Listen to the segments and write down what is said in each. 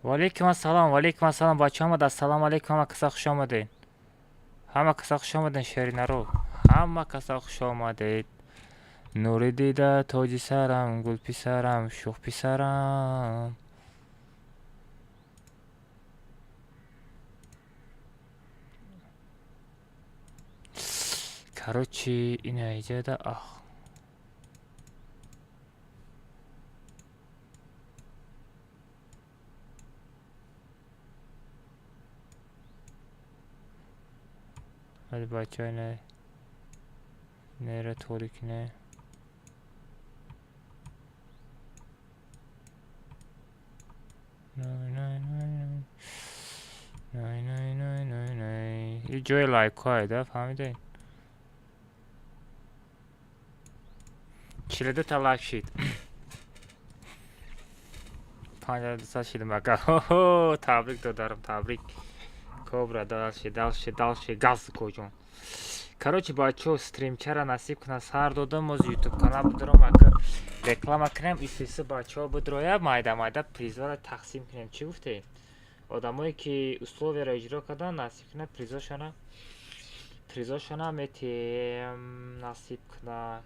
Ваалейкум ассалом, ваалейкум ассалом, бача омад. Ассалому алейкум, ҳама каса хуш омадед, ҳама каса хуш омадед. Шеринаро, ҳама каса хуш омадед. Нури дида, тоҷи сарам, гулписарам, шӯхписарам. Короче, ина иҷода ах. Ҳози, бачаҳо, ина нера торик не. Най, най, най, най, най, най. И ҷои лайкҳое да, фаҳмидед? 42та лайк шид, 5200 шидем, ака. Табрик, додарам, табрик. Кобра, дальше, дальше, дальше, газ коҷон. Короче, бачаҳо, стримчара насиб кунад, сар додам. Оз Ютуб канал бидорам, ака, реклама кунем. Исиси, бачаҳо, бидроя, майда майда призора тақсим кунем. Чӣ гуфтед? Одамое ки условияро иҷро карданд, насиб кунад, призошона метиҳем, насиб кунад.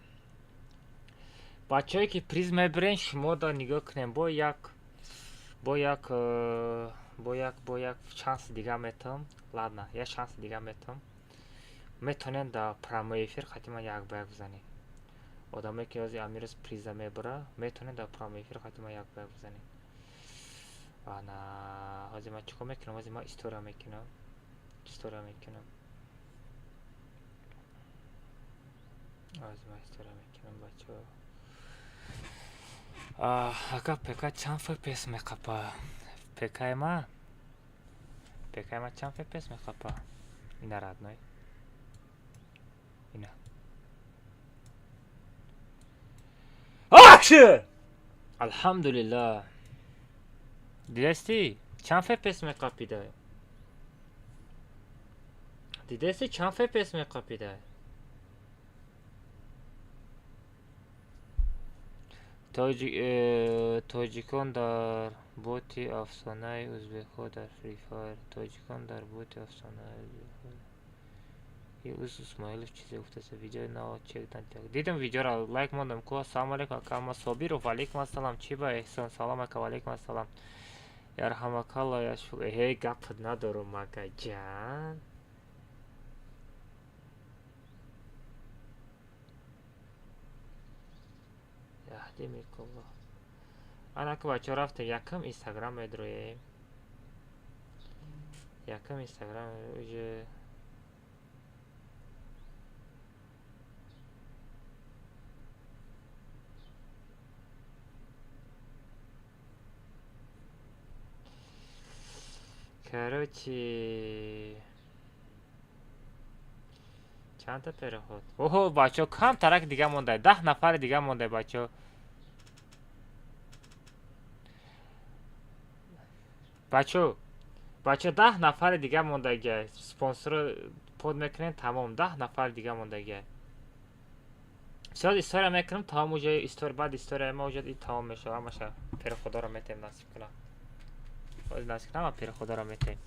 Бачаҳое ки приз мебирен, шумо да нигоҳ кунем, бо як шанси дига метам. Ладно, як шанси дига метам. Метавонед дар прямой эфир хати ман як ба як бизанед. Одамое ки ҳози амирӯз приза мебара, метавонед дар прямой эфир хати ман як ба як бизанед. Ана ҳозир ман чӣ кор мекунам? Ҳозир ман история мекунам, история мекунам. Ҳозир ман история мекунам, бачаҳо. Ака, ПК чанд ФПС меқапа? ПКи ма, ПКи ма чанд ФПС меқапа? Ина, родной, ина. Акши, алҳамдулиллаҳ. Дидастӣ, чанд ФПС меқапида? Дидастӣ, чанд ФПС меқапида? Тоҷикон дар боти афсонаи узбекҳо дар Free Fire. Тоҷикон дар боти афсонаи узбекҳо. Уз Исмоилов чизе гуфтааст. Видеои нав чек. Дидам видеоро, лайк мондам ку. Ассалому алейкум, ака Собиров. Валейкум ассалам. Чӣ ба эҳсон? Салом, ака. Валейкум ассалам. Ярҳамакалло, яшфук. Эҳе, гап надорум, акаҷан. Яҳдимикаллоҳ. Анака, бачаҳо, рафтем, якам Инстаграм медроем. Якам Инстаграм уже. Короче, чандта переход? Оҳо, бачаҳо, камтарак дига монда, 10 нафари дига монда, бачаҳо. Бачаҳо, бачаҳо, 10 нафари дига мондагия. Спонсорро под мекунем, тамом. 10 нафари дига мондагия. Всё, история мекунам, тамом. Уже история, баъд история ма уже и тамом мешава. Ҳамаша переходоро метем, насиб кунам. Ҳозир, насиб кунам, ҳама переходоро метем.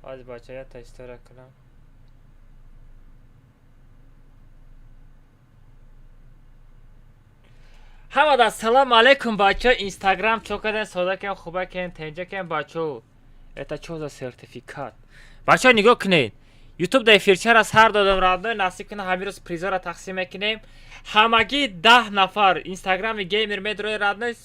Ҳозир, бачаҳо, якта история кунам. Ҳамада ассалому алайкум, бачаҳо. Инстаграм чо кардем? Сода кем, хуба кем, тенҷа кем, бачаҳо? Это чо за сертификат? Бачаҳо, нигоҳ кунед, Ютуб да эфирчара сар додам, родной. Насиб кунад, ҳамин рӯз призора тақсим мекунем. Ҳамагӣ 10 нафар. Инстаграми Геймер медрои, родной,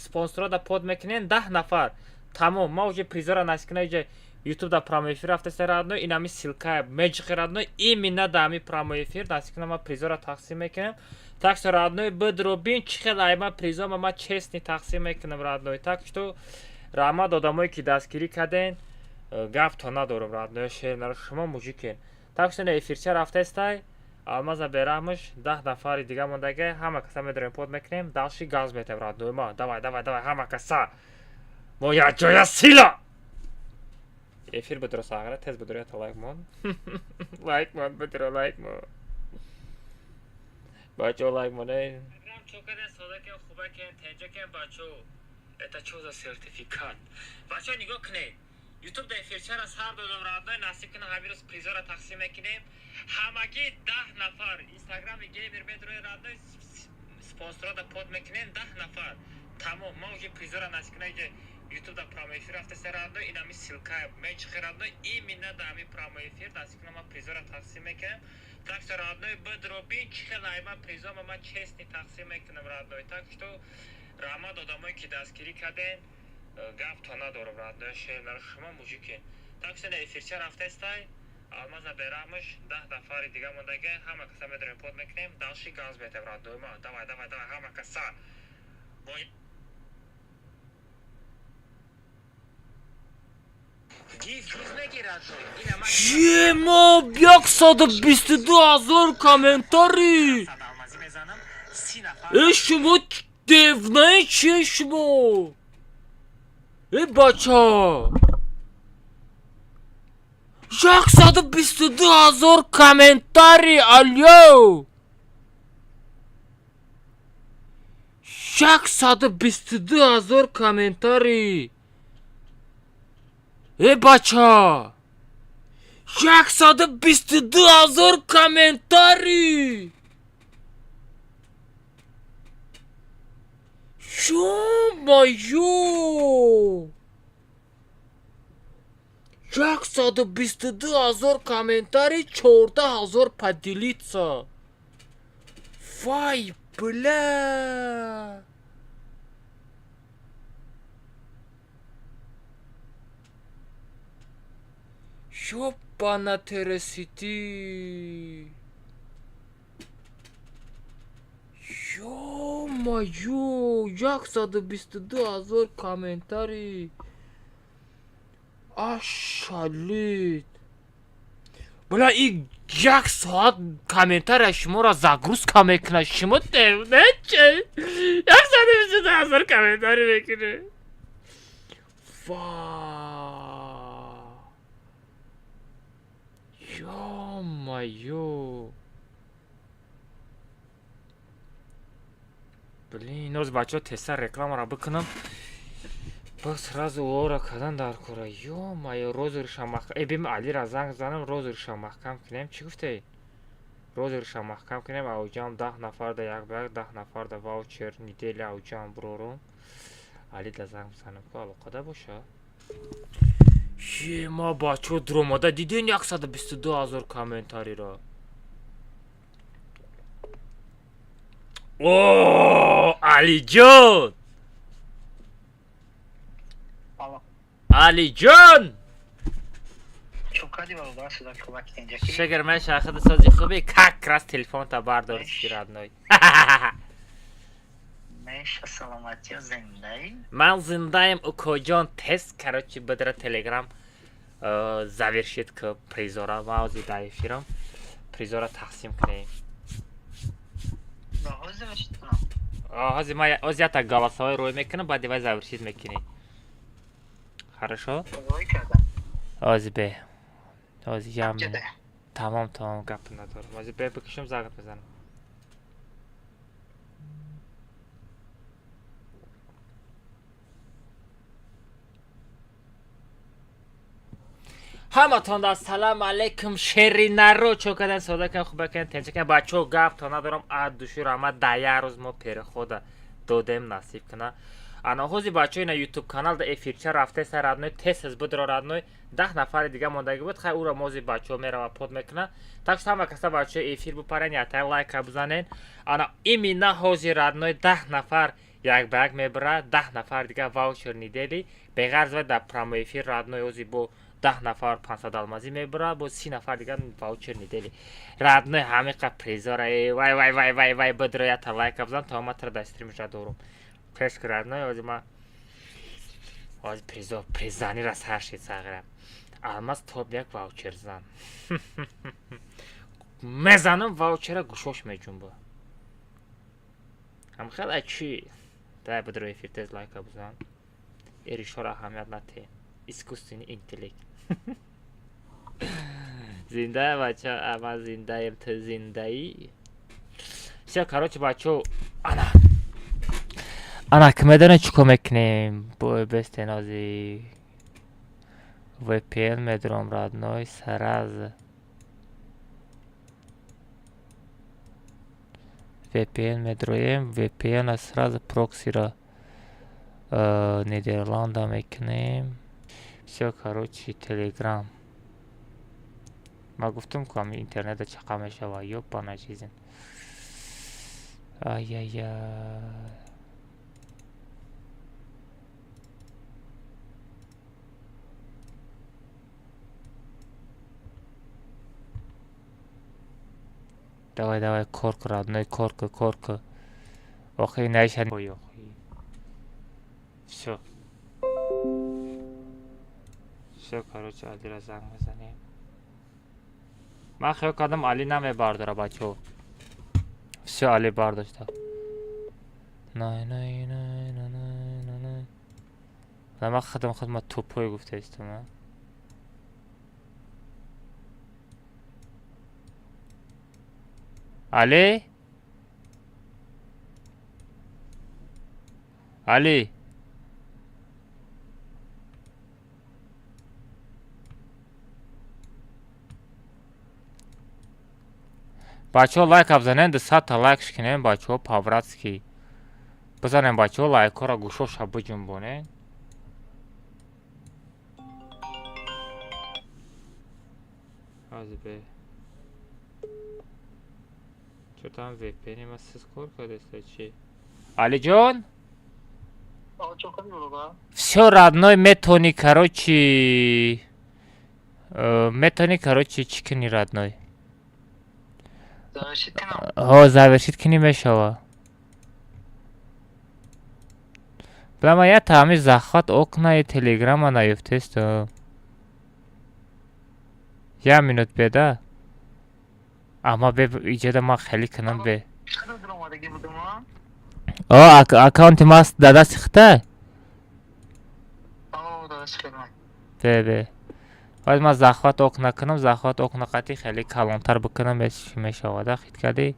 спонсорро да под мекунем, 10 нафар, тамом. Ма уже призора, насиб кунад, иҷа Ютуб да прямой эфир рафтаста, родной. Ин ҳами ссылка меҷиқи, родной, именно да ҳами прямой эфир, насиб кунад, ма призора тақсим мекунем. Так что, родной, бидро бин, чӣ хел айма призома ма честный тақсим мекунам, родной. Так что раҳмат, одамое ки дастгирӣ карден. Гап то надорам, родной, шер наро, шумо мужикен. Так что эфирча рафтаестай. Алмаза бераҳмаш, 10 нафари дига мондага, ҳама каса медорем, под мекунем, дальше газ метем, родной ма. Давай, давай, давай, ҳама каса. Мо якҷоя сила. Эфир бидро, сағра, тез бидро, ята лайк мон. Лайк мон, бидро, лайк мон. Бачо, лайк мон. Это чё за сертификат? Бачо, нигоҳ кунед. Ютуб да эфирчара сар додам, родной, насиб кунам, ҳамин рӯз призора тақсим мекунем. Ҳамагӣ 10 нафар. Инстаграми геймер медрои, родной, спонсорада под мекунем, 10 нафар. Тамом, ма уже призора насиб кунам, иҷа ютуб да прямой эфир рафтасе, родной, ин ҳами ссылка мечихи, родной, именно да ҳами прямой эфир насиб кунам, ма призора тақсим мекунем. Так что, родной, бидро бин чӣ хел айма призома ма честный тақсим мекунам, родной. Так что раҳмат одамое ки дастгирӣ карден, гапто надорам, родной, шер шумо мужики. Так что эфирча рафтестай, алмаза бераҳмаш, 10 нафари дига мондага, ҳама каса медорем, под мекунем, дальше газ метем, родной ма. Давай, давай, давай, ҳама каса. Ема, 122 000 комментарий! Э, шумо девнаи чие шумо? Э, бача! 122 000 комментарий, алё! 122 000 комментарий! Э, бача! 122 000 комментарий! Ё-моё! 122 000 комментарий, 14 000 поделиться. Вай, бля! Ёбана тересити! Ё-моё! 122 000 комментарий! Ашалит! Бля, и як соат комментария шуморо загрузка мекунад. Шумо девначе? 122 000 комментарий мекунед. Ва! Ё-моё! Блин, ноз бачаҳо тезтар рекламаро бикунам. Боз сразу ора кардан дар кора. Ё-моё, розыгрыша маҳкам. Э, бим Алира занг занам, розыгрыша маҳкам кунем. Чӣ гуфтед? Розыгрыша маҳкам кунем, ауҷам 10 нафар да як ба як, 10 нафар да ваучер неделя ауҷам бурорум. Али да занг бизанам, ку алоқада боша. Ема, бачаҳо, дуромада диден 122 000 комментариро. О, Алиҷон! Алиҷон! Чӯкади бародар, суда кӯмак инҷа. Шагар ман шахида сози хуби, как раз телефонта бардористи, родной. Меша, саломатиё, зиндаи? Ман зиндаем, укоҷон, тез, короче, бидра телеграм завершит ки призора, ман ҳозир дар эфирам, призора тақсим кунем. Ҳозир мешитунам. Ҳозир ман ҳозир якта голосовой рӯй мекунам, баъди вай завершит мекунӣ. Хорошо? Рӯй кардам. Ҳозир бе. Ҳозир ям. Ҷада. Тамом, тамом, гап надорам. Ҳозир бе бикушам, занг мезанам. Ҳаматон да салам алейкум, шери наро, чо кадан, сода кан, хуба кан, тенча кан, бачо, гап то надорам, ад души раҳмат, да як рӯз мо перехода додем, насиб куна. Ана ҳози бачаҳои на ютуб канал да эфирча рафтеса, родной, тез тез бидро, родной, 10 нафари дига мондагӣ буд, хай уро мози бачаҳо мерава под мекуна. Так что ҳама каса бачаҳои эфир бипарен, ятаи лайка бизанен. Ана именно ҳозир, родной, 10 нафар як ба як мебара, 10 нафар дига ваучер недели, беғарз вай дар прямой эфир, родной, ҳози бо 10 нафар 500 алмазӣ мебара, бо 30 нафар дига ваучер недели. Родной, ҳамиқа призора, э, вай, вай, вай, вай, вай, бидро, ята лайка бизан, то ма тра дар стримша дорум. Пеш ки, родной, ҳозир ма ҳозир призо призанира сар шид сағира. Алмаз топ як ваучер зан. Мезанам ваучера, гӯшош меҷунба. Ҳам хела чӣ? Дай бидро эфир, тез лайка бизан. Эришора аҳамият натем. Искусственный интеллект. Зинда бача, ама зиндаем, ту зиндаӣ. Всё, короче, бачо, ана. Ана ки медонед чӣ кор мекунем? Бо бестенози VPN медурам, родной, сразу. VPN медроем, VPN сразу проксиро Нидерланда мекунем. Всё, короче, Telegram. Ма гуфтам ку ҳами интернета чақа мешава, ёбана жизнь. Ай-яй-яй. Давай, давай, кор ку, родной, кор ку, кор ку. Охи наиша. Ой, охи. Всё. Всё, короче, Алира занг мезанем. Ман хиёл кардам, Али намебардора, бачаҳо. Всё, Али бардошта. Най, най, най, най, най, най, най. На ман худам худма тупой гуфтаистам, а? Али? Али? Бачаҳо, лайк бизанед, 200-та лайк шикунем, бачаҳо, по-братски. Бизанем, бачаҳо, лайкҳоро гӯшоша биҷунбонед. Ҳозир бе. Чо там VPN ма сиз кор кардеста чи? Алиҷон? Всё, родной, метони, короче, метони, короче, чӣ кунӣ, родной? Завершить кунам? Ҳо, завершить кунӣ мешава. Била я ҳами захват окнаи телеграма наёфтесту. Я минут беда. Ама бе, иҷода ман хеле кунам бе. Чиқадар даромадагӣ будам, а? О, аккаунти ма дар дасти хита? О, дасти хидмат. Бе, бе. Бояд ман захват окна кунам, захват окна қатӣ хеле калонтар бикунам, мешавада, хит кардӣ?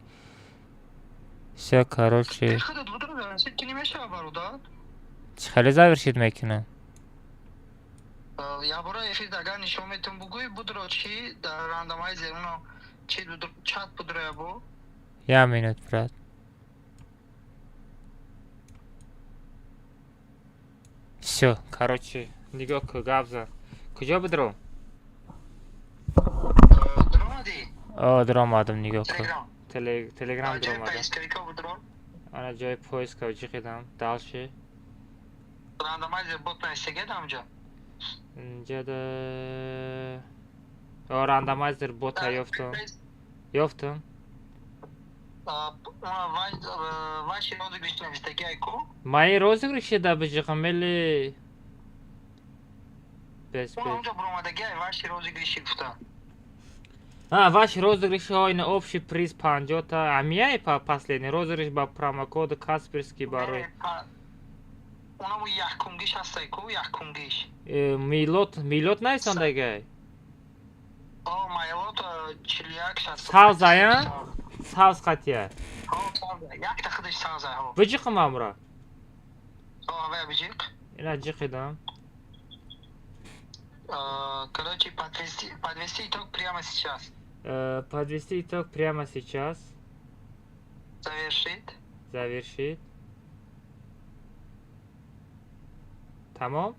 Всё, короче. Худат будам, завершить кунӣ мешава, бародар? Чӣ хеле завершить мекунам? Якбора эфир агар нишон метон бугӯй, будро чӣ дар рандомайзер уно чӣ чат будро ябо? Я минут, брат. Всё, короче, нигоҳ ку, гап зан. Куҷо бидро? Даромадӣ? О, даромадам, нигоҳ ку. Телеграм. Телеграм Ҷои даромадам. поисковика будро? Ана ҷои поиска ҷиқидам. Дальше. Рандомайзер бот нависагед ҳамҷо? Инҷада о рандомайзер бота ёфтам. Ёфтам. Ваши розыгрыш нависаги ку? Мои розыгрыши да биҷиқам или без Уна без. унҷо буромадаги ай ваши розыгрыши гуфта. А, ваш розыгрыш ина общий приз 50-та. Амияй па последний розыгрыш ба промокоду Касперский барои. Унаму якумгиш ҳастай ку, якумгиш. Милот, милот нависондагай. О, майлот 41 60. Савзая? Савз қатия. О, савза. Якта худаш савза, ҳо. Биҷиқам амра. О, авая биҷиқ. Ина ҷиқидам. Короче, подвести итог прямо сейчас. Подвести итог прямо сейчас. Завершить. Завершить. Тамом?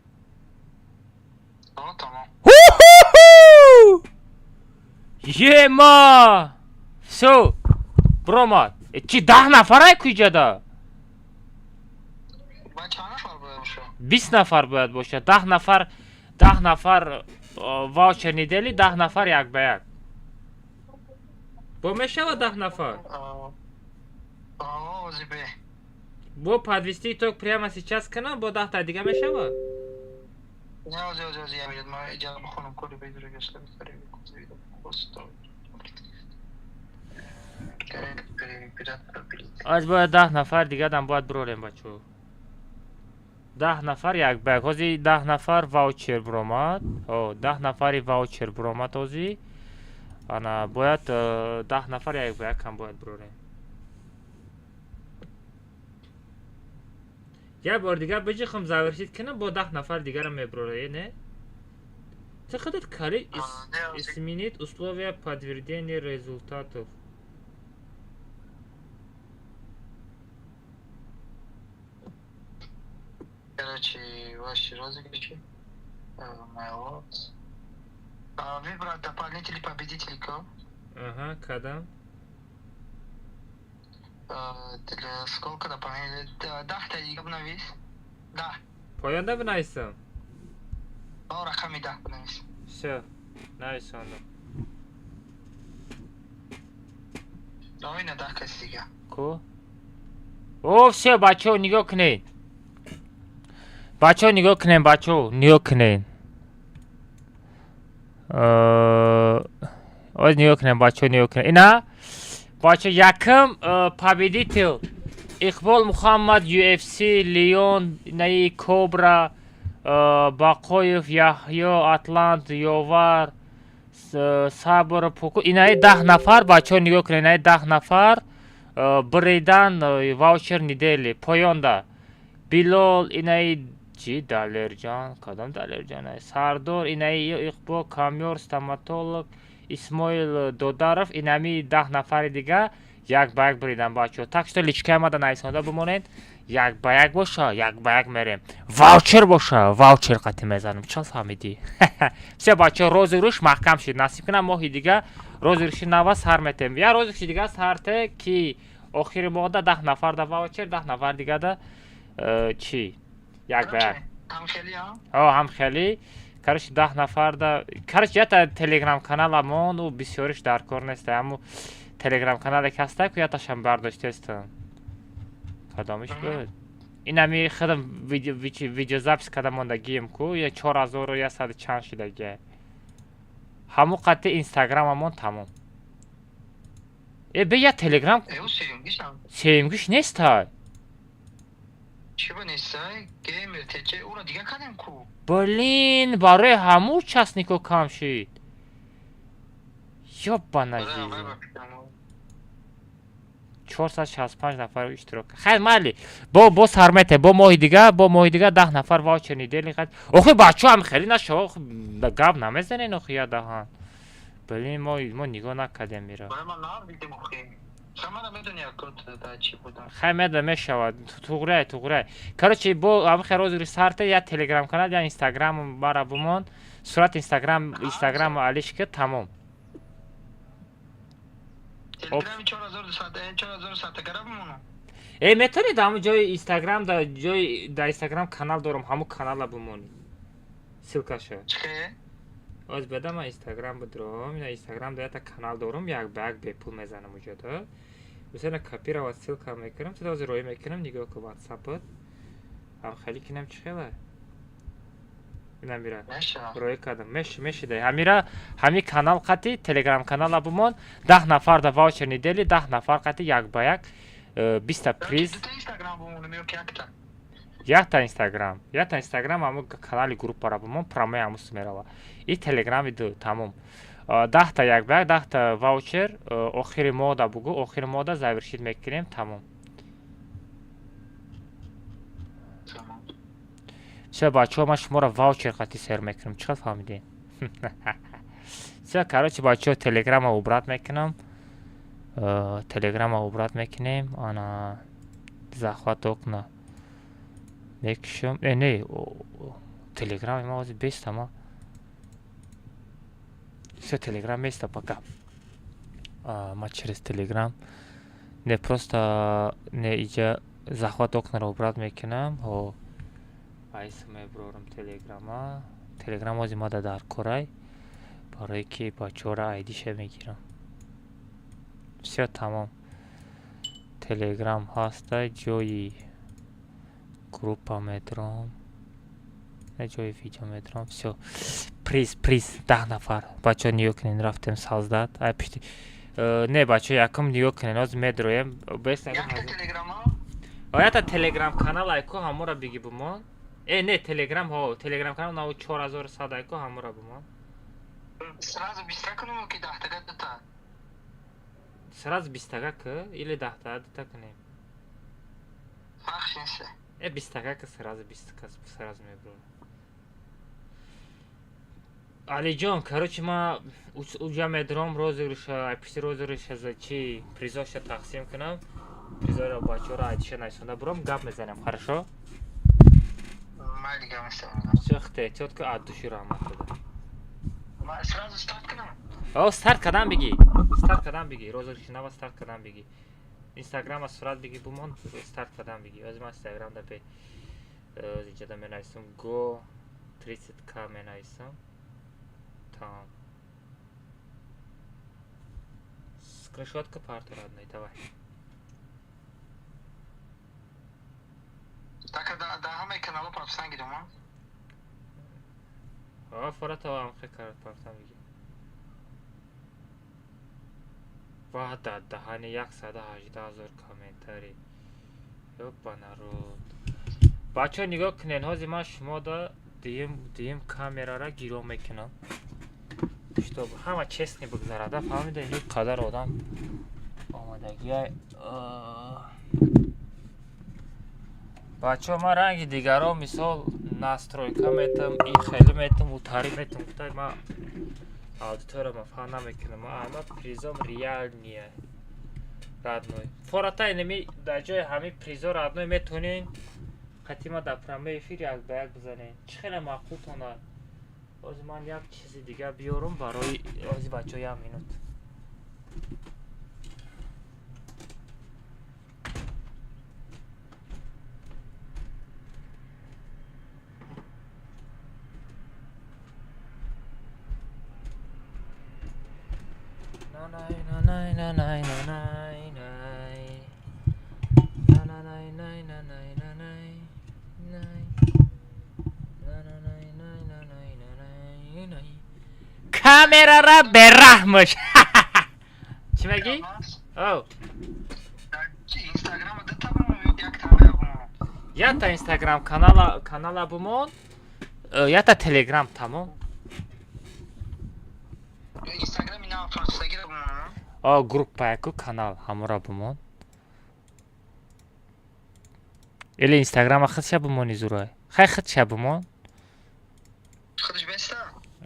О, тамом. Ема! Всё! Бромад. Чи 10 нафарай куҷада? Ба чанд нафар бояд бошад? 20 нафар бояд бошад. 10 нафар, 10 нафар ваучер недели, 10 нафар як ба як. Бо мешава 10 нафар? О, зибе. Бо подвести итог прямо сейчас кунам, бо 10-та дига мешава? Не, ози, ози, ози, я минут, ма иҷа бихонам коди бедура гашта. Аз бояд 10 нафар дигадан бояд бирорем, бачаҳо. 10 нафар як ба як. Ҳозир 10 нафар ваучер биромад. О, 10 нафари ваучер биромад ҳозир. Ана бояд 10 нафар як ба якам бояд бирорем. Як бор дигар биҷихам, завершить кунам, бо 10 нафар дигарам мебирорем, не? Ты худат кали изменить условия подтверждения результатов. Короче, ваши розыгрыши. My lot. Выбрать дополнительный победитель ко? Ага, кадам? Для сколько дополнительных? 10-та дига бинавис. 10. Поёнда бинависам? О, рақами 10 бинавис. Всё, нависондам. Ина 10 каси дига. Ку? О, всё, бачаҳо, нигоҳ кунед. Бачаҳо, нигоҳ кунед, бачаҳо, нигоҳ кунед. Оз нигоҳ кунед, бачаҳо, нигоҳ кунед. Ина бачаҳо, якм победитель Иқбол Муҳаммад, UFC, Леон, инаи Кобра, Бақоев, Яҳё, Атлант, Ёвар, Сабр, Пуку. Инаи 10 нафар, бачаҳо, нигоҳ кунед, инаи 10 нафар биридан ваучер недели поёнда. Билол, инаи чӣ, Далерҷон, кадом Далерҷон? Сардор, инаи Иқбол, Камёр, стоматолог, Исмоил Додаров, инами 10 нафари дига як ба як биридан, бачаҳо. Так что личкаи мада нависонда бимонед, як ба як боша, як ба як мерем. Ваучер боша, ваучер қатӣ мезанем. Чӣ фаҳмидӣ? Всё, бачаҳо, розыгрыш маҳкам шуд. Насиб кунам, моҳи дига розыгрыши нава сар метем. Я розыгрыши дига сарте, ки охири моҳда 10 нафар да ваучер, 10 нафар дига да чӣ? Як ба як. Ҳамхелӣ, а? О, ҳамхелӣ. Короче, 10 нафар да, короче, ята телеграм каналамон ӯ бисёриш дар кор нест. Ҳаму телеграм канале ки ҳаста, ку яташам бардоштестам. Кадомиш буд? Инами худам видеозапись карда мондагием ку, я 4100 чанд шидагия. Ҳаму қати инстаграмамон тамом. Э, бе, я телеграм Э, сеюмгишам. Сеюмгиш нестай. Чӣ ба нестай? Геймер ТЧ ура дига кардем ку. Блин, барои ҳаму участнико кам шид. Ёбана жизнь. 465 нафар иштирок. Хайр, майли. Бо сармете, бо моҳи дига, бо моҳи дига 10 нафар ваучер недели қад. Охи, бачаҳо, ҳам хеле нашава, охи гап намезанен, охи я даҳан. Блин, мо нигоҳ накардем ира. Хай, меда мешавад. Туғрай, туғрай. Короче, бо ҳам хел розыгрыш сарте, я телеграм канал, я инстаграм бара бумон. Сурат инстаграм алиш ки тамом. Телеграми 4200, 4100 гара бимонам. Э, метавонед ҳамун ҷои инстаграм, да ҷои да инстаграм канал дорам, ҳамун канала бимонӣ. Ссылкаша. Чӣ? Оз беда ман инстаграм бидорам, ина инстаграм да ята канал дорам, як ба як бепул мезанам уҷода. Масалан, копировать ссылка мекунам, ту ҳозир роӣ мекунам, нигоҳ кун ватсапат. Ҳам хеле кинам чӣ хела? Ина мира. Роӣ кардам. Меш мешида. Ҳамира ҳами канал қати телеграм канала бимон, 10 нафар да ваучер недели, 10 нафар қати як ба як 20 приз. Якта инстаграм, якта инстаграм, ҳамун канали группара бимон, прямой ҳамус мерава. И телеграми ду тамом. 10-та як ба як, 10-та ваучер, охири моҳда бугӯ, охири моҳда завершить мекунем, тамом. Всё, бачаҳо, ман шуморо ваучер қати сер мекунам. Чӣ қад фаҳмидем? Всё, короче, бачаҳо, телеграма убрать мекунам. Телеграма убрать мекунем. Ана захват окна мекушам. Э, не, телеграми ма ҳозир бестама. Всё, телеграм места пока. Ма через телеграм не, просто не, иҷа захват окнаро убрать мекунам. Ҳо, айса мебурорам телеграма. Телеграм ҳозир мада дар корай, барое ки бачаҳоро айдиша мегирам. Всё, тамом. Телеграм ҳаста, ҷои группа медурам, ҷои видео медурам. Всё, приз, 10 нафар. Бачаҳо, нигоҳ кунед, рафтем создать. Ай пишти Не, бачаҳо, якум нигоҳ кунед, ҳозир медроем. Ята телеграм канал айко, ҳамора биги бумон. Э, не, телеграм, ҳо, телеграм канал нав 4100 айко, ҳамора бумон. Сразу биста кунем ки даҳтага дута? Сразу бистага к или даҳтага дута кунем? Фарқ нест. Э, бистага ка, сразу бист кас сразу мебурам. Алиҷон, короче, ма уҷа медурам, розыгрыша, айпишти розыгрыша за чи призоша тақсим кунам, призоро бачаҳоро айдиша найсонда бурам, гап мезанем, хорошо? Майли, гап. Всё, хте, тётка, от души раҳмат дода. Сразу старт кунам? О, старт кадан биги, старт кадан биги, розыгрыши нава старт кадан биги. Инстаграма сурат биги бумон, старт кадан биги. Ҳозир ман инстаграм да бе инҷода менависам, го 30 к менависам, тамом. Скриншотка парту, родной, давай. Так, да, ҳамаи канало партусан гирам? А фората ам хе карат партан биги. Ва да даҳани 118 000 комментарий. Ёба народ. Бачаҳо, нигоҳ кунед, ҳозир ман шумода дуюм камерара гиро мекунам, чтоб ҳама честный бигзарада, фаҳмида? Ин қадар одам омадагия. Бачаҳо, ман ранги дигаро, мисол, настройка метам, ин хеле метам, утари метам, гуфта ман аудитория мафаҳм намекунам. Ман ама призом реальный, родной. Фората инами дар ҷои ҳамин призо, родной, метонен қатима дар прямой эфир як ба як бизанен, чӣ хеле маъқултонад. Ҳозир ман як чизи дига биёрам барои ҳозир бачаҳо, як минут. Най, най, най, най, най, най. На, най, най, най, най, най, най, най. На, на, най, най, най, най, най, най. Камерара бераҳмаш. Чӣ мегӣ? О. Инстаграма дута бумон, якта бумон? Якта инстаграм канала бумон, якта телеграм, тамом. Инстаграми нав фарсагира бумонам? О, группа яку канал ҳамора бумон. Или инстаграма худша бумони зурай. Хай, худша бумон. Худш беста?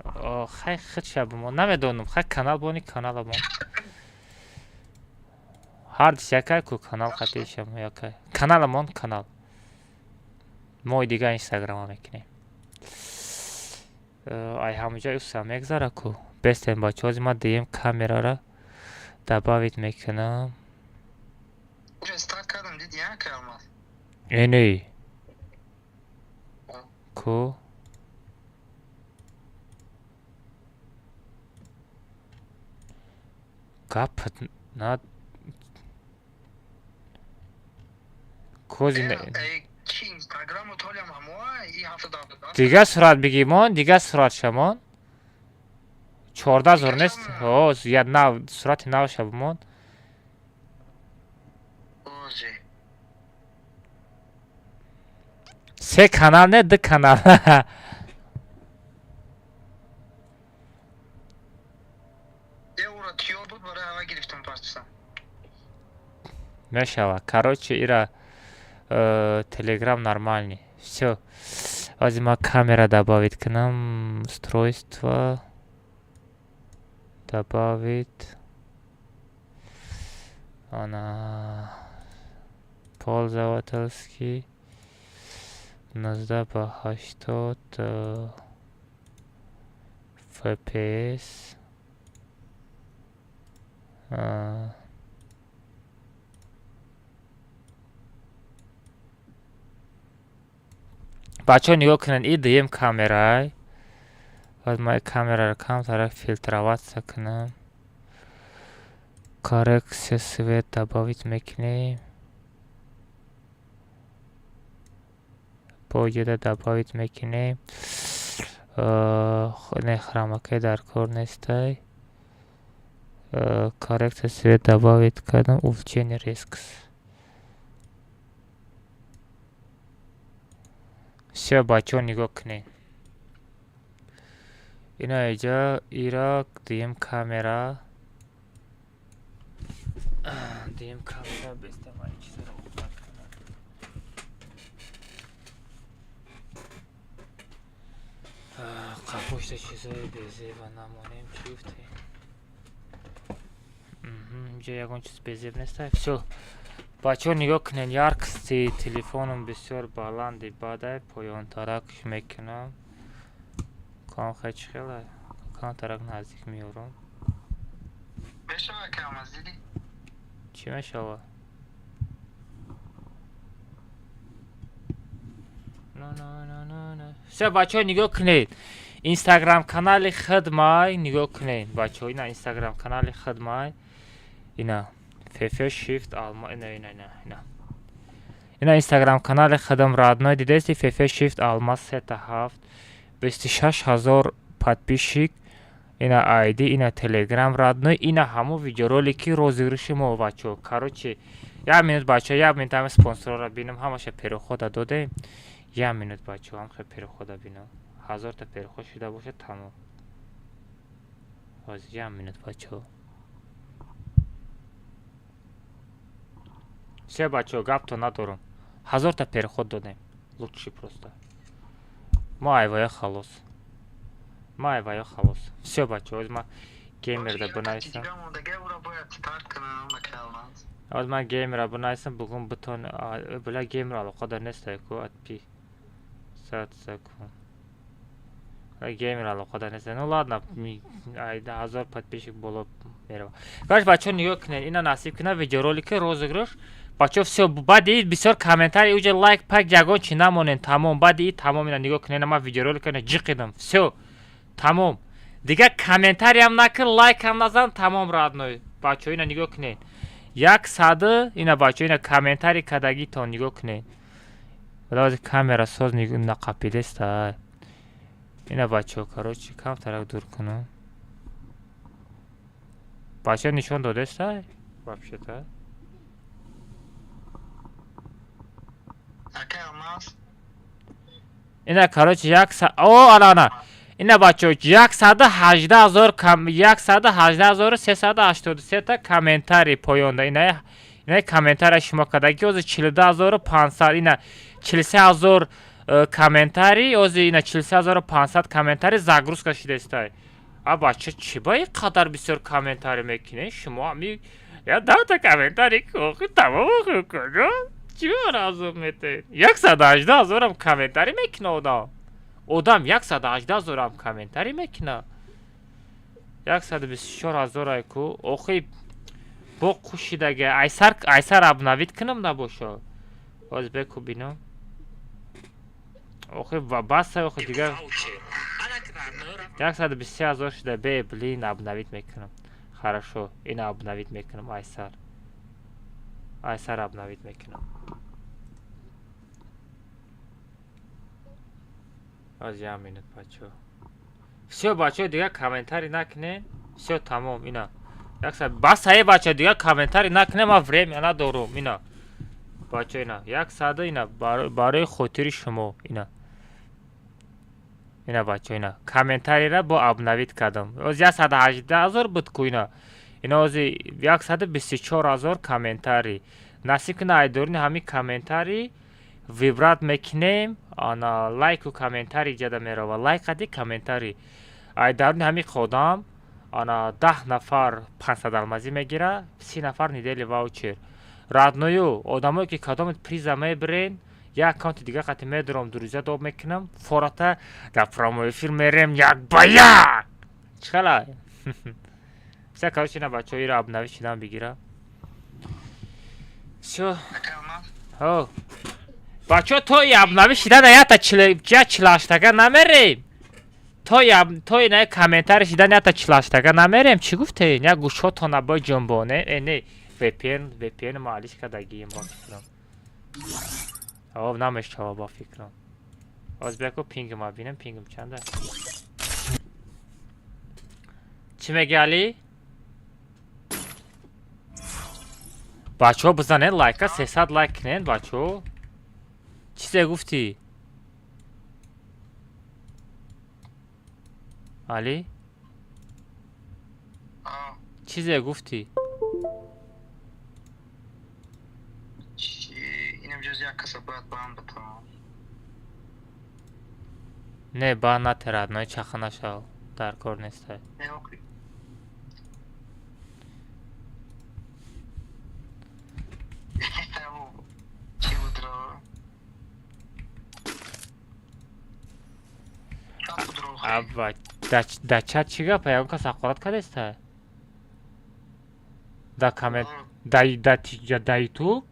О, хай, худша бумон. Намедонам, хай, канал бони, канала бумон. Ҳардиш якай ку, канал қатишам якай. Канала мон, канал. Мо дига инстаграма мекунем. Ай ҳамаҷои уса мегзара ку. Бестем, бачаҳо, ҳозир ман дуюм камерара добавить мекунам. Уже старт кардам, диди, я калмас. Эни. Ку. Гап на кози. Чи инстаграму толям ҳамоа и ҳафта. Дига сурат бигимон, дига сурат шамон. 14 000 нест? О, я нав, сурати навша бумон. Ози. Се канал не, ду канал. Евро тиёр буд, барои ҳама гирифтам партусан. Мешава. Короче, ира телеграм нормальный. Всё. Ҳозир ман камера добавить кунам. Устройство. Добавить. Ана пользовательский 19 ба 80 FPS. Бачаҳо, нигоҳ кунед, и дуюм камерай. Баъд ман камераро камтарак фильтроваться кунам. Коррекция свет добавить мекунем. Бо ҷода добавить мекунем. Не, хромакей дар кор нестай. Коррекция свет добавить кардам, увеличение резкость. Всё, бачаҳо, нигоҳ кунед. Ина иҷа ира дуюм камера. Дуюм камера беста ман ин чизаро хуб кунам. Қапошта чизои безеба намонем, чӣ гуфтем? Инҷа ягон чиз безеб неста. Всё. Бачаҳо, нигоҳ кунед, яркости телефоном бисёр баланди бадай, поёнтаракш мекунам. Кам хай чӣ хела? Камтарак наздик меорам. Мешава кам аз дидӣ? Чӣ мешава? Всё, бачаҳо, нигоҳ кунед. Инстаграм канали хидмай нигоҳ кунед. Бачаҳо, ина инстаграм канали хидмай. Ина фф shift алма, ина, ина, ина, ина. Ина инстаграм канали хидм, родной, дидести, фф shift алмаз сета ҳафт, 26 000 подписчик. Ина айди, ина телеграм, родной, ина ҳамо видеоролики розыгрыши мо, бачаҳо. Короче, як минут, бачаҳо, як минут, ҳама спонсорора бинам, ҳамаша перехода додем. Як минут, бачаҳо, ҳам хел перехода бинам. 1000та переход шуда бошад, тамом. Ҳозир, як минут, бачаҳо. Всё, бачаҳо, гапто надорам. 1000та переход додем. Лучший просто. Мо айвая халос. Мо айвая халос. Всё, бачаҳо, ҳозир ман геймерда бинависам. Ҳозир ман геймера бинависам, бугун бутон била геймер алоқадар нестай ку отписаться кун. Геймер алоқадар нестай. Ну ладно, 1000 подписчик боло мерава. Короче, бачаҳо, нигоҳ кунед, ина насиб кунад видеоролики розыгрыш. Бачаҳо, всё, баъди бисёр комментарий, уҷа лайк пак ягон чи намонед, тамом. Баъди и тамом, ина нигоҳ кунед, ман видеоролика ҷиқидам. Всё, тамом. Дигар комментариям накун, лайкам назан, тамом, родной. Бачаҳо, ина нигоҳ кунед. 100, ина, бачаҳо, ина комментарий кардагитон нигоҳ кунед. Баъди камера соз нақапидеста. Ина, бачаҳо, короче, камтарак дур кунам. Бачаҳо, нишон додеста? Вообще-то. Ака Алмаз. Ина, короче, як са о, ана, ана. Ина, бачаҳо, 118 000 кам, 118 383 та комментарий поёнда. Ина комментария шумо кардаги, ҳозир 42 500, ина 43 000 комментарий, ҳозир ина 43 500 комментарий загрузка шудааста. А бача, чӣ ба ин қадар бисёр комментарий мекунед? Шумо ҳами я 10 та комментарий охи тамом, охи куҷо? Чӣ азоб метаҳед? 118 000-ам комментарий мекуна одам. Одам 118 000-ам комментарий мекуна. 124 000 ай ку. Охи бо қушидаги айсар, айсар обновить кунам набошо. Ҳозир беку бинам. Охи баса, охи дигар 123 000 шуда, бе, блин, обновить мекунам. Хорошо, ина обновить мекунам айсар. Айсар обновить мекунам. Аз як минут, бачаҳо. Всё, бачаҳо, дигар комментарий накунед. Всё, тамом, ина. Яксад бас, ае, бачаҳо, дигар комментарий накунед, ман время надорум, ина. Бачаҳо, ина 100, ина барои хотири шумо, ина. Ина, бачаҳо, ина комментарийра бо обновить кардам. Ҳозир 118 000 буд ку, ина. Ина ҳозир 124 000 комментарий. Насиб кунад, айдорини ҳамин комментарий выбрать мекунем, ана лайку комментарий ҷада мерава. Лайк қади комментарий. Ай даруни ҳамин қодам ана 10 нафар 500 алмазӣ мегира, 30 нафар недели ваучер. Родною, одамое ки кадоме приза мебирен, як аккаунти дига қати медорам, друзья доб мекунам, фората дар прямой эфир мерем як ба як. Чӣ хела? Всё, короче, ина, бачаҳо, ира обновить шидан бигира. Всё. Ака Алмаз. Ҳо. Бачаҳо, то и обновить шидана якта 48-тага намерем. То ина комментарий шидан якта 48-тага намерем. Чӣ гуфтед? Як гӯшотона бо ҷунбоне. Э, не, VPN, VPN маалиш кардагием, ба фикрам. Ҳо, намешава, ба фикрам. Ҳозир бияко пингма бинам, пингм чанда. Чӣ меги, Али? Бачаҳо, бизанед лайка, 300 лайк кунед, бачаҳо. Чизе гуфтӣ, Али? А. Чизе гуфтӣ? Чи инам ҷуз як каса бояд ба ҳам битавонам. Не, ба натерад, ной, чаха нашав, дар кор нестай. Не, охи. Чи будро? Чат будро, охи. Аба, да чат чӣ гапа? Ягон кас ҳақорат кардеста да коммент, да Ютуб?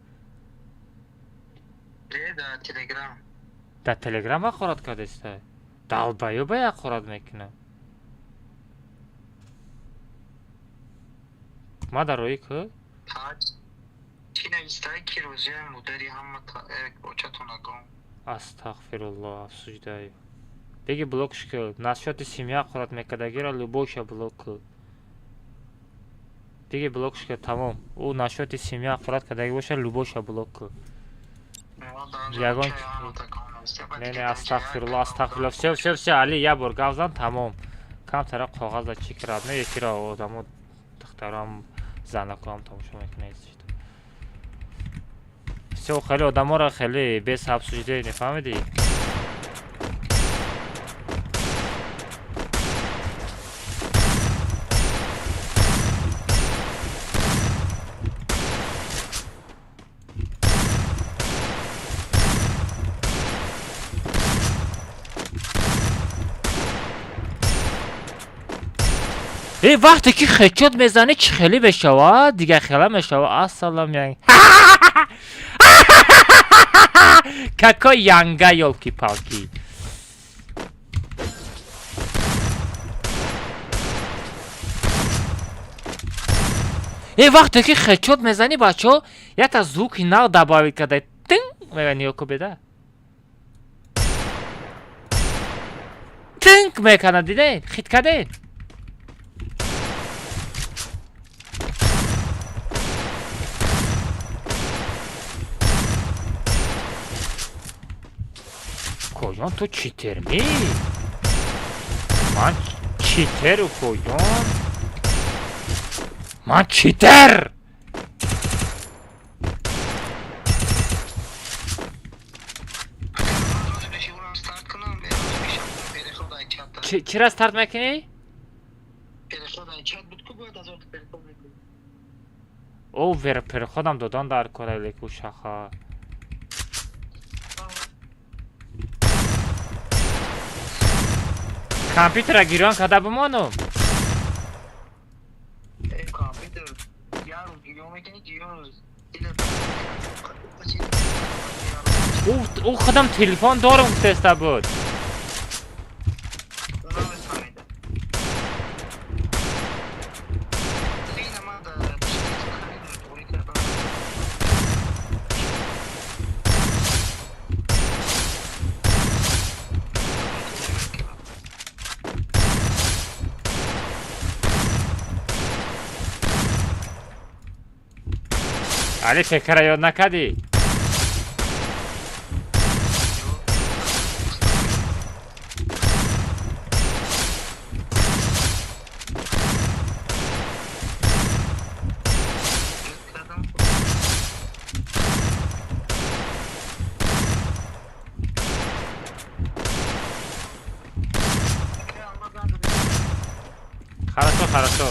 Не, да Телеграм. Да Телеграм ҳақорат кардеста? Долбоёб а, ҳақорат мекунам. Ма дар рои ку. Таҷ. Чӣ навистай, ки рӯзияи модари ҳама очатонагон. Астағфирулло, обсуждаю. Беги, блокш ку. Насчёти семья ҳақорат мекардагиро любойша блок ку. Беги, блокш ку, тамом. Ӯ насчёти семья ҳақорат кардаги боша, любойша блок ку. Ягон не, не, астағфирулло, астағфирулло. Всё, всё, всё, Али, як бор гап зан, тамом. Камтара коғаза чӣ кирад, не, эфира одамо, духтарам, занакоам тамошо мекунад. Всё, хеле одаморо хеле без обсуждения, фаҳмидӣ? Э, вақте ки хечот мезанӣ, чӣ хеле мешавад, дигар хела мешавад. Ассалом, янг, какой янга, ёлки-палки. Э, вақте ки хечот мезанӣ, бачаҳо, якта звуки нав добавить карда, тинг мега. Нигоҳ ку, беда тинг мекунад. Дидед, хит кардед? Коҷон, ту читер ми? Ман читер, коҷон, ман читер. Рӯзи беши старт кунам, переход ай чата. Чира старт мекунӣ? Переход ай чат буд ку, бояд аз он переход мекунӣ. О, вер переходам додан дар кора, леку шаха. Компютера гирён карда бимонум. Э, компютер як рӯз гирён мекунӣ, гирён рӯз. Ӯ худам телефон дорум гуфтеста буд. Намефаҳмида. Ина ман дар туғри кардам. Али, пекара ёд накардӣ? Кардам. Хорошо, хорошо.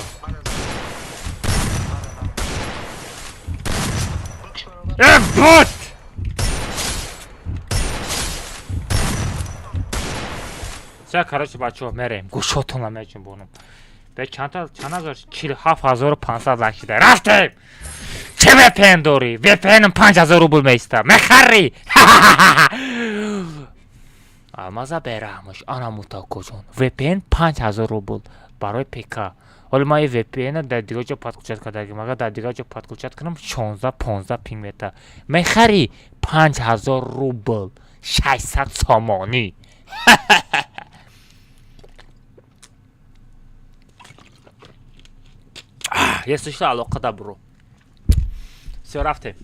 Э, бот! Всё, короче, бачаҳо, мерем. Гӯшотонро меҷунбонам. Бе чандта, чанд ҳазор? 47 500 лайк шида. Рафтем! Чӣ VPN дорӣ? VPN-м 5000 рубл меиста. Мехарӣ? Алмаза бераҳмаш, ана мутаккоҷон. VPN 5000 рубл барои ПК. Ҳоло ман ин VPN-а дар дигар ҷо подключать кардагим. Агар дар дигар ҷо подключать кунам, 16 15 пинг мета. Мехарӣ? 5000 рубл. 600 сомонӣ. Если что, алоқада буро. Всё, рафтем.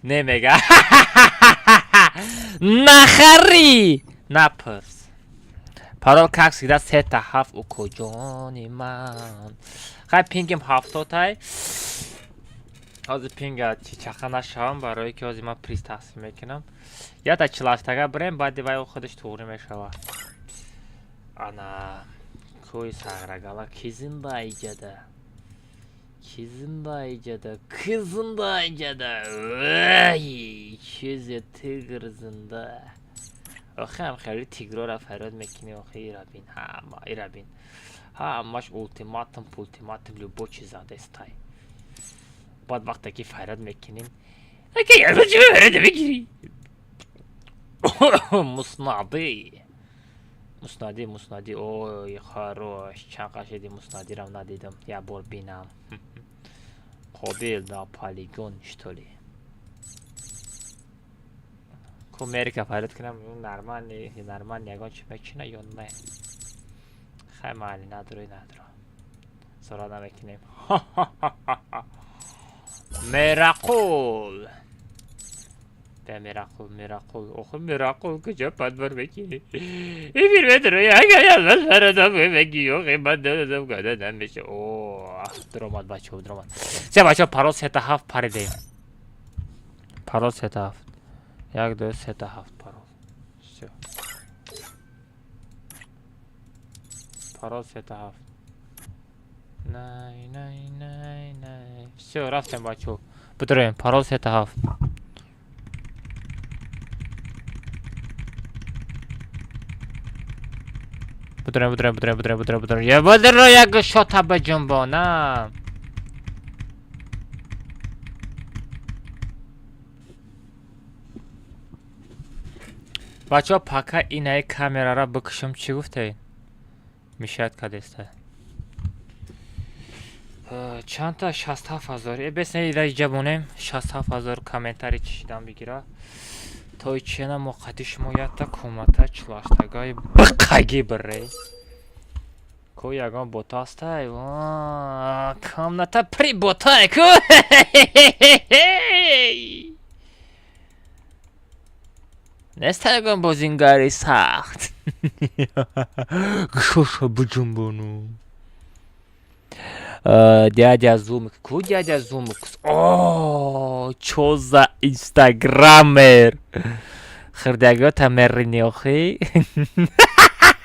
Не мега. Нахарӣ! Напурс. Парол как всегда 3 7, укоҷони ман. Хай, пингим 70-тай. Ҳозир пинга чичаха нашавам, барое ки ҳозир ман приз тақсим мекунам. Ята 48-тага бирем, баъди вай худаш туғрӣ мешавад. Ана кӯи сағрагала, ки зинда иҷада? Ки зинда иҷада? Ки зинда иҷада? Ай, чизе тигр зинда. Охи ҳам хеле тигрора фарёд мекунӣ, охи ира бин, ҳама ира бин. Ҳамаш ултиматум, пултиматум, любой чиз задестай. Баъд вақте ки фарёд мекунем, мегирӣ. Муснадӣ. Муснадӣ, муснадӣ, ой, хорош, чанд қашиди муснадирам надидам, як бор бинам. Қобил на полигон, что ли? Ку Америка фарёд кунам, нормальный, нормальный ягон чи мекунад ё не? Хай, майли, надурӯй, надуро. Сора намекунем. Мерақул. Бе Мерақул, Мерақул. Охи Мерақул куҷо подбор мекунӣ? Эфир медурои, агар яллаш фарадам мегӣ, охи ман додам гада намеша. О, дуромад, бачаҳо, дуромад. Се бачаҳо, парол 3 7, паридем. Парол 3 7. 1, 2, 3 7 парол. Всё. Парол 3 7. Най, най, най, най. Всё, рафтем, бачаҳо. Бидроем, парол 3 7. Бидроем, бидроем, бидроем, бидроем, бидроем, бидроем. Я бидро, як шота биҷунбонам. Бачаҳо, пока инаи камерара бикушам, чӣ гуфтед? Мешавад кадеста. Чандта 67 000. Э, бес не, ида иҷа монем, 67 000 комментарий чишидан бигира. То ичена мо қади шумо якта комната 48-тагаи биқаги бирре. Ку ягон бота ҳастай? Комната при ботай ку. Неста ягон бозингари сахт. Гӯшоша биҷунбону. Дядя Зумик. Ку дядя Зумик? О, чо за инстаграмер? Хурдагиота мерини охи?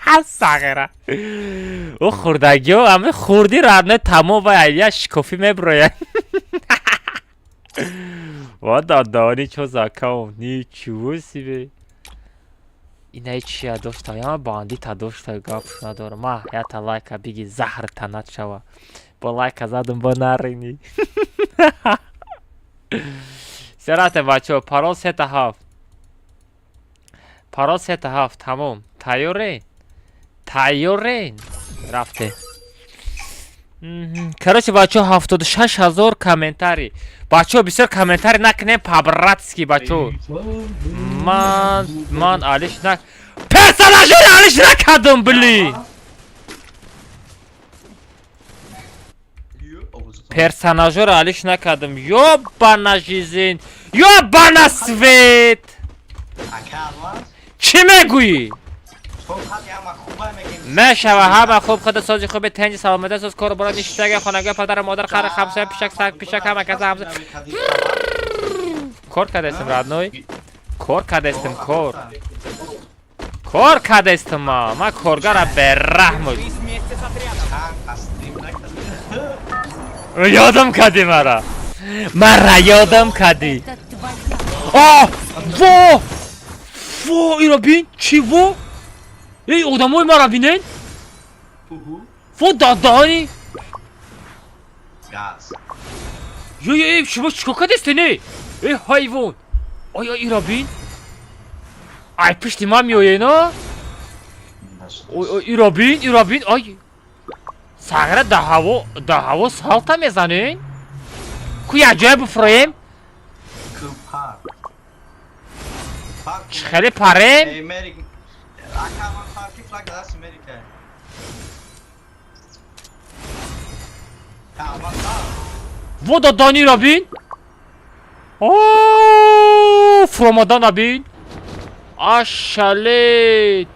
Сағира. Ӯ хурдагио ҳами хурди радне тамом ва я шикофӣ мебирояд. Ва дадани чо за аккаунт? Ничего себе. Инаи чия дошта? Яма бандита дошта, гап надорам. Ма ята лайка биги, заҳр танат шава. Бо лайка задум, бо нарини. Серате, бачаҳо, парол 3 7. Парол 3 7, тамом. Тайёрен? Тайёрен? Рафте. Короче, бачаҳо, 76 000 комментарий. Бачаҳо, бисёр комментарий накунем, по-братски, бачаҳо. Ман алиш на персонажои алиш накардам, блин. Персонажоро алиш накардам. Ёбана жизнь, ёбана свет. Чӣ мегӯӣ? Мешава, ҳама хуб, худа сози хуби, тенҷи, саломата, соз, кору бора, ништага, хонага, падару модар, хари, ҳамсоя, пишак, саг, пишак, ҳама каса, ҳамсоя. Кор кардастем, родной. Кор кардастем, кор. Кор кардастем ма. Ма коргара бераҳм. Ёдам кардӣ мара. Мара ёдам кардӣ. А! Во! Во, иро бин, чӣ во? Эй, одамои мара бинен? Во дадаани. Ё, ё, эй, шумо чикор кардастен, эй? Эй, ҳайвон. Ой, ой, иро бин. Ай, пишти ман меоен, а? Ой, ой, иро бин, иро бин, ай. Сағира дар ҳаво салта мезанен? Ку як ҷоя бифуроем? Чӣ хеле парем? Ака, ман парки флаг даст Америка. Та, ман. Во доданира бин. О, фуромадана бин. Ашалет.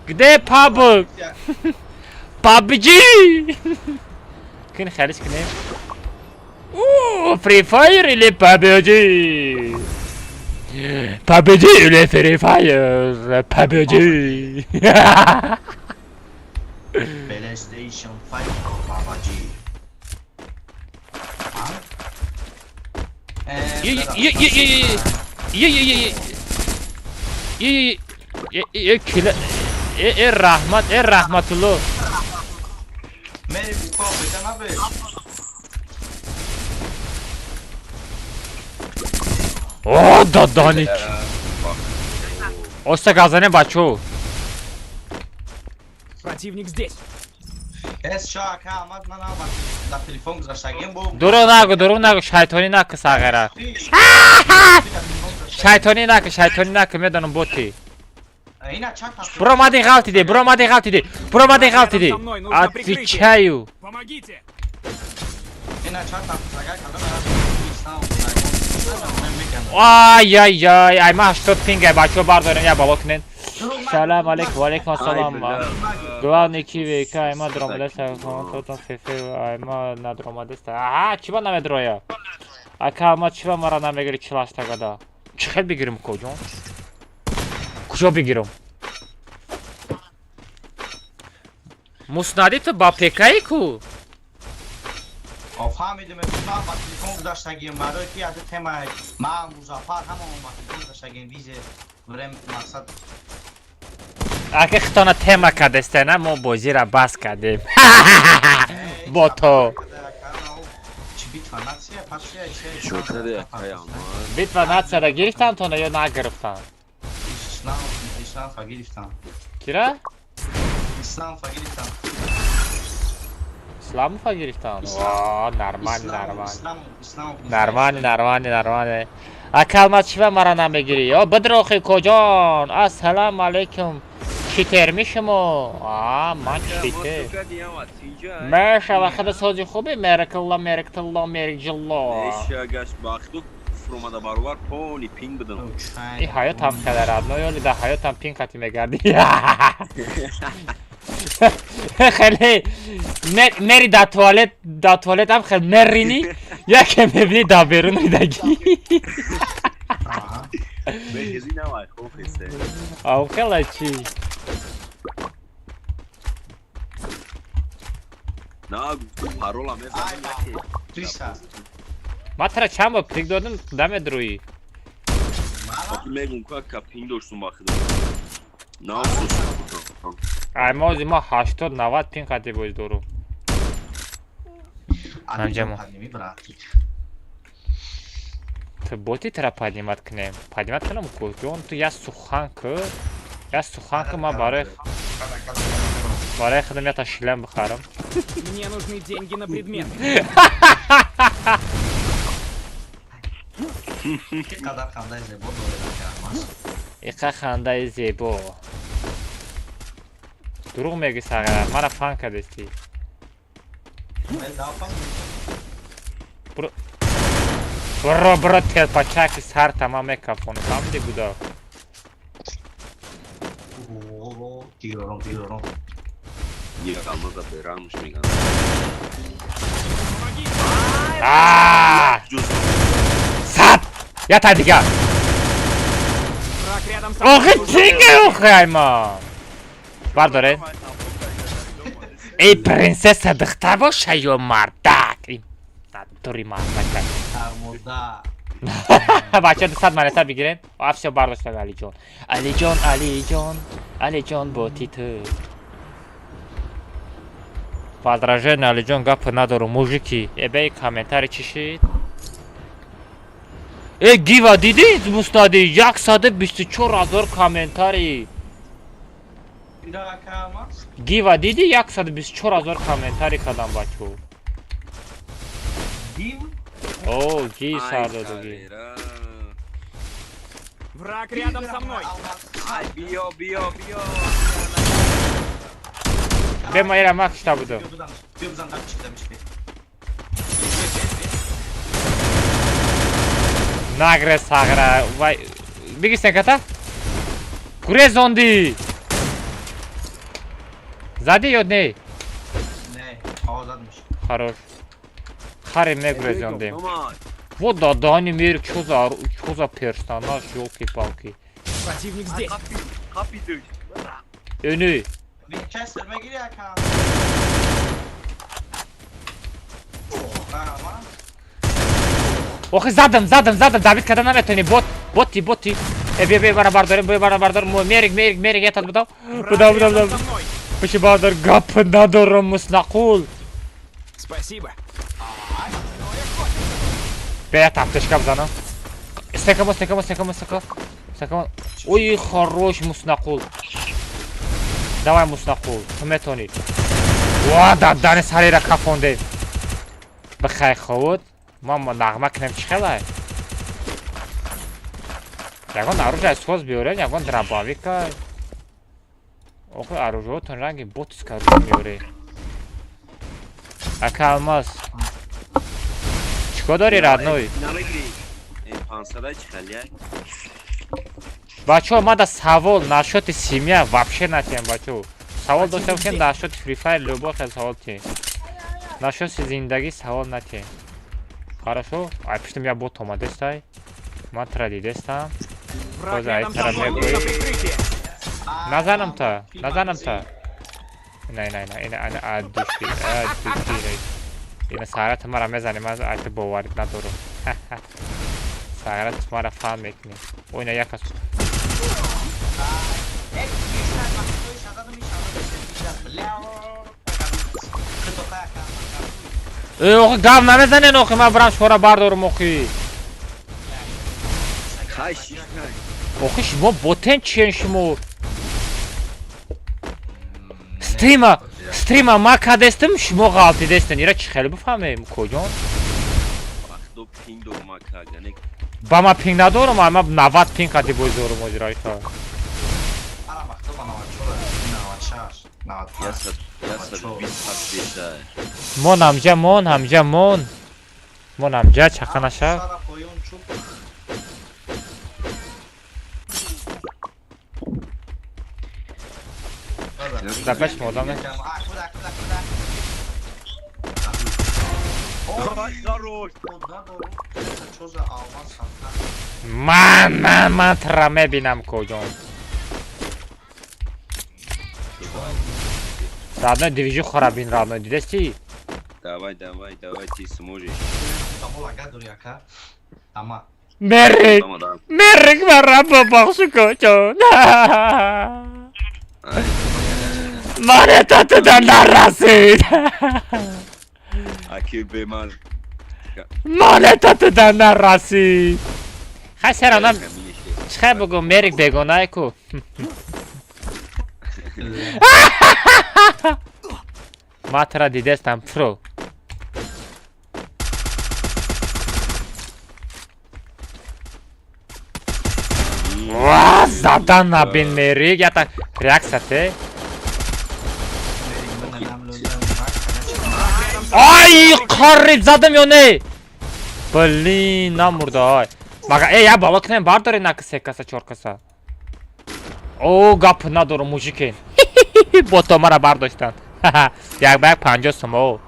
Где пабг? PUBG! Кин халис кунем. О, Free Fire или PUBG? PUBG или Free Fire? PUBG. PlayStation 5 PUBG. Е е е е е е е е е е е е раҳмат, э раҳматулло. Мери буко бета набе. О, доданик. Оста газане бачо. Противник здесь. Эс шака амад мана ба телефон гузаштагим бу. Дурӯғ нагӯ, дурӯғ нагӯ, шайтонӣ накӯ сағира. Шайтонӣ накӯ, шайтонӣ накӯ, медонам боти. Ина чат. Буромади ғалтиди, буромади ғалтиди, буромади ғалтиди. Отвечаю. Помогите. Ина чат агар кадом Ай ай ай, ай ма 80 пинг ай бачо бардорем я бало кунен. Салам алейкум, ва алейкум ассалом. Главный ки ВК ай ма дромадаста, тотон феф ай ма надромадаста. Аҳа, чӣ ба намедроя? Ака ма чӣ ба мара намегири 48 гада? Чӣ хел бигирим коҷон? Куҷо бигирам? Муснади ту ба ПКи ку? Фаҳмидем, ман ба телефон гузаштагим барои ки ада тема ман Музаффар ҳамон ба телефон гузаштагим визе врем мақсад. Ака хитона тема кардестена, мо бозира бас кардем. Бо то. Битва нацияра гирифтан тона ё нагирифтан? Исламфа гирифтан. Кира? Исламфа гирифтан. Исламова гирифтан? О, нормально, нормально. Нормально, нормально, нормально. Ака алмаз чӣ ба мара намегирӣ? Ё бидрохи коҷон? Ассалому алайкум. Читерми шумо? А, ман читер. Мешава хада сози хуби меракалла меракталла мериҷилло. Фуромада баробар поли пинг бидам. И ҳаётам хеле радно ёли да ҳаётам пинг қати мегардӣ. Хеле мери да туалет, да туалетам хел мерини, яке мебини да берун ридагӣ. Бехези навай, хоб хесте. Ав хела чӣ? На, парола мезанам яке. 300. Ман тара чанд бор пинг додам, намедроӣ. Мегум ка пинг доштум ба худо. На, сус. Ай мо ма 80 90 пинг қати боз дорум. Анҷамо. Ту боти тара поднимать кунем. Поднимать кунам ку. Ҷон ту я сухан ку. Я сухан ку ман барои худам ята шлем бихарам. Мне нужны деньги на предмет. Қадар хандаи зебо доред, Аҳмад. Иқа хандаи зебо. Дурӯғ мегӯӣ сағира, мара фан кардестӣ. Бро, бро, телпачаки сар тама мекафонам, фаҳмидӣ гуда? Тирором, тирором. Як алмаза берамш меган. Аа! Сад! Ята дигар! Враг рядом со мной. Охи тинге охи айма! Бардоред. Эй, принсесса духтар боша ё мардак? Ин натури мардака. Армода. Бача 200 монета бигирен. А всё бардоштаг Алиҷон. Алиҷон, Алиҷон, Алиҷон боти ту. Возражение Алиҷон гап надору мужики. Эбей комментари чӣ шид? Э гива дидӣ мустади 124 ҳазор комментари. Гива дидӣ 124 ҳазор комментари кардам бачо. Гив? О, ги сар додагӣ. Враг рядом со мной. Ай, биё, биё, биё. Бе ма ира ма кушта будам. Биё бизан, биё бизан, дам чик, дам чик. Нагре сағра. Вай, бигир стенката. Гурезонди. Задӣ ё не? Не, озад меш. Хорош. Харе мегурезондем. Вот дадани мер чо за персонаж, ёлки-палки. Противник здесь. Өнü. Винчестер мегири ака. Ама. Охи задам, задам, задам, добить карда наметонӣ. Бот, боти, боти. Э, бия, бия, бара бардорем, бия, бара бардор. Мерик, мерик, мерик, ятад будав. Враг Будав, будав, рядом будав. со мной. Пиши бардор, гап надорам, муснақул. Спасибо. Бия, таптешка бизанам. Стекамо, стекамо, стекамо, стека. Стекамо. Ой, хорош, муснақул. Давай, муснақул, ту метонӣ. Ва, дадани сарира кафонде. Бихай ховуд. Ма нағма кунем чӣ хелай? Ягон оружие соз биёрем, ягон дробовика. Охи оружиотон ранги ботска меёре. Ака Алмаз. Чикор дори, родной? Намегири. 500 чӣ хелия? Бачаҳо, мада савол насчёти семья вообще натиҳем, бачаҳо. Савол дошта бошем насчёти Free Fire, любой хел савол тиҳем. Насчёти зиндагӣ савол натиҳем. Хорошо? Ай пиштам я бот омадестай. Ман тра дидестам. Враг Коза, рядом ай со мной. мегӯӣ. Нужно прикрытие. Назанам та, назанам та. Ина, ина, ина, ина, ина, адушти, адушти. Ина сарат мара мезани, ман айта боварит надорам. Сарат мара фаҳм мекунӣ. О, ина як ас. Э, мешад, махтой шададам мешад. Бля. Хитока ака. Э, охи гап намезанен, охи ман барам шуморо бардорам, охи. Хай шиш. Охи шумо ботен чиен шумо? Стрима, стрима ма кадестим, шумо ғалтидестен. Ира чӣ хеле бифаҳмем, коҷон? Вақто пинг дорум ака, гане. Ба ма пинг надорам, ма 90 пинг қади бой зорум озирайха. Ара вақто ба 94, 96, 95. 100 120 беша. Мон ҳамҷа, мон ҳамҷа, мон. Мон ҳамҷа, чақа наша. Сара поён чуп. Запеш модам не? А, куда, куда, куда? Ай, хорош. Куда дору? Это чё за алмаз сахта? Ман, ман, ман тра мебинам, коҷон. Родной, движу харабин, родной, дидести? Давай, давай, давай, ты сможешь. Тамо лага дори ака. Ама. Мерик! Тама да. Мерик мара бабахшу, коҷон. Ай, Монета туда нарасид. аки беман. Монета туда нарасид. Хай серана чӣ бугум, Мерик бегонае ку. Ма тра дидестам, фро. Ва, задан набин Мерик, ята реаксия те. Ай, қариб задам ё не? Блин, намурда ай. Мага э я бало кунем бардоре наки се каса, чор каса. О, гап надорам, мужикен. Бото мара бардоштанд. Як ба як 50 сум, о.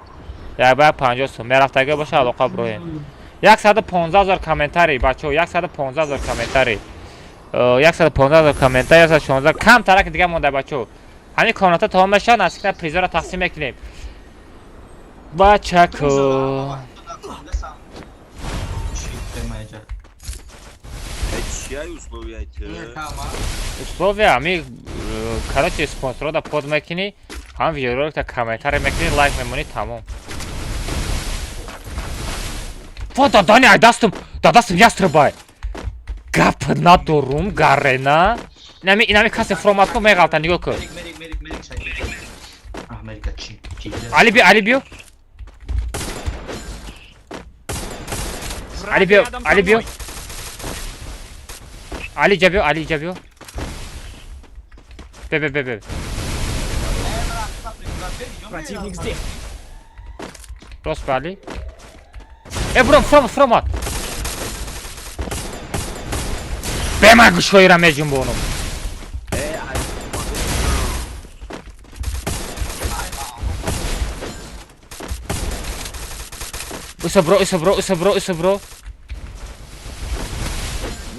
Як ба як 50 сум. Мерафтага боша алоқа броем. 115 000 комментарий, бачаҳо, 115 000 комментарий. 115 000 комментарий, 116 кам тараки дига монда, бачаҳо. Ҳамин комната тамом мешавад, наздикна призора тақсим мекунем. Бачако. Чӣ темаҷа? Чиай условия ти? Условия ами, короче, спонсорда под мекунӣ, ҳам видеороликта комментарий мекунӣ, лайк мемонӣ, тамом. Во, дадани, ай дастум, да дастум яструбай. Гап надорум, гарена. Инами, инами касе фромад ку меғалта, нигоҳ кун. Мерик, мерик, мерик, мерик, шай. Америка чи? Чи? Али биё, Али биё. Враг Али биё, рядом со Али биё. мной. Али ҷа биё, Али ҷа биё. Бе, бе, бе, бе. Противник здесь. Рост ба Али. Э, буром, фром, фромад. Бема гӯшҳоира меҷунбонам. Уса бро, уса бро, уса бро, уса бро.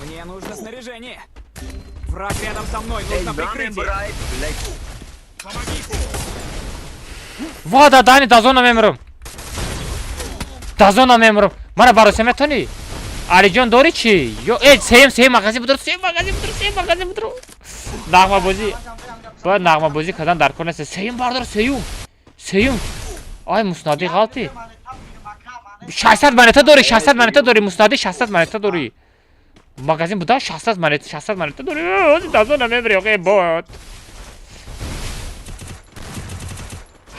Мне нужно снаряжение. Враг рядом со мной, нужно прикрытие. Помогите! Ва да дани дазона мемирам. Дазона мемирам. Мара бароса метони? Алиҷон дори чӣ? Ё э сеюм сеюм магазин будур, сеюм магазин будур, сеюм магазин будур. Нағмабозӣ. Бояд нағмабозӣ кардан дар кор нест. Сеюм бардор, сеюм. Сеюм. Ай муснадӣ ғалти. 600 монета дорӣ, 600 монета дорӣ, муснадӣ 600 монета дорӣ. Магазин буда 600 монета, 600 монета дорӣ. Ҳозир дазона мемири, охе бот.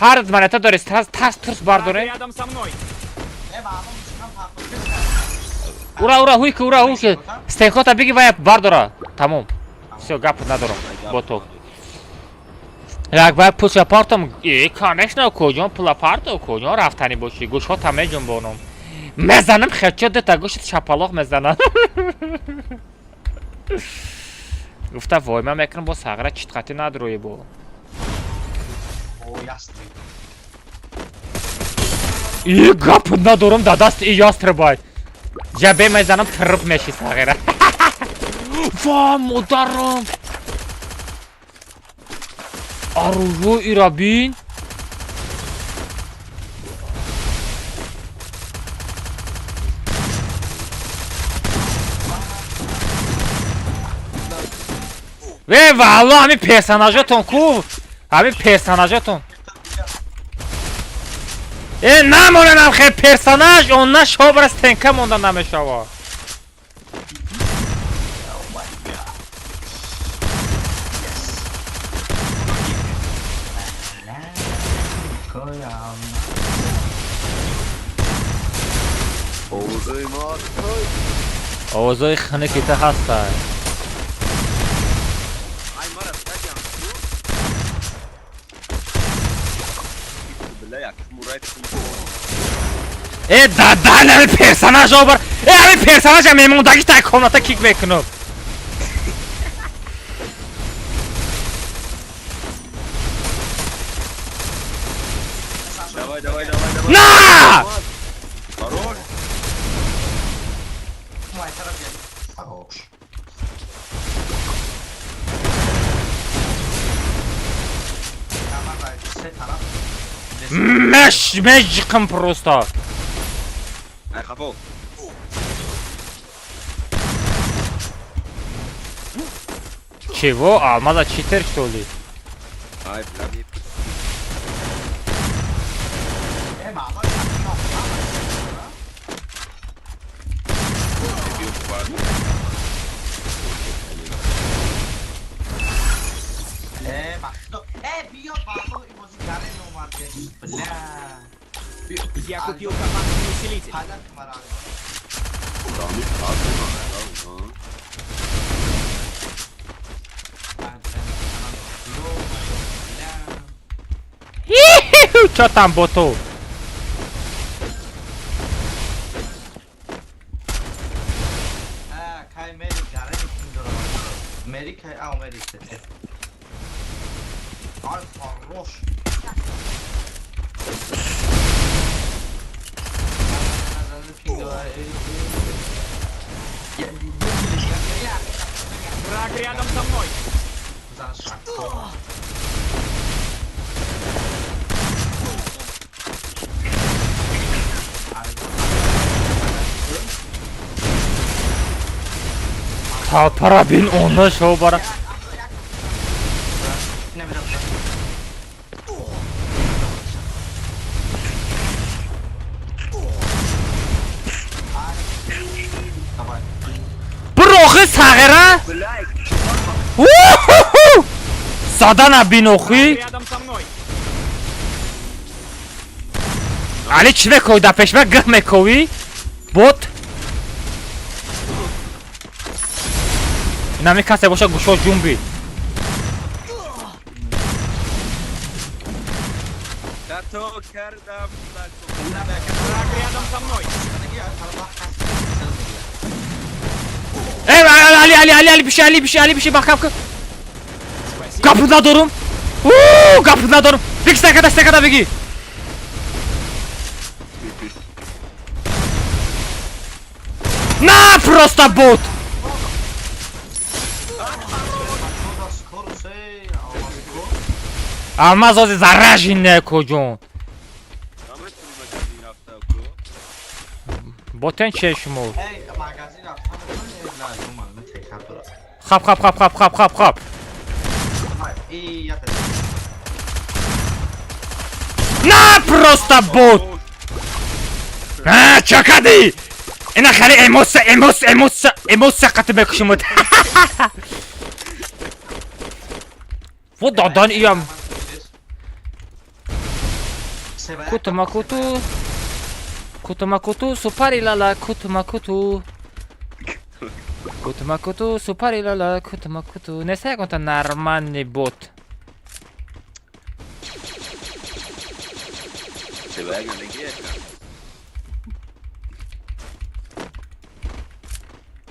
Ҳар монета дорӣ, тас тас турс Враг бардоре. рядом со мной. Ура, ура, ҳуй ки, ура, ҳуй ки. Стенкота биги вая бардора. Тамом. Всё, гап надорам. Боток. Як вай пулша партом. Э, конечно, куҷо пула парто, куҷо рафтанӣ бошӣ? Гӯшҳота меҷунбонам. Мезанам хечо дета гӯшт шапалоқ мезанам. Гуфта вой ман мекунам бо сағра читқатӣ надрои бо. И гап надорам да даст и ястребай. Ҷабе мезанам тириб меши сағира. Ва модарам. Аружо ира бин. Ве валло ҳамин персонажотон ку? Ҳамин персонажотон. Э намонанам хе персонаж, он на шобра стенка монда намешава. Овозои хунуки ту ҳастай. Э дадан ҳамин персонаж обар. Э ҳамин персонажа мемондагӣ та комната кик мекунам. Давай, давай, давай, давай. На! Хорош. Хорош. Меш, мешқим просто. Ай, хафо. Чего? Алмаза читер, что ли? Ай, бля. Я купил компактный усилитель. Чё там, боту? Враг рядом со мной. Талпара бин онда шоу бара. Бир охи сағира? Задана бин охи. Рядом со мной. Али чӣ мекови дар пешма гих мековӣ? Бот. Инами касе боша гӯшо ҷунби. Хато кардам. Враг рядом со мной. Э, Али, Али, Али, Али, биши, Али, биши, Али, биши, маҳкам кун. Спасибо. Гап надорум. У, гап надорум. Беги, стакада, стакада беги. На, просто бот. Алмаз ози зараженная, коҷон. Ботен чие шумо? Хап, хап, хап, хап, хап, хап, хап. На, просто бот. А, чакади! Ина хали эмоция, эмоция, эмоция, эмоция қати мекушимуд. Во дадан иям. Кутума куту. Кутума куту, супари лала, кутума куту. Кутума куту, супари лала, кутума куту. Неса ягонта нормальный бот.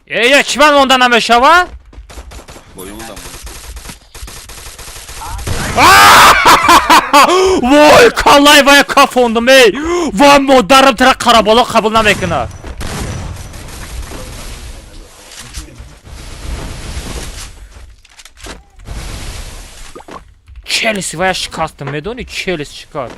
Э, я чӣ ман монда намешава? Вой, каллай вая кафондум, эй! Ва модарам тара қарабало қабул намекунад. Челюсть вая шикастам, медони, челюсть шикаст.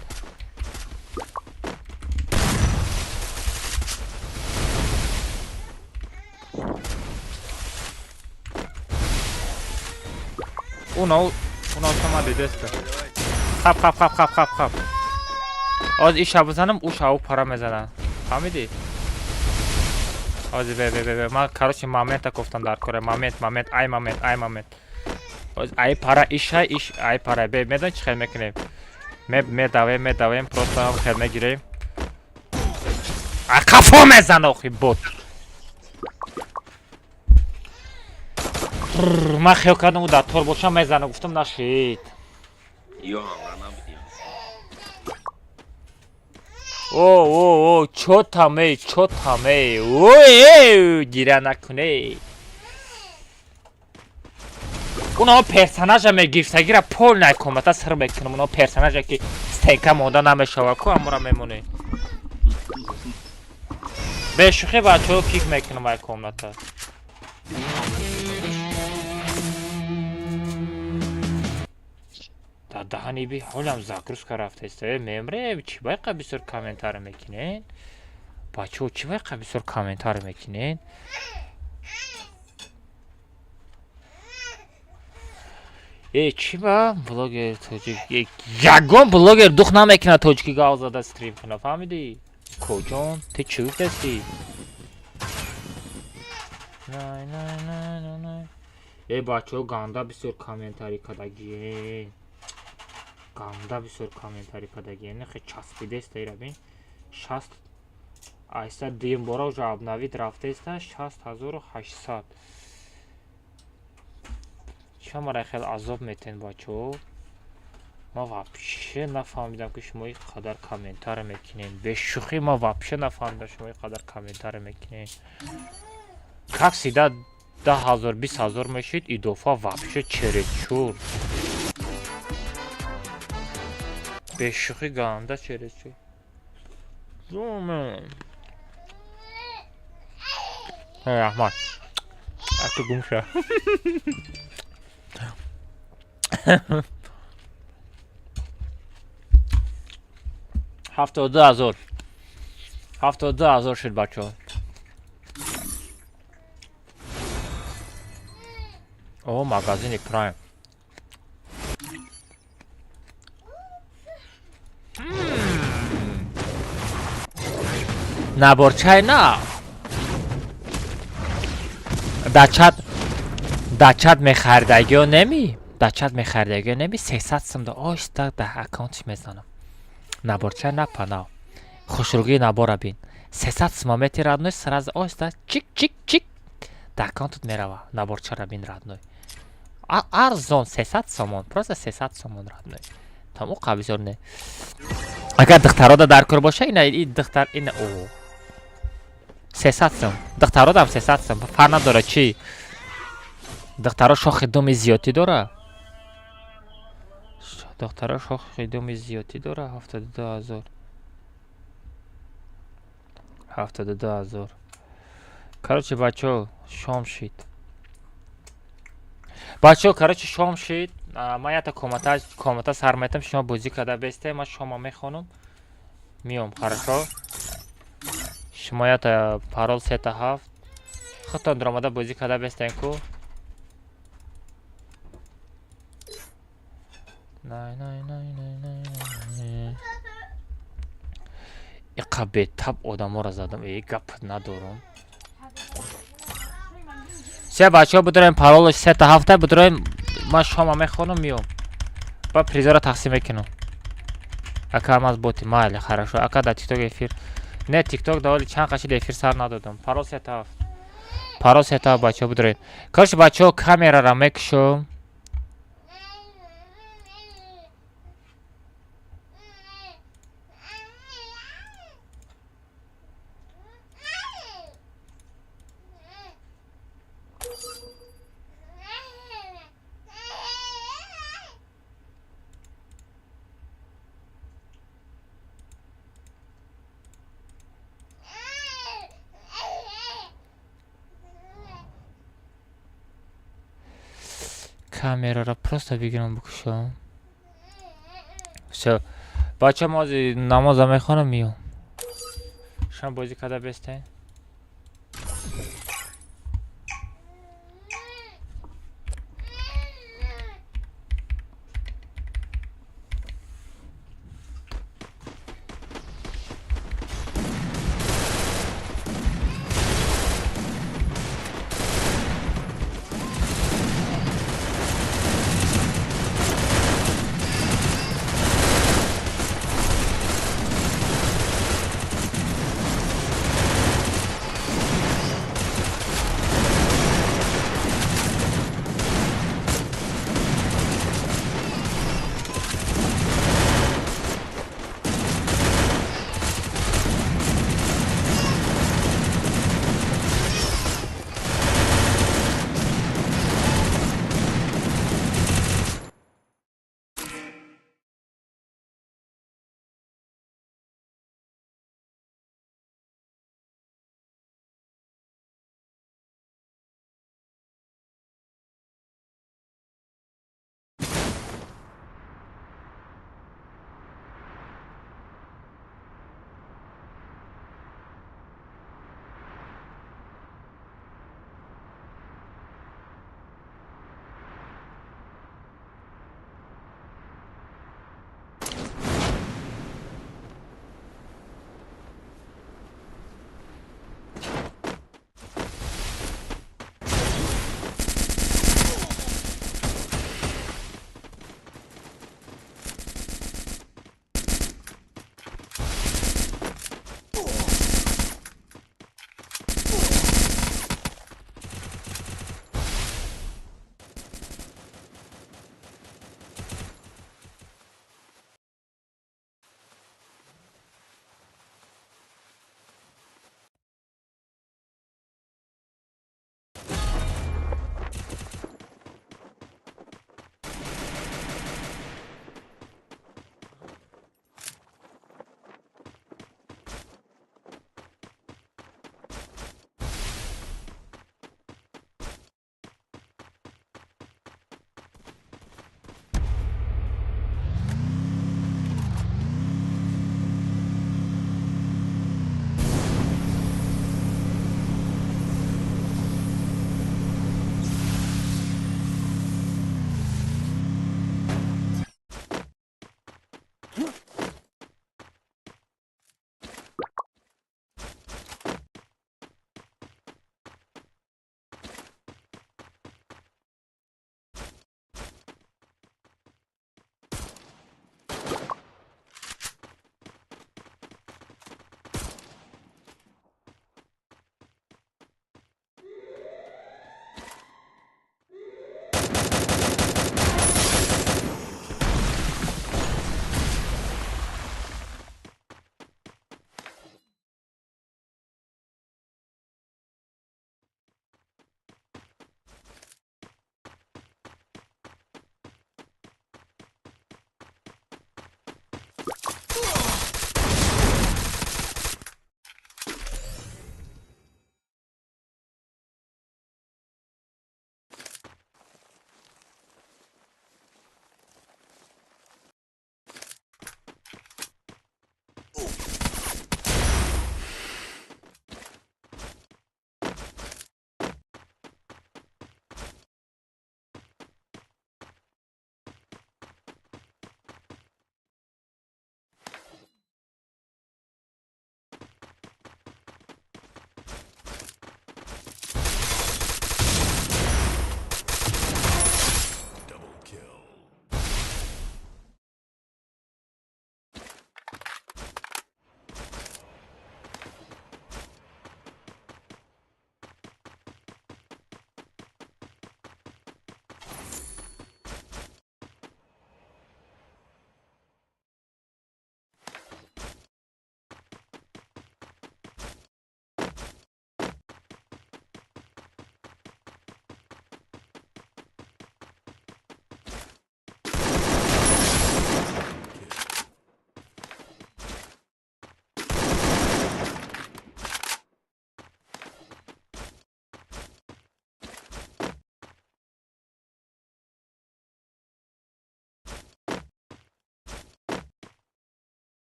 Уно, уно шама дидеста. Хап, хап, хап, хап, хап, хап. Оз иша бизанам, ӯ шаву пара мезанад. Фаҳмидӣ? Ози бе бе бе бе ман, короче, момента гуфтам дар кора, момент, момент, ай момент, ай момент. Оз ай пара иша иш ай пара бе медон чӣ хел мекунем? Ме медавем, медавем, просто хел мегирем. А қафо мезана охи бот. Ман хел кардам, ӯ дар тор боша мезана, гуфтам нашид. О, о, о, чё там, эй, чё там, эй, ой, эй, гиря накуней. Уно персонажа мегирифтагира полная комната сир мекунам. Уно персонажа ки стенка монда намешава, ку амура мемонӣ. Бешӯхӣ, бачаҳо, кик мекунам ай комната. Дар даҳани би ҳолам загрузка рафтаиста. Э, мемре, чӣ байқа бисёр комментаро мекунед? Бачаҳо, чӣ байқа бисёр комментаро мекунед? Э, чӣ ба блогер тоҷик? Э, ягон блогер дух намекунад тоҷики гав зада стрим кунад, фаҳмидӣ? Коҷон, ту чӣ гуфтасӣ? Най, най, най, най, най. Э, бачаҳо, ганда бисёр комментарӣ кардагиен. Ганда бисёр комментарӣ кардагиен. Нехе часпидеста ира бин. 60 айса дуюм бора уже обновить рафтеста 60 800. Ча мара хел азоб метен, бачаҳо? Ман вообще нафаҳмидам, ки шумо ин қадар комментаро мекунед. Бешӯхӣ, ман вообще нафаҳмидам, шумо ин қадар комментаро мекунед. Как всегда, 10 000, 20 000 мешид, идофа вообще чересчур. Бешӯхӣ, ганда чересчур. Раҳмат. Ату гум ша. 72 000. 72 000 шуд, бачаҳо. О, магазини Прайм. Наборчай на. Дар чат, дар чат мехаридагиё неми? Дар чат мехаридагиё неми? 300 сум да оҳиста дар аккаунтиш мезанам. Наборчай на панав. Хушругии набора бин. 300 сума мети, родной, сразу оҳиста чик чик чик дар аккаунтат мерава. Наборчара бин, родной. Арзон 300 сомон, просто 300 сомон, родной. Там уқа бисёр не. Агар духтарода дар кор боша, ина и духтар ина о. 300 сум. Духтародам 300 сум. Фарқ надорад чӣ. Духтаро шохи думи зиёдтӣ дора? Духтаро шохи думи зиёдтӣ дора? 72 000. 72 000. Короче, бачаҳо, шом шид. Бачаҳо, короче, шом шид. Ман якта комната сар метам, шумо бозӣ карда бесте, ман шома мехонам. Миём, хорошо? Шумо якта парол сета ҳафт. Худтон даромада бозӣ карда бестен ку. Най най най най най най. Иқа бетаб одаморо задам. Э, гап надорам. Се бачаҳо, бидорем, паролаш сета ҳафта, бидорем, ман шома мехонам, миём. Ба призора тақсим мекунам. Ака, ман аз боти майли, хорошо. Ака, дар тикток эфир. Не, тикток да, ҳоли чанд қашид эфир сар надодам. Парол сета ҳафт. Парол сета ҳафт, бачаҳо, бидорем. Короче, бачаҳо, камерара мекушам. Камерара просто бигирам, бикушам. Всё. Бача, мо ҳозир намоза мехонам, миём. Шумо бозӣ карда бестен.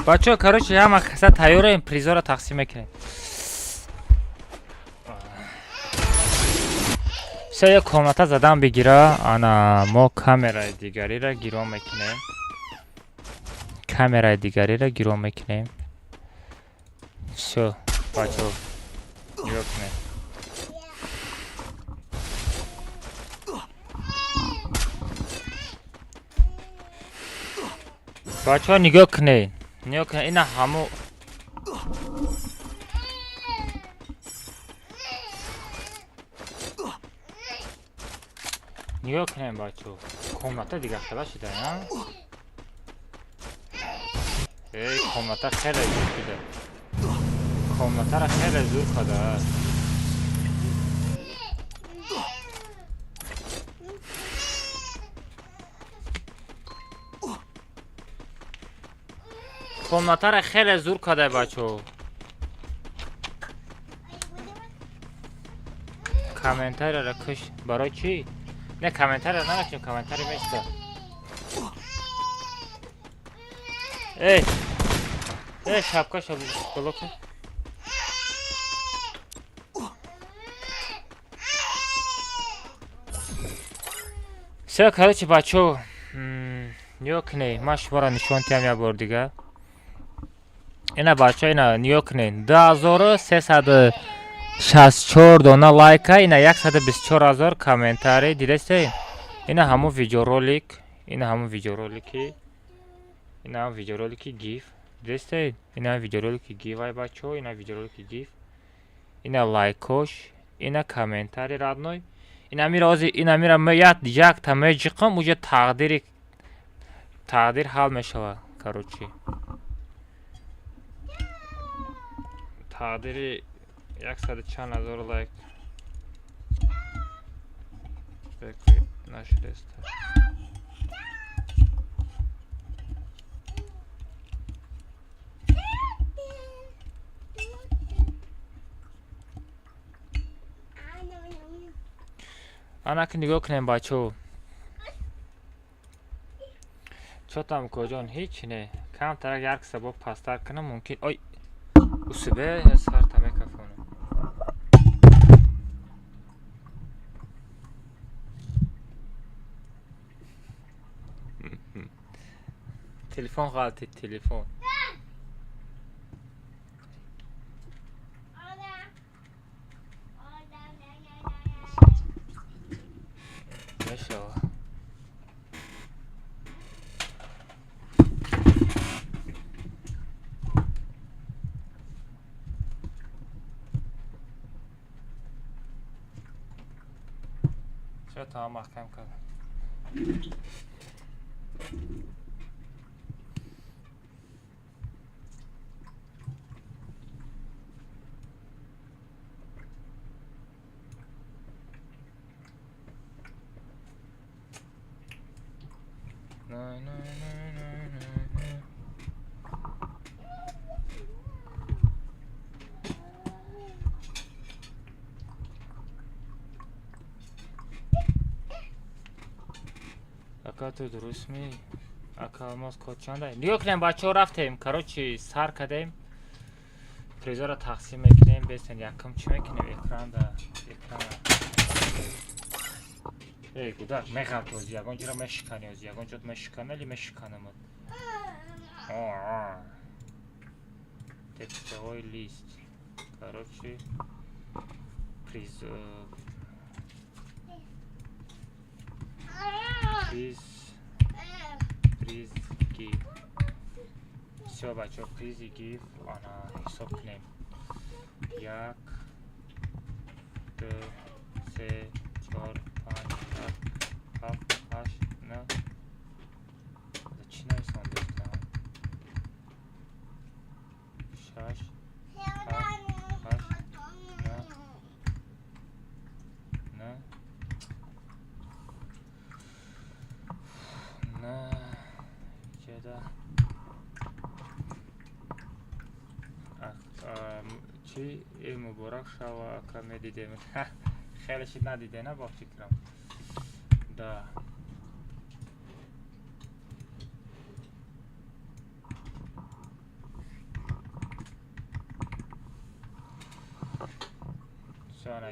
Бачаҳо, короче, ҳама каса тайёраем, призора тақсим мекунем. Все, як комната задан бигира. Ана мо камераи дигарира гиро мекунем. Камераи дигарира гиро мекунем. Все, бачаҳо, нигоҳ кунед. Бачаҳо, нигоҳ кунед. Нигоҳ кунед, ина ҳамо нигоҳ кунед, бачаҳо. Комната дигар хела шуда, а? Эй, комната хеле зур шуда. Комнатаро хеле зур кардааст. Комнатаро хеле зур карда, бачаҳо. Комментарияро куш. Барои чӣ? Не, комментария намекунем, комментарий места. Эй! Эй, шапкаша боло кун. Все, короче, бачаҳо, нигоҳ кунед, ман шуморо нишон диҳам як бор дигар. Ина бачаҳо, ина нигоҳ кунед, 2364 дона лайка, ина 124 000 комментарий, дидастед? Ина ҳамун видеоролик, ина ҳамун видеоролики, ина ҳамун видеоролики гиф, дидастед? Ина ҳамун видеоролики гиф, ай бачаҳо, ина видеоролики гиф, ина лайкош, ина комментарий родной. Ина мира ози, ина мира якта меҷиқам, уже тақдир ҳал мешавад, короче. Тақдири яксаду чанд ҳазор лайк нашудааст. Ана ки нигоҳ кунем, бачаҳо. Чо там, коҷон, ҳеч не. Камтарак як сабоб пасттар кунам, мумкин. Ой, усубе сарта мекафонам. Телефон ғалтид, телефон. Мешава. Чаро тамом маҳкам кардам? На, на, на, на, на, на. Ака, ту дуруст ми? Ака, алмоз код чанда? Нигоҳ кунем, бачаҳо, рафтем. Короче, сар кардем. Призора тақсим мекунем, бесен якум чӣ мекунем? Экранда, экрана. Эй, гудак, меғалт ози, ягон ҷоро мешикани ози, ягон ҷот мешикана или мешиканамад? Текстовой лист. Короче, приз приз приз гиф. Всё, бачаҳо, призи гиф, ана ҳисоб кунем. Як, ду, се, чор, панҷ, шаш, ҳафт, ҳашт, нӯ. Чӣ нависам дӯстам? Шаш, ҳафт, ҳашт, нӯ, нӯ, нӯ, ҷеда. Чӣ э муборак шава, ака, медидем. Хеле шид надиде, на бо фикрам. Да.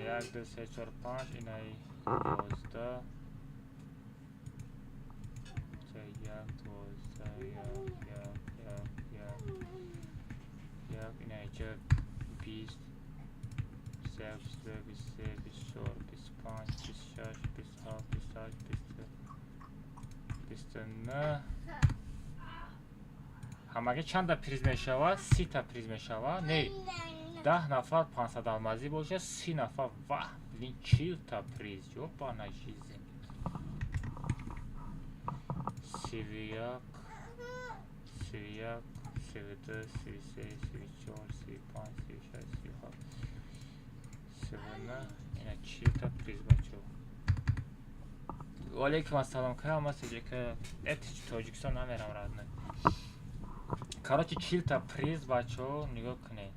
Як, ду, се, чор, панҷ, инаи 11. Як, 12, як, як, як, як, як, инаи 20, 21, 22, 23, 24, 25, 26, 27, 28, 29. Ҳамагӣ чанда приз мешавад? 30-та приз мешавад? Не, 10 нафар 500 алмазӣ бошад, 30 нафар, ваҳ, блин, 40-та приз, ёбана жизнь. 31, 31, 32, 33, 34, 35, 36, 37, 39, ина 40-та приз, бачо. Валейкум ассалом, кай омадсиҷека? Эти Тоҷикистон намерам, родной. Короче, 40-та приз, бачо, нигоҳ кунед.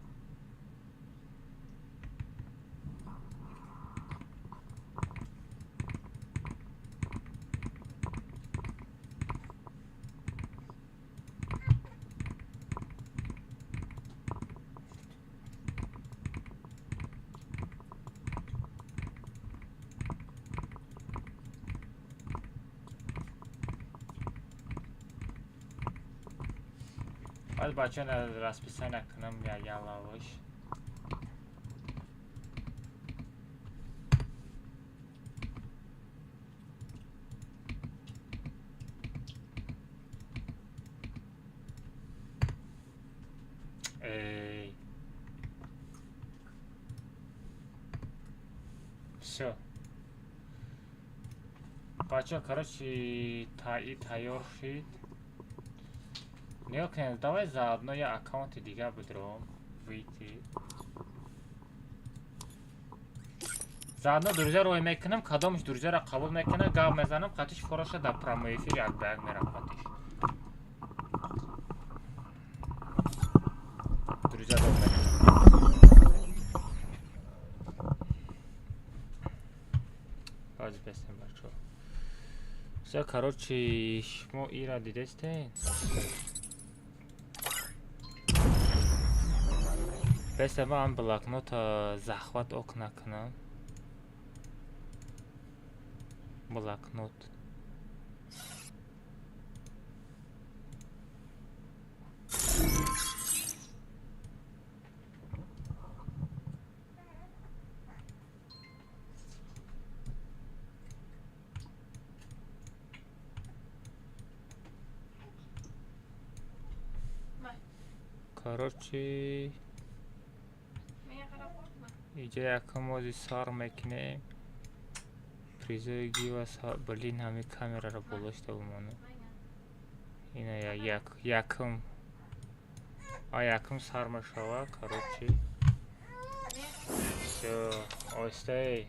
Баъд, бача, расписание кунам ялавош. Эй. Всё. Бача, короче, тайёр шид. Нигоҳ кунед, давай заодно я аккаунти дигар бидуром. Выйти. Заодно друзья рой мекунам, кадомаш друзьяро қабул мекунам, гап мезанам, қатиш фораша дар прямой эфир як ба як мерам қатиш. Друзья дод мекунам. Ҳозир бестем, бачаҳо. Всё, короче, шумо ира дидестен? Беста, ман блокнота захват окна кунам. Блокнот. Короче, иҷа якум ози сар мекунем. Призои гива, блин, ҳами камераро болошта бимонам. Ина як якум. А якум сар мешава, короче. Всё, оҳистаи.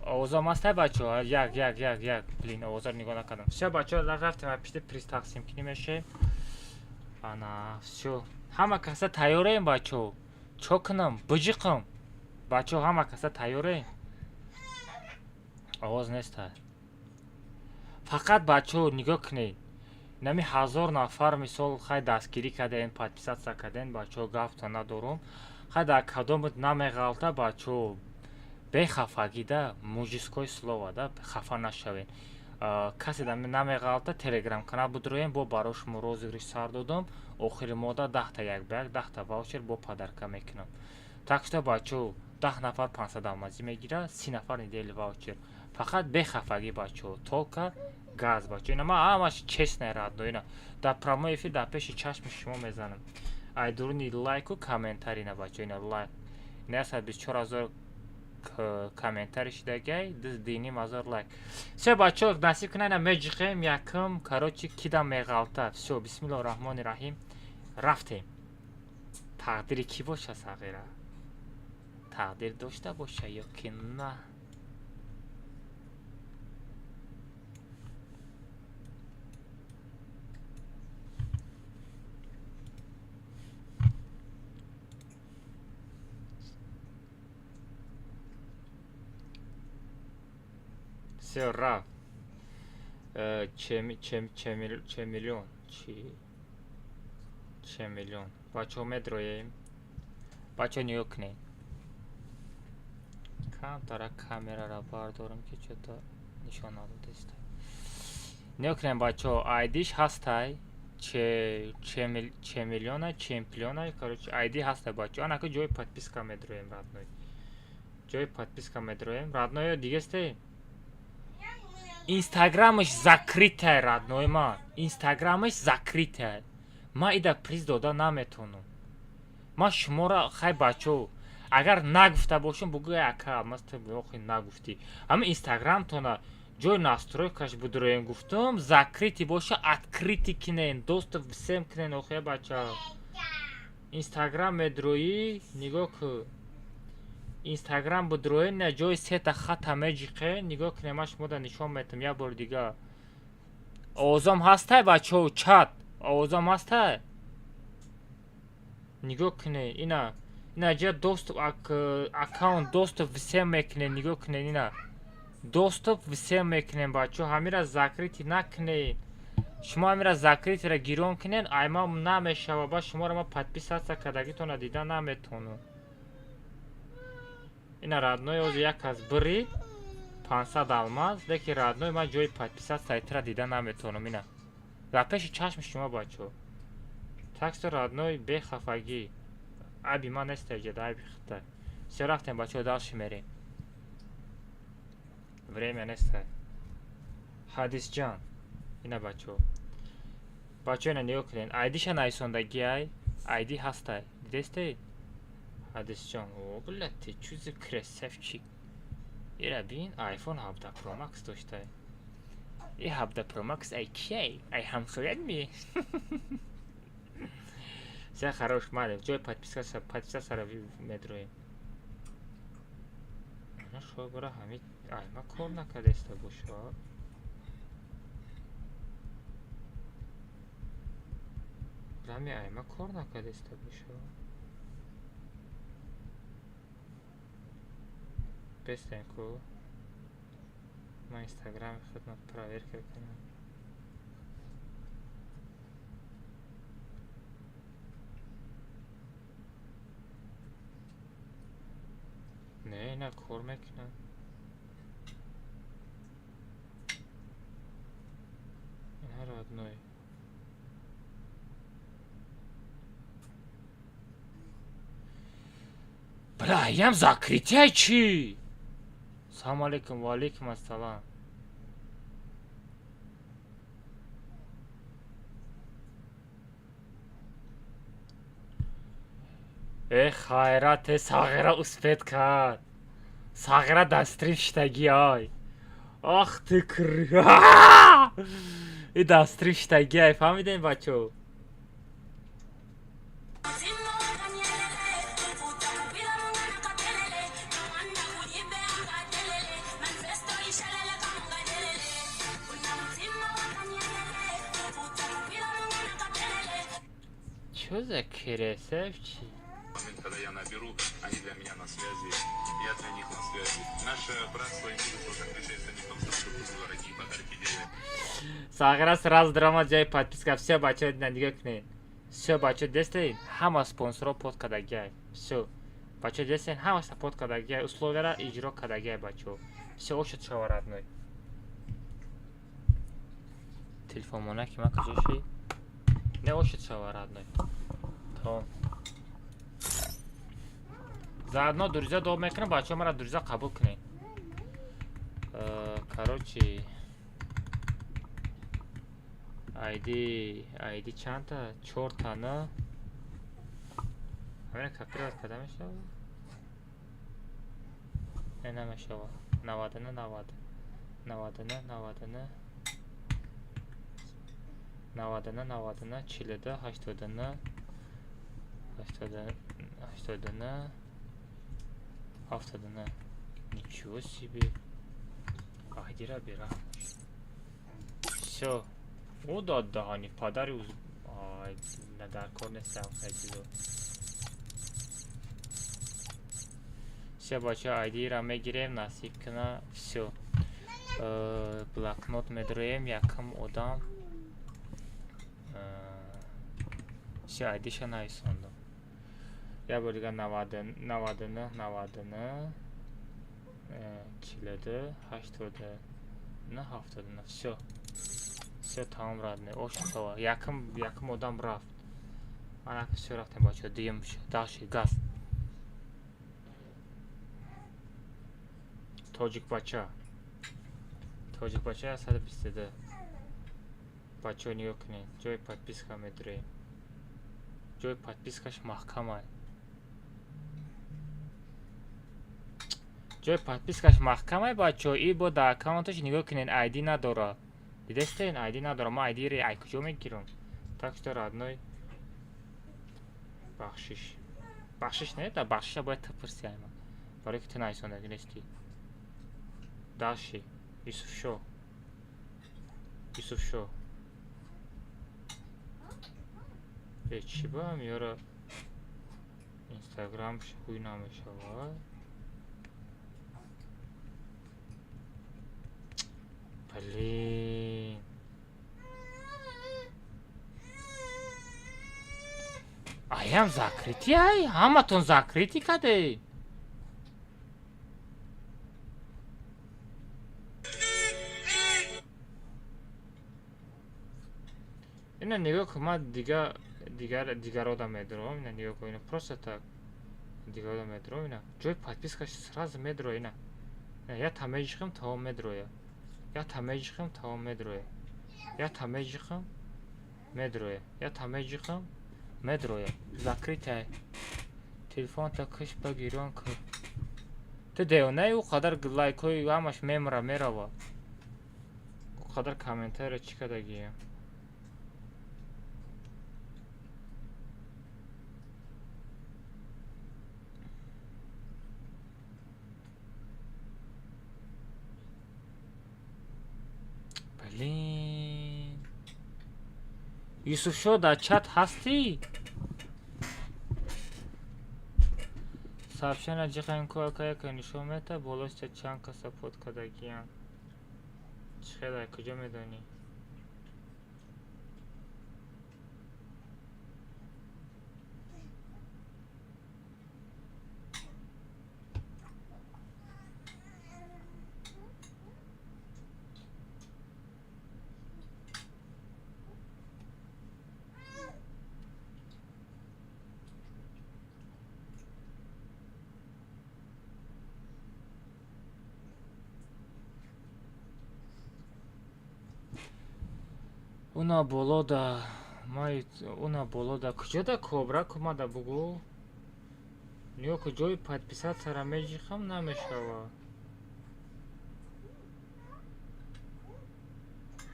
Овозам ҳастай, бачаҳо? Як, як, як, як. Блин, овозаро нигоҳ накардам. Всё, бачаҳо, рафтем, пишти приз тақсим кунӣ мешавем. Ана, всё. Ҳама каса тайёраем, бачаҳо? Чо кунам? Биҷиқам. Бачаҳо, ҳама каса тайёраем? Овоз неста. Фақат, бачаҳо, нигоҳ кунед. Нами 1000 нафар, мисол, хай дастгирӣ кардем, подписаться кардем, бачаҳо, гафта надорум. Хай дар кадомат намеғалта, бачаҳо, бехафагида, мужское слово да, хафа нашавед. Касе намеғалта, телеграм канал бидроем, бо барои шумо розыгрыш сар додам. Охири моҳда 10-та як ба як, 10-та ваучер бо подарка мекунам. Так что, бачаҳо, 10 нафар 500 алмазӣ мегирад, 30 нафар недели ваучер. Фақат бехафагӣ, бачаҳо, только газ, бачаҳо. Ина ман ҳамаш честно, родной, ина дар прямой эфир, дар пеши чашми шумо мезанам. Ай дуруни лайку комментарий на, бачаҳо, ина лайк, ина 124 000 комментарий шидагай, 2,5 ҳазор лайк. Всё, бачаҳо, насиб кунай, ина меҷиқем якум, короче, кидам меғалта. Всё, бисмиллоҳи раҳмони раҳим, рафтем. Тақдири кӣ боша, сағира? Тақдир дошта боша ё ки на? Всё, рафт. Че миллион чи че миллион, бачаҳо, медроем. Бачаҳо, нигоҳ кунед, камтара камерара бардорам, ки чё-то нишон надодеста. Нигоҳ кунед, бачаҳо, айдиш ҳастай, че миллиона, чемпиона, короче, айди ҳастай, бачаҳо. Анака ҷои подписка медроем, родной, ҷои подписка медроем, родной. Дигесте, инстаграмаш закрытая, родной ман, инстаграмаш закрытая. Ман ида приз дода наметонам. Ман шуморо, хай, бачаҳо, агар нагуфта бошам, бугӯя: «Ака, охи, нагуфтӣ». Ҳама инстаграмтона ҷои настройкаш будроем, гуфтум, закрытый боша, открытый кинен, доступ всем кинен. Охия, бача, инстаграм медроӣ, нигоҳ ку, инстаграм будроӣ, на ҷои сета хата меҷиқе. Нигоҳ кунем, ман шумода нишон метам як бори дига. Овозом ҳастай, бачаҳо? Чат, овозом ҳастай? Нигоҳ кунед, ина, ина ҷа доступ аккаунт, доступ всем мекунед. Нигоҳ кунед, ина доступ всем мекунем, бачаҳо. Ҳамира закрытый накунед. Шумо ҳамира закрытыйра гирон кунед, айма намешава. Ба шуморо ма подписаться кардагитона дида наметонам. Ина, родной, ози як аз бирид 500 алмаз, леки, родной, ман ҷои подписаться сайтра дида наметонам. Ина дар пеши чашми шумо, бачаҳо. Так что, родной, бехафагӣ, айби ман неста иҷода, айби хита. Всё, рафтем, бачаҳо, дальше мерем, время неста. Ҳадисҷан, ина, бачаҳо, бачаҳо, ина нигоҳ кунед, айдиша нависондагиай, айди ҳастай, дидестед? Ҳадисҷон, о, бля, ты чё за красавчик! Ира бин, iPhone 17 Pro Max доштай. И 17 Pro Max ай кияй? Ай ҳамсояд ми? Всё, хорош, мале, ҷои подписка, подписаться медроем. Ана шо бара ҳами ай ма кор накардаиста боша. Рами ай ма кор накардаиста боша. Бестен ку. Ман инстаграми худма проверка кунам. Не, ина кор мекунам. Ина, родной. Бля, ям закрытие чӣ? Салому алейкум, ва алейкум ассалам. Э, хайрат, э, сағира успеть кард. Сағира дар стрим шитагӣ, ай. Ах ты кр. И дар стрим шитагӣ, ай, фаҳмидем, бачаҳо? Чё за красавчик? Момент, когда я наберу, они для меня на связи, я для них на связи. Наше братство и дружба заключается не в том, что мы друг другу дорогие подарки делаем. Сағира сразу драма ҷои подписка. Всё, бачаҳо, нигоҳ кунед. Всё, бачаҳо, дестед? Ҳама спонсорро под кардагиай. Всё. Бачаҳо, дестед? Ҳамаша под кардагиай. Условияра иҷро кардагиай, бачаҳо. Всё, ошуд шава, родной. Телефонмонаки ман куҷо шид? Не, ошуд шава, родной. Тамом. Заодно друзья доб мекунам, бачаҳо, мара друзья қабул кунед. Короче, айди чандта? Чорта, на? Ҳамина копировать карда мешавад? Не, намешавад. 99, 90. 99, 99. 99, 99, 42, 89, 89, 79. Ничего себе. Айдира берахмаш. Всё. О дод даҳани падари уз. Ай, на дар кор нестам чизо. Всё, бача, айдира мегирем, насиб кина. Всё. Блокнот медроем, якам одам. Всё, айдиша нависондам. Я бор дигар 99, 99, 42, 89, 79. Всё. Всё, тамом, родной. Ош шава. Якым одам рафт. Ана всё, рафтем, бача. Дуюм дальше газ. Тоҷик бача. Тоҷик бача 122. Бачаҳо, нигоҳ кунед. Ҷои подписка медроем. Ҷои подпискаш маҳкамай. Ҷои подпискаш маҳкамай, бачаҳо. И бо дар аккаунташ нигоҳ кунед, айди надора. Дидестен, айди надора. Ман айдиро ай куҷо мегирам? Так что, родной, бахшиш. Бахшиш не, да бахшиша бояд ту пурси ай ман. Барои ки ту нависондагӣ нестӣ. Дальше. Юсуфшо. Юсуфшо. Э, чӣ ба ёра Инстаграм ҳуй намешавад? Блин. Аям закрытый ай? Ҳаматон закрытый кардед? Ина нигоҳ кун, ман дигарода медурам, ина нигоҳ кун, ина просто так дигарода медурам, ина ҷои подпискаш сразу медуро, ина. Ина я та меҷиқам, тамом медуроя. Я та меҷиқам, тамом медуроя. Я та меҷиқам, медуроя. Я та меҷиқам, медуроя. Закрытая. Телефонта киш багирон ку. Ту девонаи, ӯ қадар лайкҳои ҳамаш мемра мерава. Ӯ қадар комментария чӣ кардагиям? Блин. Юсуфшо, дар чат ҳастӣ? Сообщение ҷиқаем ку, ака, яка нишон мета, болошта чанд каса под кардагиян. Чӣ хелай, куҷо медонӣ? Уна болода май, уна болода куҷода кобра кумада бугӯ? Нигоҳ ку, ҷои подписатсияро меҷиқам, намешава.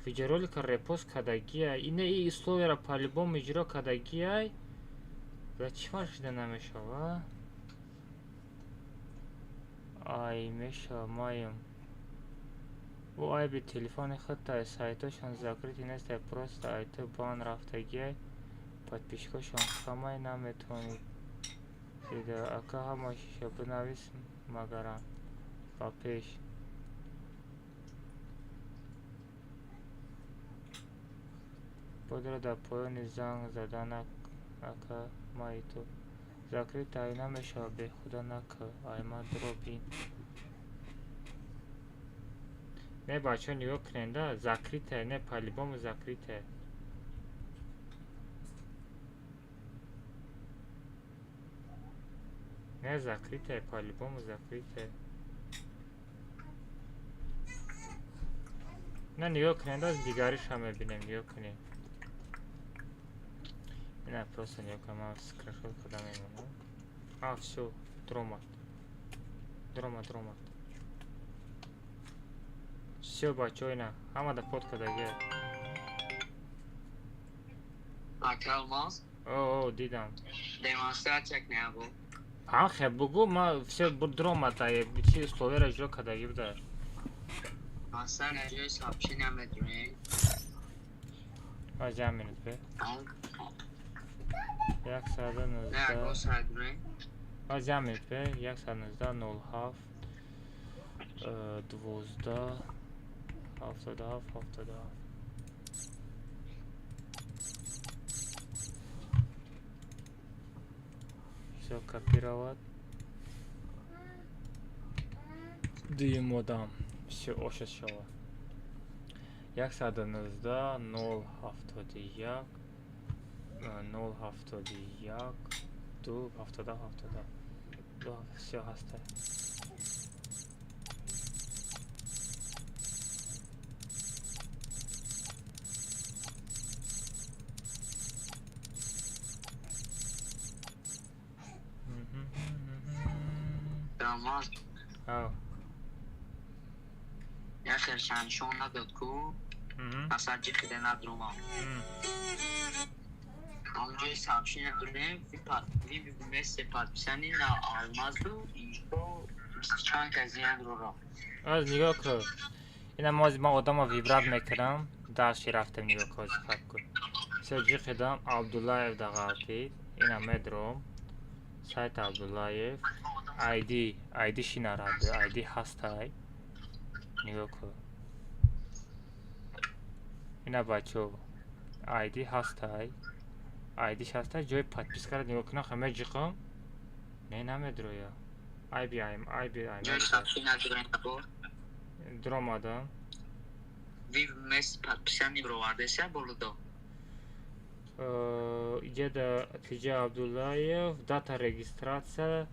Видеоролика репост кардагиай. Ина и условияро по-любому иҷро кардагиай. Ва чӣ фарқ шуда намешава? Ай, мешава, маем. Ӯ айби телефони худтай, сайтошон закрытый нестай, просто ай ту бан рафтагиай, подписчикошон камай, наметавонӣ дида. Ака, ҳамаша бинавис, магарам. Ба пеш. Бодро дар поёни занг задан, ака, майи ту. Закрытый ай намешава, бехуда накӯ. Ай ма дро бин. Не, бачаҳо, нигоҳ кунед, да, закрытая, не, по-любому закрытая. Не, закрытая, по-любому закрытая. На, нигоҳ кунед, аз дигариша мебинем, нигоҳ кунед. Ина просто нигоҳ кунед, ман скриншот карда мемонам. А, всё, дромад. Дромад, дромад. Всё, бачаҳо, ина ҳамада под кардагия. Ака Алмаз. О, о, дидам. Демонстрация кунем бу. Ҳам хе бугу, ма всё дромад, чи условия ро иҷро кардагӣ буда. Аслан ҷои сообщения медонӣ. Аз як минут бе. 119. Аз як минут бе. 119 07 12 77 77. Всё, копировать. Дуюм одам. Всё, ошад шава. 119 071 071 2 77 72. Всё, ҳаста. Алмаз. Ав. Я хелшан нишон надод ку. Асар ҷихида надромам. Ҳамҷои сообщения дорем, вместе подписани на Алмазу ишо чанд казиян рора. Аз нигоҳ кун. Ина мо одама выбрать мекунам. Дальше рафтем, нигоҳ кун, хаб кун. Всё, ҷихидам Абдуллаев дағалтид. Ина медром. Сайт Абдуллаев. ID, ID шинарад, ID ҳастай. Нигоҳ кун. Ина бачо, ID ҳастай. ID ҳастай, ҷои подписка ро нигоҳ кунам, хаме ҷиқам. Не, намедроя. Айби айм, айби айм. Ҷои сообщения дорем бо. Дромадам. Ви вместе подписани бировардеся болудо. Иҷада Тиҷа Абдуллаев, дата регистрация,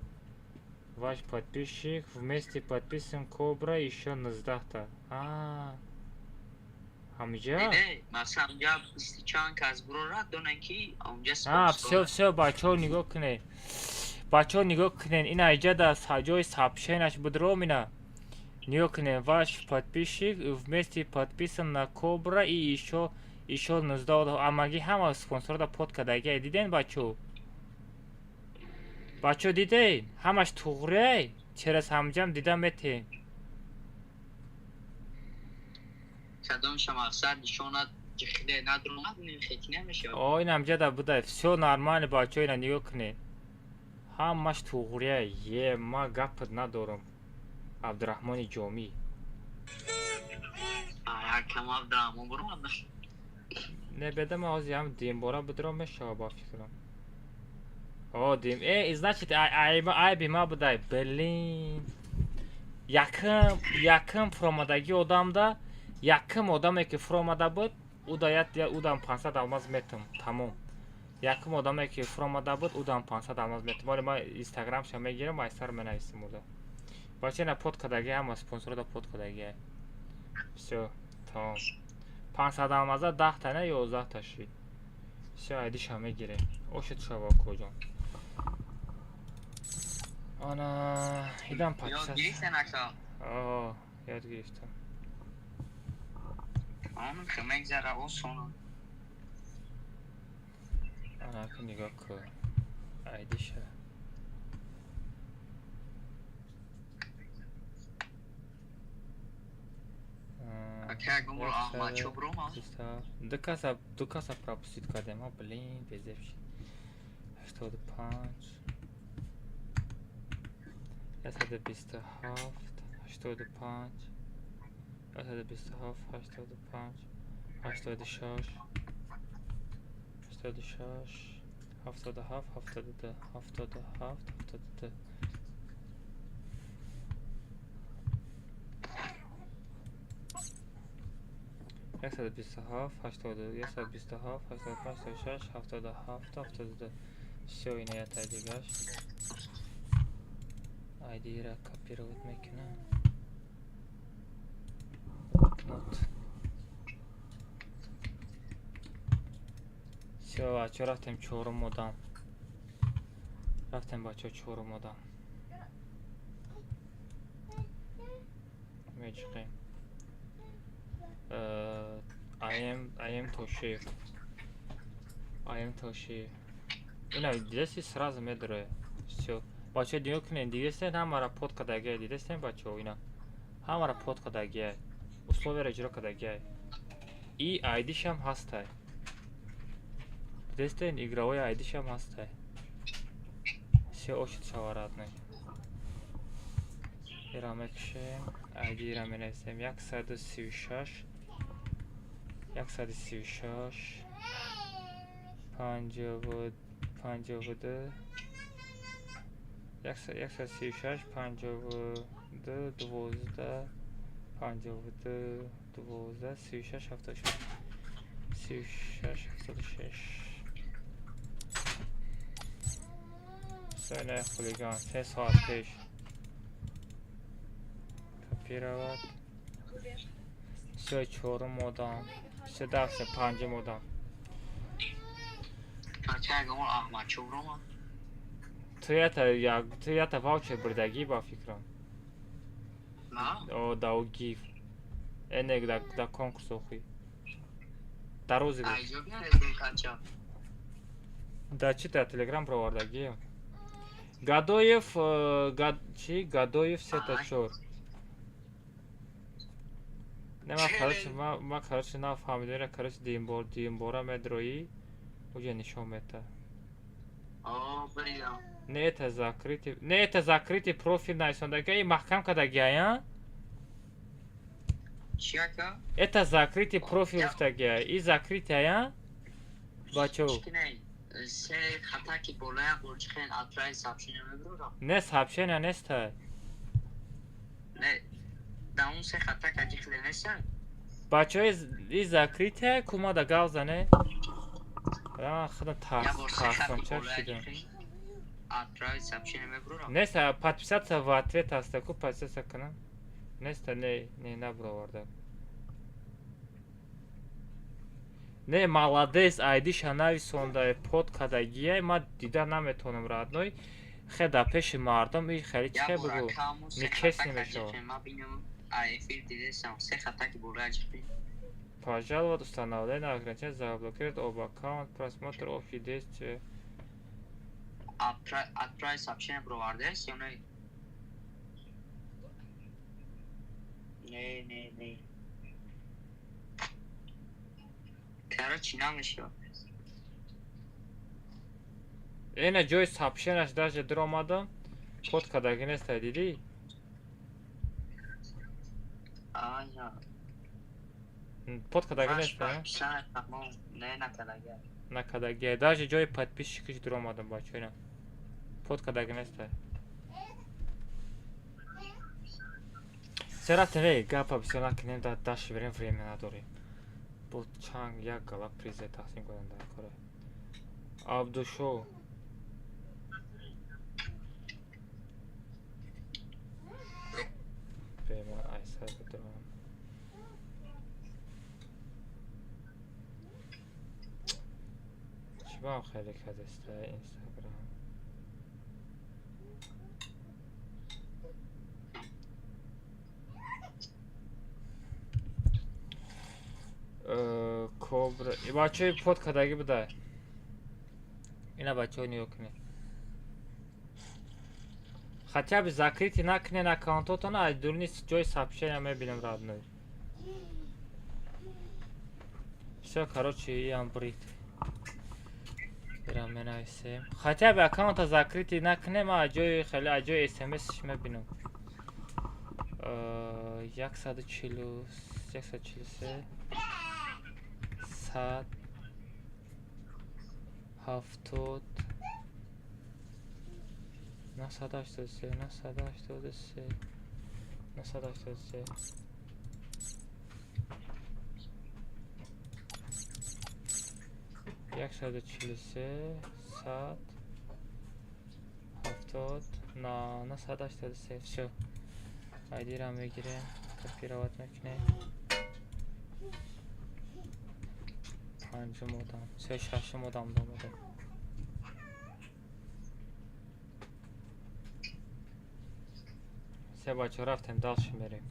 ваш подписчик, вместе подписан Кобра еще 19-та. А, ҳамиҷа? Не, масалан, унҷа чанд кас бурора донен ки унҷа. А, всё, всё, бачаҳо, нигоҳ кунед. Бачаҳо, нигоҳ кунед, ина иҷада ҷои сообщения ш будром ина. Нигоҳ кунед, ваш подписчик вместе подписан на Кобра и ещё 19. Амаги ҳама спонсорда под кардагия. Диден, бачаҳо? Бачаҳо, диден? Ҳамаш туғрей? Через ҳамҷам дида метем. Кадомша мақсад нишонат ҷихиде надромад, хети намешавад. О, ин ҳамҷада буда. Всё нормально, бачаҳо, ина нигоҳ кунед. Ҳамаш туғрия. Е, ма гапат надорам. Абдураҳмони Ҷомӣ. Якам Абдураҳмон буромад. Не, беда, ма ҳозир ҳам димбора будром мешава ба фикрам. О, дим. Э, значит, айби ма будай. Блин. Якым фуромадагӣ одамда, якым одаме ки фуромада буд, уда удам 500 алмаз метам. Тамом. Якым одаме ки фуромада буд, удам 500 алмаз метам. Оли ма инстаграмша мегирам, айсар менависам уда. Бача, на под кадаги, ҳама спонсорда под кадаги. Всё, тамом. 500 алмаза 10 та не 11 та шид. Всё, айдиша мегирем. Ошед шава коҷон. Ана, идам подписаться. Ёд гирифтен, ака? О, ёд гирифтам. Он ки мегзара осон. Ана, ки нигоҳ кун. Айдиша. Ака, ягон бор Аҳмадшо буромад? Ду каса пропустить кардем, а, блин, безеб шид. 85 127 85 127 85 86 86 77 72 77 72. 127 80 127 85 86 77 72. Всё, ина ятаи дигаш. Айдира копировать мекунам. Блокнот. Всё, бачаҳо, рафтем чорум одам. Рафтем, бачаҳо, чорум одам. Мечиқем. Аем, Аем Тошиев. Аем Тошиев. Ина дидаси, сразу медроя. Всё. Бачаҳо, нигоҳ кунед, дидастен, ҳамара под кардагия, дидастен, бачаҳо, ина. Ҳамара под кардагия. Условияро иҷро кардагия. И айдишам ҳастай. Дидастен, игровой айдишам ҳастай. Всё, ошид шава, родной. Ира мекушем, айдира менависем 136 136 52 136 52 12 52 12 36 76 36 76. Сена хулиган 3 соат пеш копировать. Всё, чорум одам. Всё, дафте панҷум одам. Бача, ягон Аҳмад чӯрома. Ту ята як, ту ята ваучер бурдагӣ, ба фикрам. На? О, да, о гиф. Энек да конкурс охи. Да розыгрыш. Айҷо бияред кача. Да чи, да Телеграм провардагӣ. Гадоев гад чи Гадоев сета Ай. чор. Не, ма, короче, ма, короче, нафаҳмидам, короче, дуюмбор, дуюмбора медроӣ, уҷа нишон мета. О, бридам. Не, это закрытый, не, это закрытый профиль нависондага и маҳкам кардагия, Чи, ака? Это закрытый профиль Я- гуфтагия. И закрытый, а? Бачо. Чикиней. Се хатаки болая борчихен отправить сообщение мебурам. Не, сообщение неста. Не. Да он се хатака ҷихле неса? Бачо, и закрытый кума да гав зане. Ман худам Я бор се хати тарсончак болая шидам. ҷихле. Отправить сообщение мебурам. Неста, подписаться в ответ аста ку, подписаться кунам. Неста, не, не наброварда. Не, молодец, айдиша нависонда, под кардагия, ма дида наметонам, родной. Хе да пеши мардум и хеле Я чихе бор бугу. акаму се Нечестно хатака мешавад. ҷихле ма бинам. А эфир дидесам се хатаки болая ҷихле. Пожаловать установление ограничения заблокировать оба аккаунт, просмотр общий действия. Отправить сообщение бровардес ё не? Не, не, не. Короче, намешава. Эна ҷои сообщенияш даже дуромадам. Под кардагӣ неста, дидӣ? Ая. Под кардагӣ Ваш неста, а? подписание тамом. Не, накардага. Накардагӣ. Даже ҷои подписчикиш дуромадам, бачо, ина. Под кардагӣ неста. Сера ТВ гапа бисёр накунем, да даши берем, время надорем. Бо чанг як гала призе тақсим кунем дар кора. Абдушо. Беман айсар бидурам. Чӣ бам хеле кадеста Инстаграм. Кобра. Бачаи под кардагӣ буда. Ина, бачаҳо, нигоҳ кунед. Хотя бы закрытый накунед аккаунтотона, аз дуруни ҷои сообщения мебинем, родной. Всё, короче, иам брит. Ирам менависем. Хотя бы аккаунта закрытый накунем, аз ҷои хеле аз ҷои смсш мебинам. 140 143 100 70 983 983 983 143 100 70 на 983. Всё, айдира мегирем, копировать мекунем. Панҷум одам, се, шашум одам домадем. Се, бачо, рафтем, дальше мерем.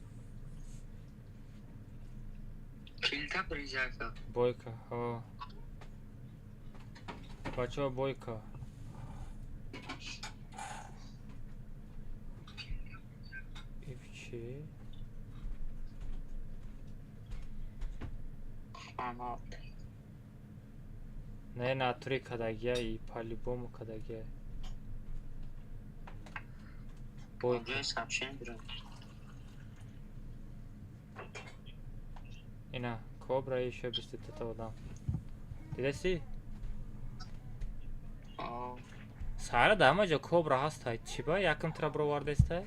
Килта призака. Бойка, ҳо. Бачо, бойка. Ивчи. Фанат. Не, натури кадагия и по-любому кадагия. Бойка. Ҷои сообщение дорам. Ина, кобра, ещё 22 та одам. Дидаси? О. Сара да ҳама ҷо кобра ҳастай. Чӣ ба якум тра бировардестай?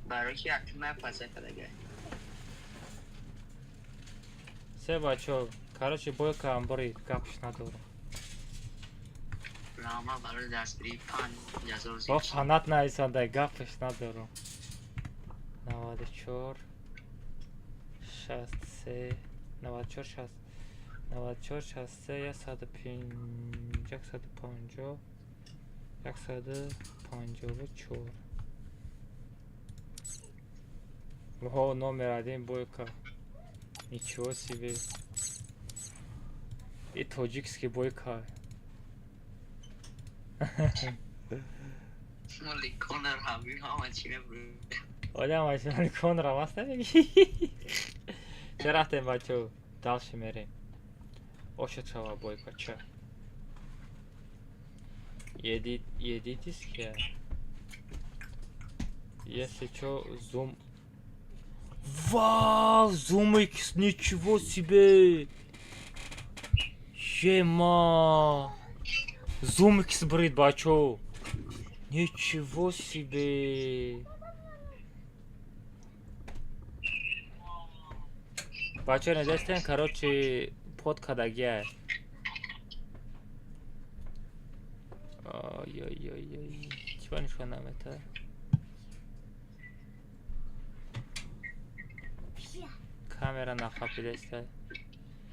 Барои ки якум паза кадагия. Се, бачо, короче, бойка амбори, гапш надорам. Рама барои дастгирии 5000. Бо фанат нависондай, гапш надорам. 94 63 94 60 94 63 105 150 154. Ого, номер один бойка. Ничего себе. И тоҷикский бойка. Моли Конор Ҳабиб ҳама чӣ мебурд. Одам ашмали Конор аст намеги. Ча, рафтем, бачо, дальше мерем. Ошо чава бойка, ча. Едитиския. Если чё, зум. Вау, Zoom X, ничего себе! Ема! Zoom X брид, бачо! Ничего себе! Бачо, недестен, короче, под кадагия. Ой-ой-ой-ой. Чего нишон намета? Камера нахапидеста.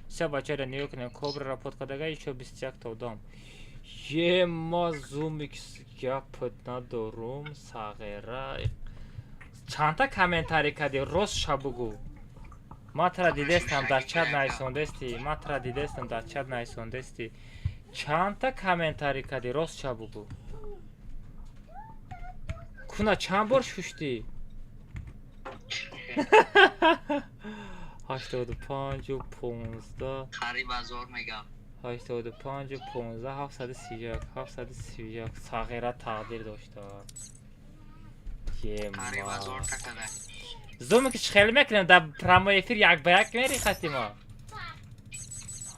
Всё, бачаро, нигоҳ кунем, кобраро под кадага, ещё 21 та одам. Ема, Zoom X, гапат надорум, сағира. Чандта комментарий кардӣ, рост ша бугӯ. Ман тара дидестам, дар чат нависондестӣ. Ман тара дидестам, дар чат нависондестӣ. Чандта комментарий кардӣ, рост ша бугӯ. Куна чанд бор шуштӣ? 85 15. Қариб ҳазор мегам. 85 15 731 731. Сағира тақдир дошта. Қариб Ема. ҳазор та када. Зуме ки хеле мекунем, дар прямой эфир як ба як мери хатима.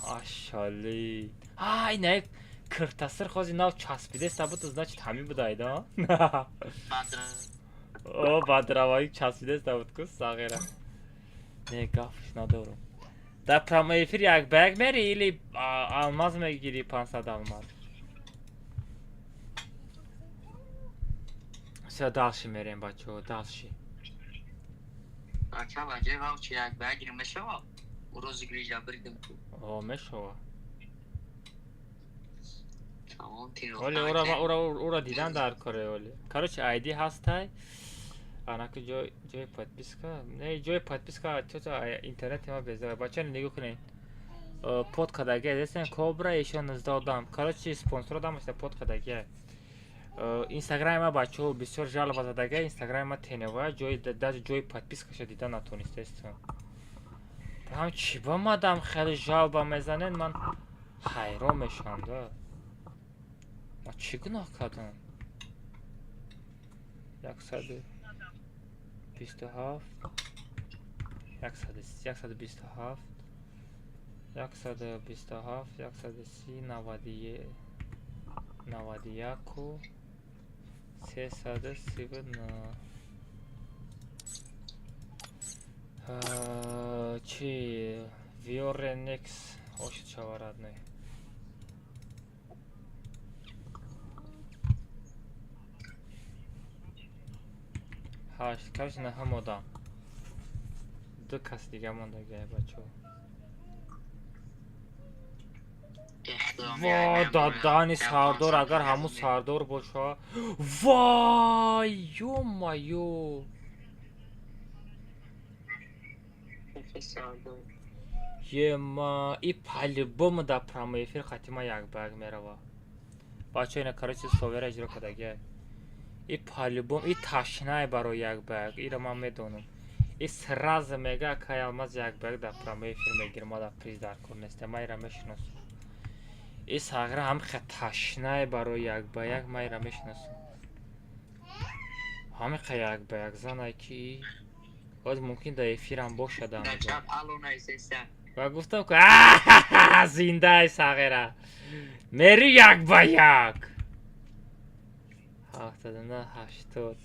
Ашали. Ай, не, киртасир хози нав часпидеста буд, значит, ҳамин будай, да? Бадра. О, бадравои часпидеста буд ку сағира. Не, гафш надорам. Дар прямой эфир як ба як мери или алмаз мегири, 500 алмаз? Всё, дальше мерем, бачо, дальше. Ака, ба ҷои вав чи як ба як гирим мешава? Рӯзи грижа бридим ку. О, мешава. Тамом. Оли ура ура ура дидан дар коре оли. Короче, ID ҳастай. Анаки ҷои подписка. Не, ҷои подписка чото интернети ма беза. Бача, нигоҳ кунед. Под кадагия дестен кобра, ещё 19 одам. Короче, спонсор одам аста под кадагия. Инстаграми ма, бачаҳо, бисёр жалоба задагия, инстаграми ма теневая, ҷои даже ҷои подпискаша дида натонистестам. Ҳам чӣ ба мадам хеле жалоба мезанед, ман ҳайрон мешавам да. Ман чӣ гуноҳ кардам? 127 127 127 130 91 339. Чи Виоренекс ошид шава, родной. Ҳашт, короче, наҳум одам. Ду кас дига мондагия, бачаҳо. Ва, дадани Сардор, агар ҳамун Сардор боша. Вай, ё-моё. Ема, и по-любому да прямой эфир хатима як ба як мерава. Бача, ина, короче, совера иҷро кардагия. И по-любому, и ташнае барои як ба як, иро ман медонам. И сразу мега, акай Алмаз, як ба як дар прямой эфир мегирам, ма дар приз дар кор нестем, ман ира мешиносам. И сағира ҳам хе ташнае барои як ба як, ман ира мешиносам. Ҳамиқа як ба як занае ки ҳоз мумкин дар эфирам бошад. Дар чап алло нависеста. Ва гуфтам ки зиндаи сағира. Мери як ба як. 79 80.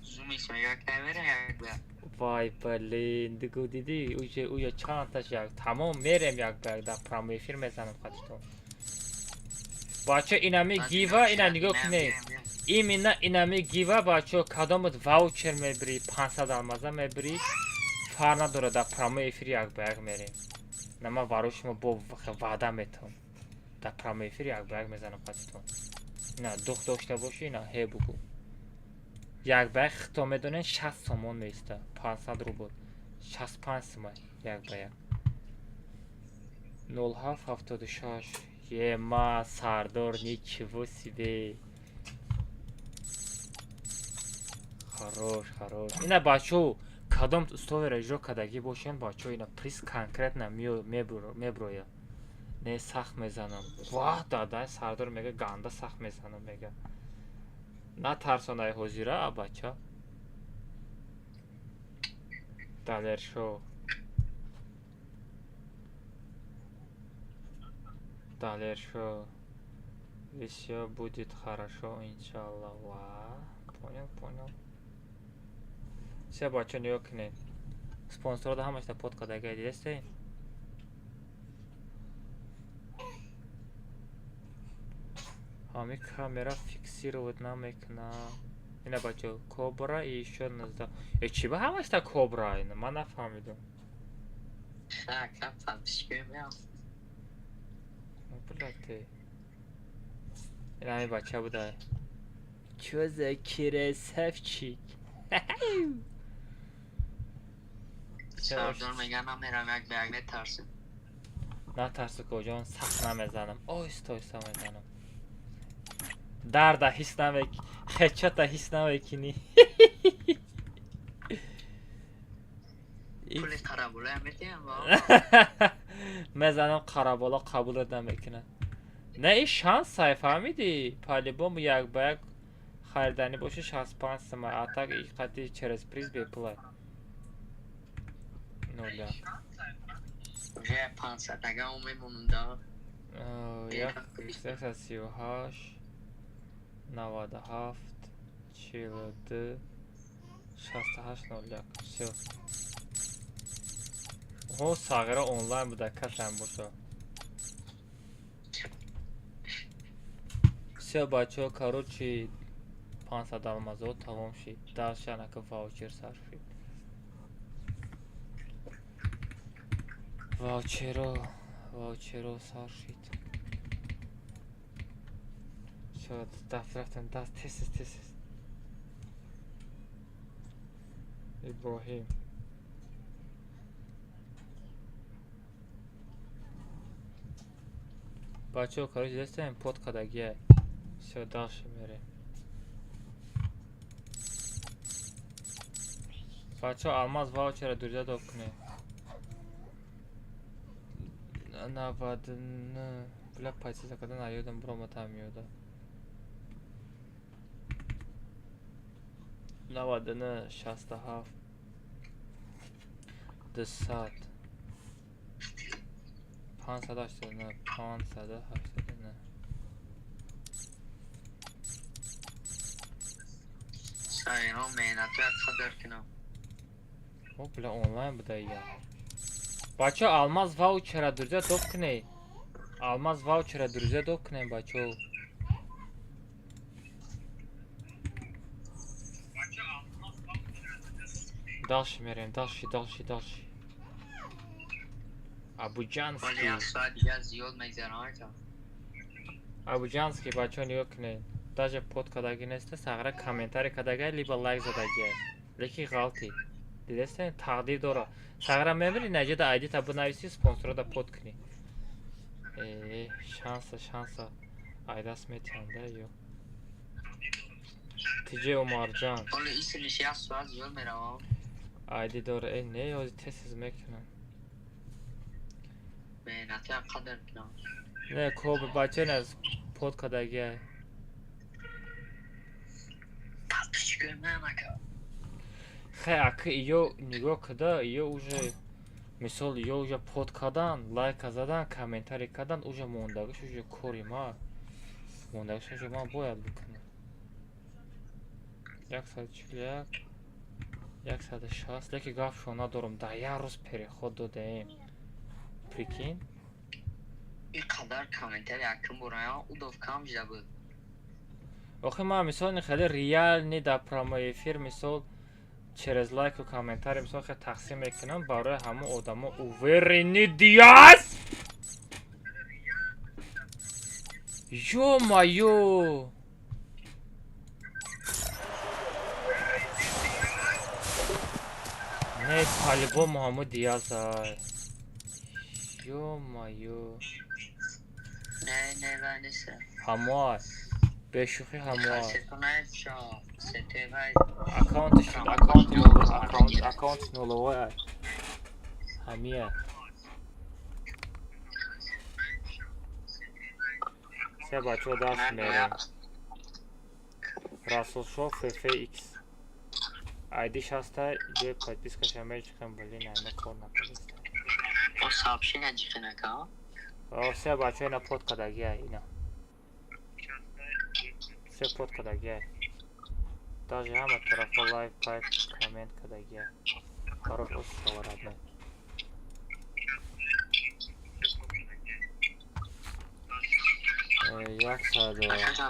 Зумис мега, камера як ба. Вай, блин, дигу дидӣ, уже уя чандташ як тамом мерем, як ба як дар прямой эфир мезанам хатитон. Бача, инами гива, ина нигоҳ кунед. Именно инами гива, бачо, кадомат ваучер мебирӣ, 500 алмаза мебирӣ, фарқ надорад, дар прямой эфир як ба як мерем. На, ман барои шумо бо ваъда метавам. Дар прямой эфир як ба як мезанам хатитон. Ина дух дошта бошӣ, ина ҳе бугӯ. Як ба як хито медонед, 60 сомон меиста, 500 рубл. 65 сумай як ба як. 07 76. Ема, Сардор, ничего себе. Хорош, хорош. Ина, бачо, кадом условияро иҷро кардагӣ бошен, бачо, ина приз конкретно меброя. Не, сахт мезанам. Ваҳ, дадай Сардор мега, ганда сахт мезанам, мега. Натарсонай ҳозира, а бача. Далершо. Далершо. Всё будет хорошо, иншаллах. Ва, понял, понял. Все, бача, нигоҳ кунед. Спонсорда ҳамашта под кардагия, дидестед? Ҳами камера фиксировать намекуна. Ина, бачо, кобра и ещё назда. Э, чӣ ба ҳамашта кобра ина? Ман нафаҳмидам. Так, подписчик меам. Ну, блядь, ты. Ина ҳами бача буда. Чё за красавчик? Сардор мега, намерам як ба як, метарсем. Натарсу, коҷон, сахт намезанам. Оҳиста оҳиста мезанам. Дарда ҳис намек, хечата ҳис намекунӣ. Пули қарабола метиҳам ба. Мезанам қарабола, қабулат намекунад. Не, и шансай, фаҳмидӣ? По-любому як ба як хариданӣ боши, 65 сумай, а так и қати через приз бепулай. Ноля. Уже 500 ага мемонам да. 138 97 42 68 01. Всё. Ҳо, сағира онлайн буда, касам боша. Всё, бачаҳо, короче, 500 алмазо тамом шид. Дальше анака ваучер сар шид. Ваучеро, ваучеро сар шид. Всё, даст рафтем, даст, тез тез тез. Иброҳим. Бачаҳо, короче, дастаем под кардагия. Всё, дальше мерем. Бачаҳо, алмаз ваучера дурҷа доб кунед. 99. Бля, подписаться карда наёдам, биромадам ёда. 99 67 200 589 589. Сағиро меҳнату як қадр кунам. О, бля, онлайн буда я. Бачаҳо, алмаз ваучера дурҷа доб кунед. Алмаз ваучера дурҷа доб кунед, бачаҳо. Дальше мерем, дальше, дальше, дальше. Вале Абуҷанский. як соат дигар зиёд мегзарам ака. Абуҷанский, бачаҳо, нигоҳ кунед, даже под кадаги неста, сағра комментарий кадагай, либо лайк задагиай, лекин ғалти дидеста, тақдир дора. Сағра мебини, наҷада айдита бинависи, спонсорада под кунӣ. Э, шанса, шанса айдаст метиҳанда ё тиҷе Умарҷан. Оли исмиш як соат зиёд меравам. Айди дора, э, не, ҳозир тез мекунам. Меҳнати қадр кунам. Не, коб бача аз под кадагиай. Подписчикои ман ака. Хай, ака, ё нигоҳ када, ё уже мисол, ё уже под кадан, лайка задан, комментарий кадан, уже мондагиш уже кори ма, мондагиш уже ман бояд бикунам. 141, 160, леки гапшо надорам, дар як рӯз переход додаем, прикинь. Ин қадар комментарий якум бораям удов кам шуда буд. Охи, ман мисол хеле реальный дар прямой эфир, мисол, через лайку комментарий, мисол, хеле тақсим мекунам барои ҳамон одамо. Уверенный Диас, ё-моё! Не, по-любому ҳамо Диазай, ё-моё! Не, не, вай нест. Ҳамоай, бешӯхӣ, ҳамоай. Сетонаечо сете вай. Аккаунтиш, аккаунт нулевой ай, ҳамия. Се, бачаҳо, даст мерем. Расулшо ФФХ айдиш ҳаста, ҷои подпискаша мечиқем. Блин, айма кор накардаста. О, сообщение ҷиқинака. Се, бачаҳо, ина под кадагиай, ина се под кадагиай, даже ҳама тарафа лайк, пайк, коммент кадагиай. Хорош, ош шава, родной.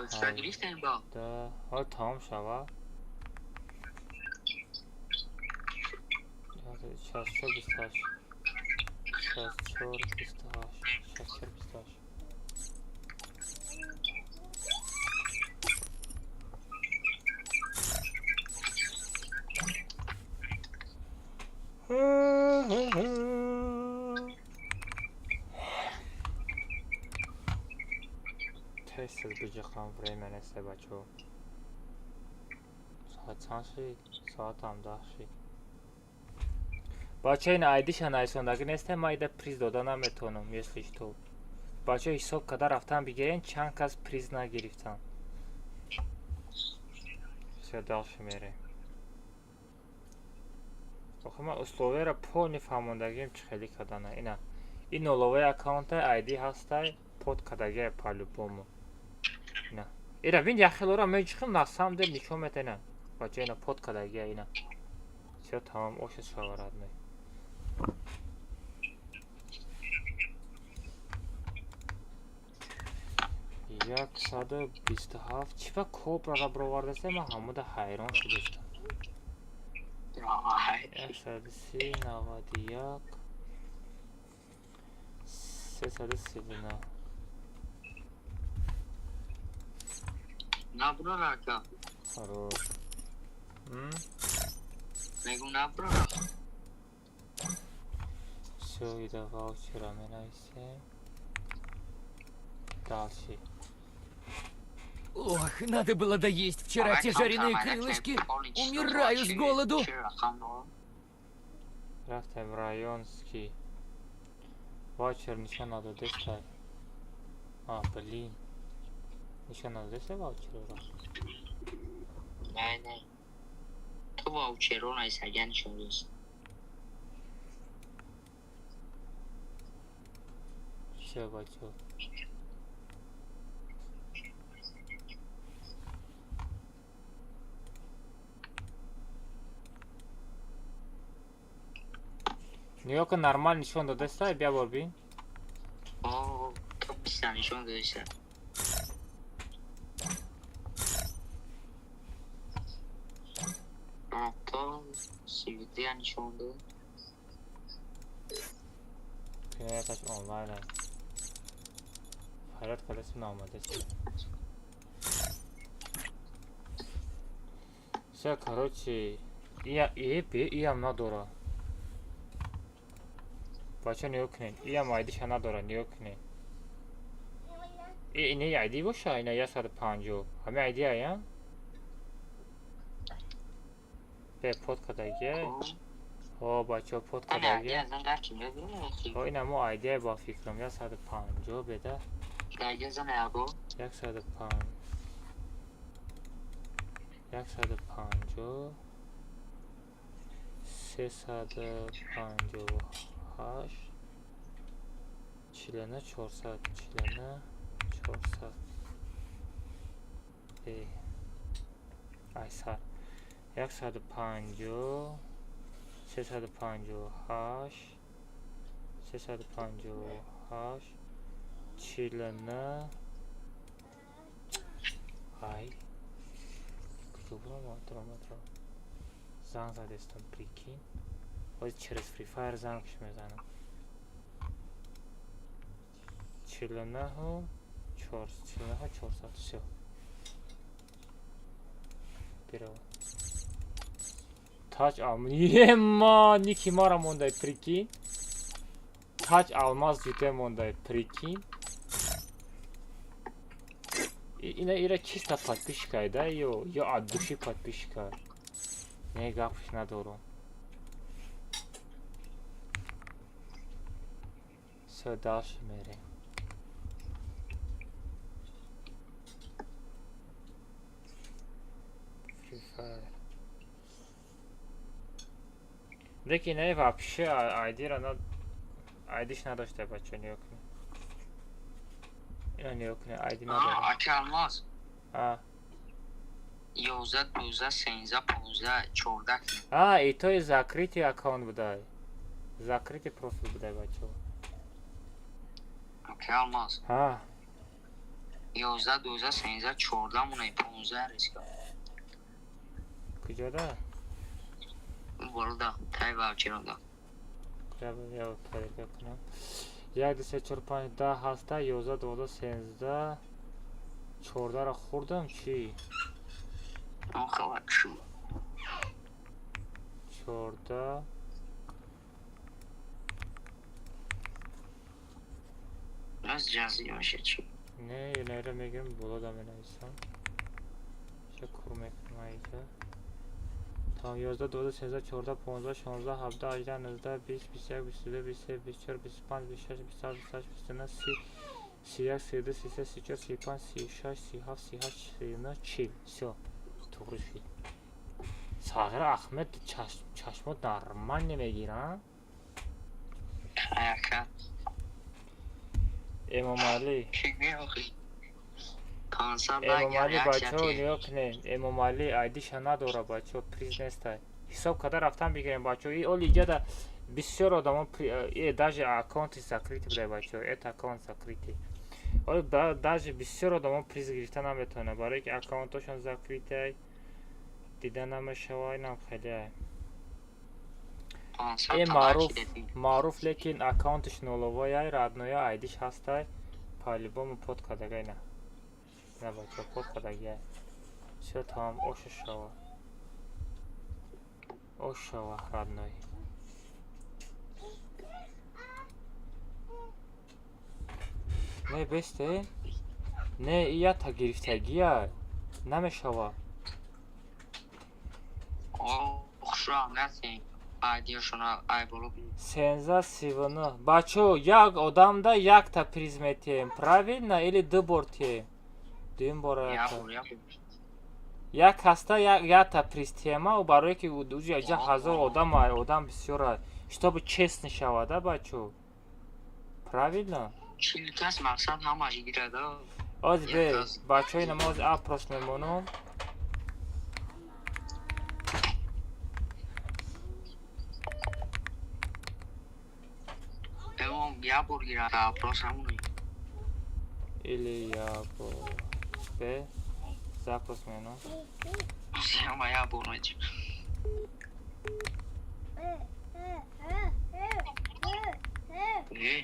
100 гирифтем ба. Ҳол тамом шава. 64 28, 64 28, 64 28. Тез биҷиқам, время нест, бачаҳо. Соат чанд шид? Соатам 10 шид. Бачаҳо, ин айдиша нависондагӣ несте, ман ида приз дода наметавонам, если что. Бачаҳо, ҳисоб карда рафтан бигирен, чанд кас приз нагирифтанд. Всё, дальше мерем. Охи, ман условияро полный фаҳмондагием, чӣ хеле кардана. Ина ин нулевой аккаунта, айди ҳастай, под кардагиай по-любому. Ина ира бин, яхелора меҷиқим, на самом деле нишон мета. Ина, бача, ина под кардагиай, ина. Всё, тамом, оша шава, родной. 127. Чӣ ба кобрара бировардасе, ман ҳамуда ҳайрон шудастам. 130, 91, 339. Наброра, ака. Хорош. Мегу, наброра. Всё, ида ваучера менависем. Дальше. Ох, надо было доесть вчера те жареные крылышки. Умираю с голоду. Рафтем районский. Ваучер нишон надодестай. А, блин, нишон надодестай ваучерро. Не, не. Ту ваучерро найсага нишон додест. Всё, бачо. Нигоҳ кун, нормал нишон додестай, бия бор бин. О, то биста нишон додеста. То 32 нишон дод. Якаш онлайн аст. Ҳайрат кардасим, наомадест. Всё, короче, ия е бе, иам надора. Бача, нигоҳ кунед, иам айдиша надора, нигоҳ кунед. Ина айди боша, ина 150. Ҳами айди ая? Бе под кардагия. Ҳо, бачаҳо, под кардагия. Ҳо, ина мо айдия ба фикрам 150 беда. 105 150 358 49 400 49 400 бе айсар 150 358 358 49. Ай, куҷо буромад? Даромадро занг задестам, прикинь. Ҳозир через Free Fire зангш мезанам. 49-у 49-у 400. Всё, бирава. Таҷ ема, ники мара мондай, прикинь. Таҷ алмаз ҷуте мондай, прикинь. Ина ира чисто подписчика да, ё от души подписчика. Не, гапш надорум. Всё, дальше мерем. Free Fire. Лекин не, вообще айдира на айдиш надошта, бача, нигоҳ кунед. Ина нигоҳ кунед, айди надорад. Ака Алмаз. А. 11 12 13 15 14. А, и то и закрытый аккаунт будай. Закрытый профил будай, бачо. Ака Алмаз. А. 11 12 13 14 муна 15 риска. Куҷода? Болда, тай ваучерода. Куҷа я проверка кунам. 1 2 3 4 5 10 ҳаста 11 12 13 14-ро хӯрдам чӣ? Охала чу. 14. Аз ҷазӣ меша чӣ? Не, инайро мегирам, болода менависам. Ча кур мекунам айҷа. Тамом, 11 12 13 14 15 16 17 18 19 20 21 22 23 24 25 26 27 28 29 30 31 32 33 34 35 36 37 38 39 40. Всё. Туғри шид. Сағир Ахмед, чашмот нормально мегирам? Ака. Эмомалӣ. Эмомалӣ, бачаҳо, нигоҳ кунед. Эмомалӣ айдиша надора, бачаҳо, приз нестай. Ҳисоб карда рафтан бигирем, бачаҳо. И оли иҷада бисёр одамо даже аккаунти закрытый будай, бачаҳо. Это аккаунт закрытый. Оли даже бисёр одамо приз гирифта наметавонад, барое ки аккаунтошон закрытый, дида намешава, инам хеле. Э, маъруф, маъруф, лекин аккаунтиш нуловояй, родноя, айдиш ҳастай. По-любому под кардагай на. На, бачаҳо, под кардагиай. Всё, тамом, оша шава. Ош шава, родной. Не, бесте? Не, ията гирифтагия. Намешава. Хушро натин. Айдиошона ай боло. 13 39. Бачаҳо, як одамда якта приз метиҳем. Правильно или ду бор тиҳем? Дуюм бора якта. Як ҳаста якта приз тиҳема, барое ки уҷа иҷа ҳазор одам ай, одам бисёр ай. Чтобы честно шавад, а, бачаҳо. Правильно? 40 кас мақсад ҳамаш гирад. Оз бе, бачаҳои намоз опрос мемонам. Эмом як бор гирад, опрос ҳамони. Или я бор. Бе, запрос менам. Ҳама як бор мечи. Эй,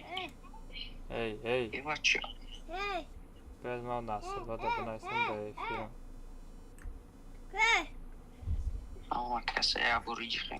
эй. Эй, бача. Бояд ман Насрулло да бинависам дар эфирам. Ама каса я буриҷихе.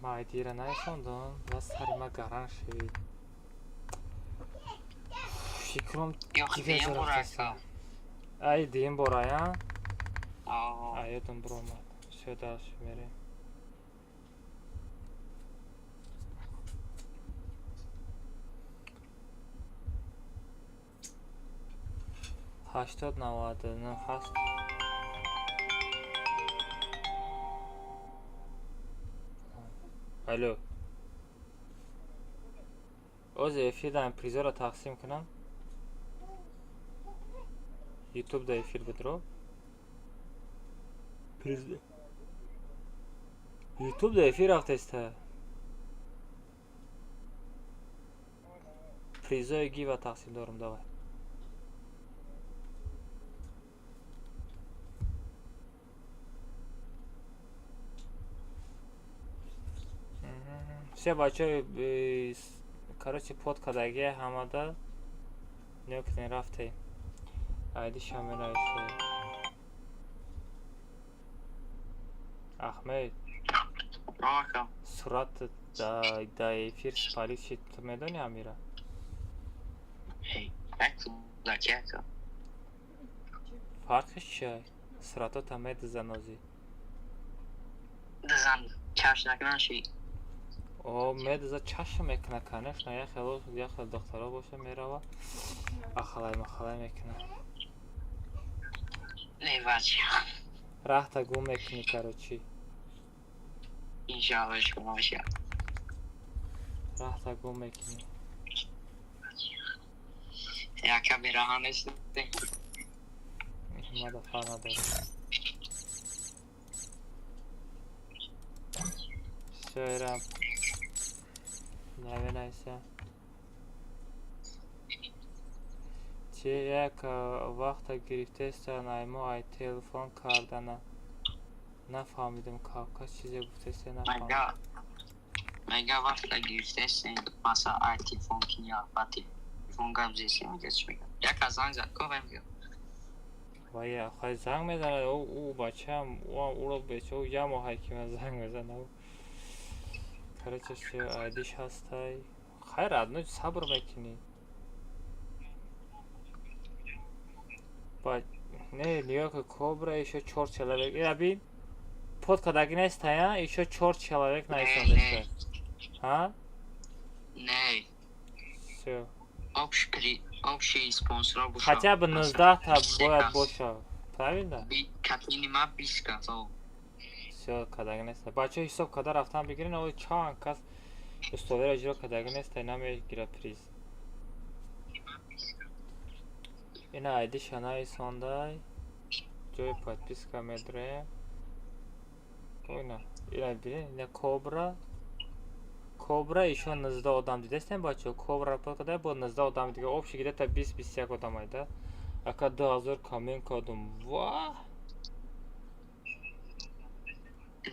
Ман айдира наисондам ва сари ма гаран шид. Фикрам Ёх, дигар диюм ҷо бора рафтаста. ака. Ай, диюм бора, я? О. Аёдам биромад. Всё, дальше мерем. 80 99 ҳаст. Алло. Ози эфир даем, призора тақсим кунам. Ютуб да эфир бидро. Приз Ютуб да эфир рафтеста. Призои гива тақсим дорум, давай. Все бачаҳои, короче, под кардагия ҳамада нигоҳ кунед, рафтем. Айдиша менависе. Ахмед. Ака. Сурат да эфир спалить шид, ту медонӣ амира? Як кӯдаки, ака. Фарқиш чия? Суратота медиза нозӣ. Дизан чаш накунаши. О, медиза, чашм мекуна, конечно, як хел духтаро боша, мерава ахалай махалай мекуна. Не, бача. Раҳта гум мекунӣ, короче. Иншалло, шумо боша. Раҳта гум мекунӣ. Яка бераҳа нест. Мада фарқ надорад. Всё, ирам наменависа. Чи як вақта гирифтеста наймо ай телефон кардана? Нафаҳмидам, Кавказ чизе гуфтеста, нафаҳмидам. Мега вақта гирифтесен, маса ай телефон киня, ба телефон гап зесен, мега чӣ мега. Яка занг зад, ко вай мега. Вая хай занг мезанад ӯ бачаам, ӯам ӯро бечо як моҳае ки ман занг мезанам. Короче, всё, айдиш ҳастай. Хайр, одно сабр мекунӣ. Ба не, нигоҳ кун, Кобра ещё чор человек. Ира бин, под кадаги нестая, ещё чор человек наисондеста. Ҳа? Не. Всё. Общий спонсор боша. Хотя бы 19 та бояд боша. Правильно? Катини ма 20 кас. Всё, кадаги неста. Бачаҳо, ҳисоб карда рафтан бигирен, ои чанд кас условияро иҷро кадаги неста, намегира приз. Ина айдиша наисондай. Ҷои подписка медроем. Ина, ина бинед, ина Кобра. Кобра ещё 19 одам дидестем, бачаҳо? Кобра под карда бо 19 одам дига. Общий где-то 20-21 одам айда. Ака, 2000 коммент кардум. Ва!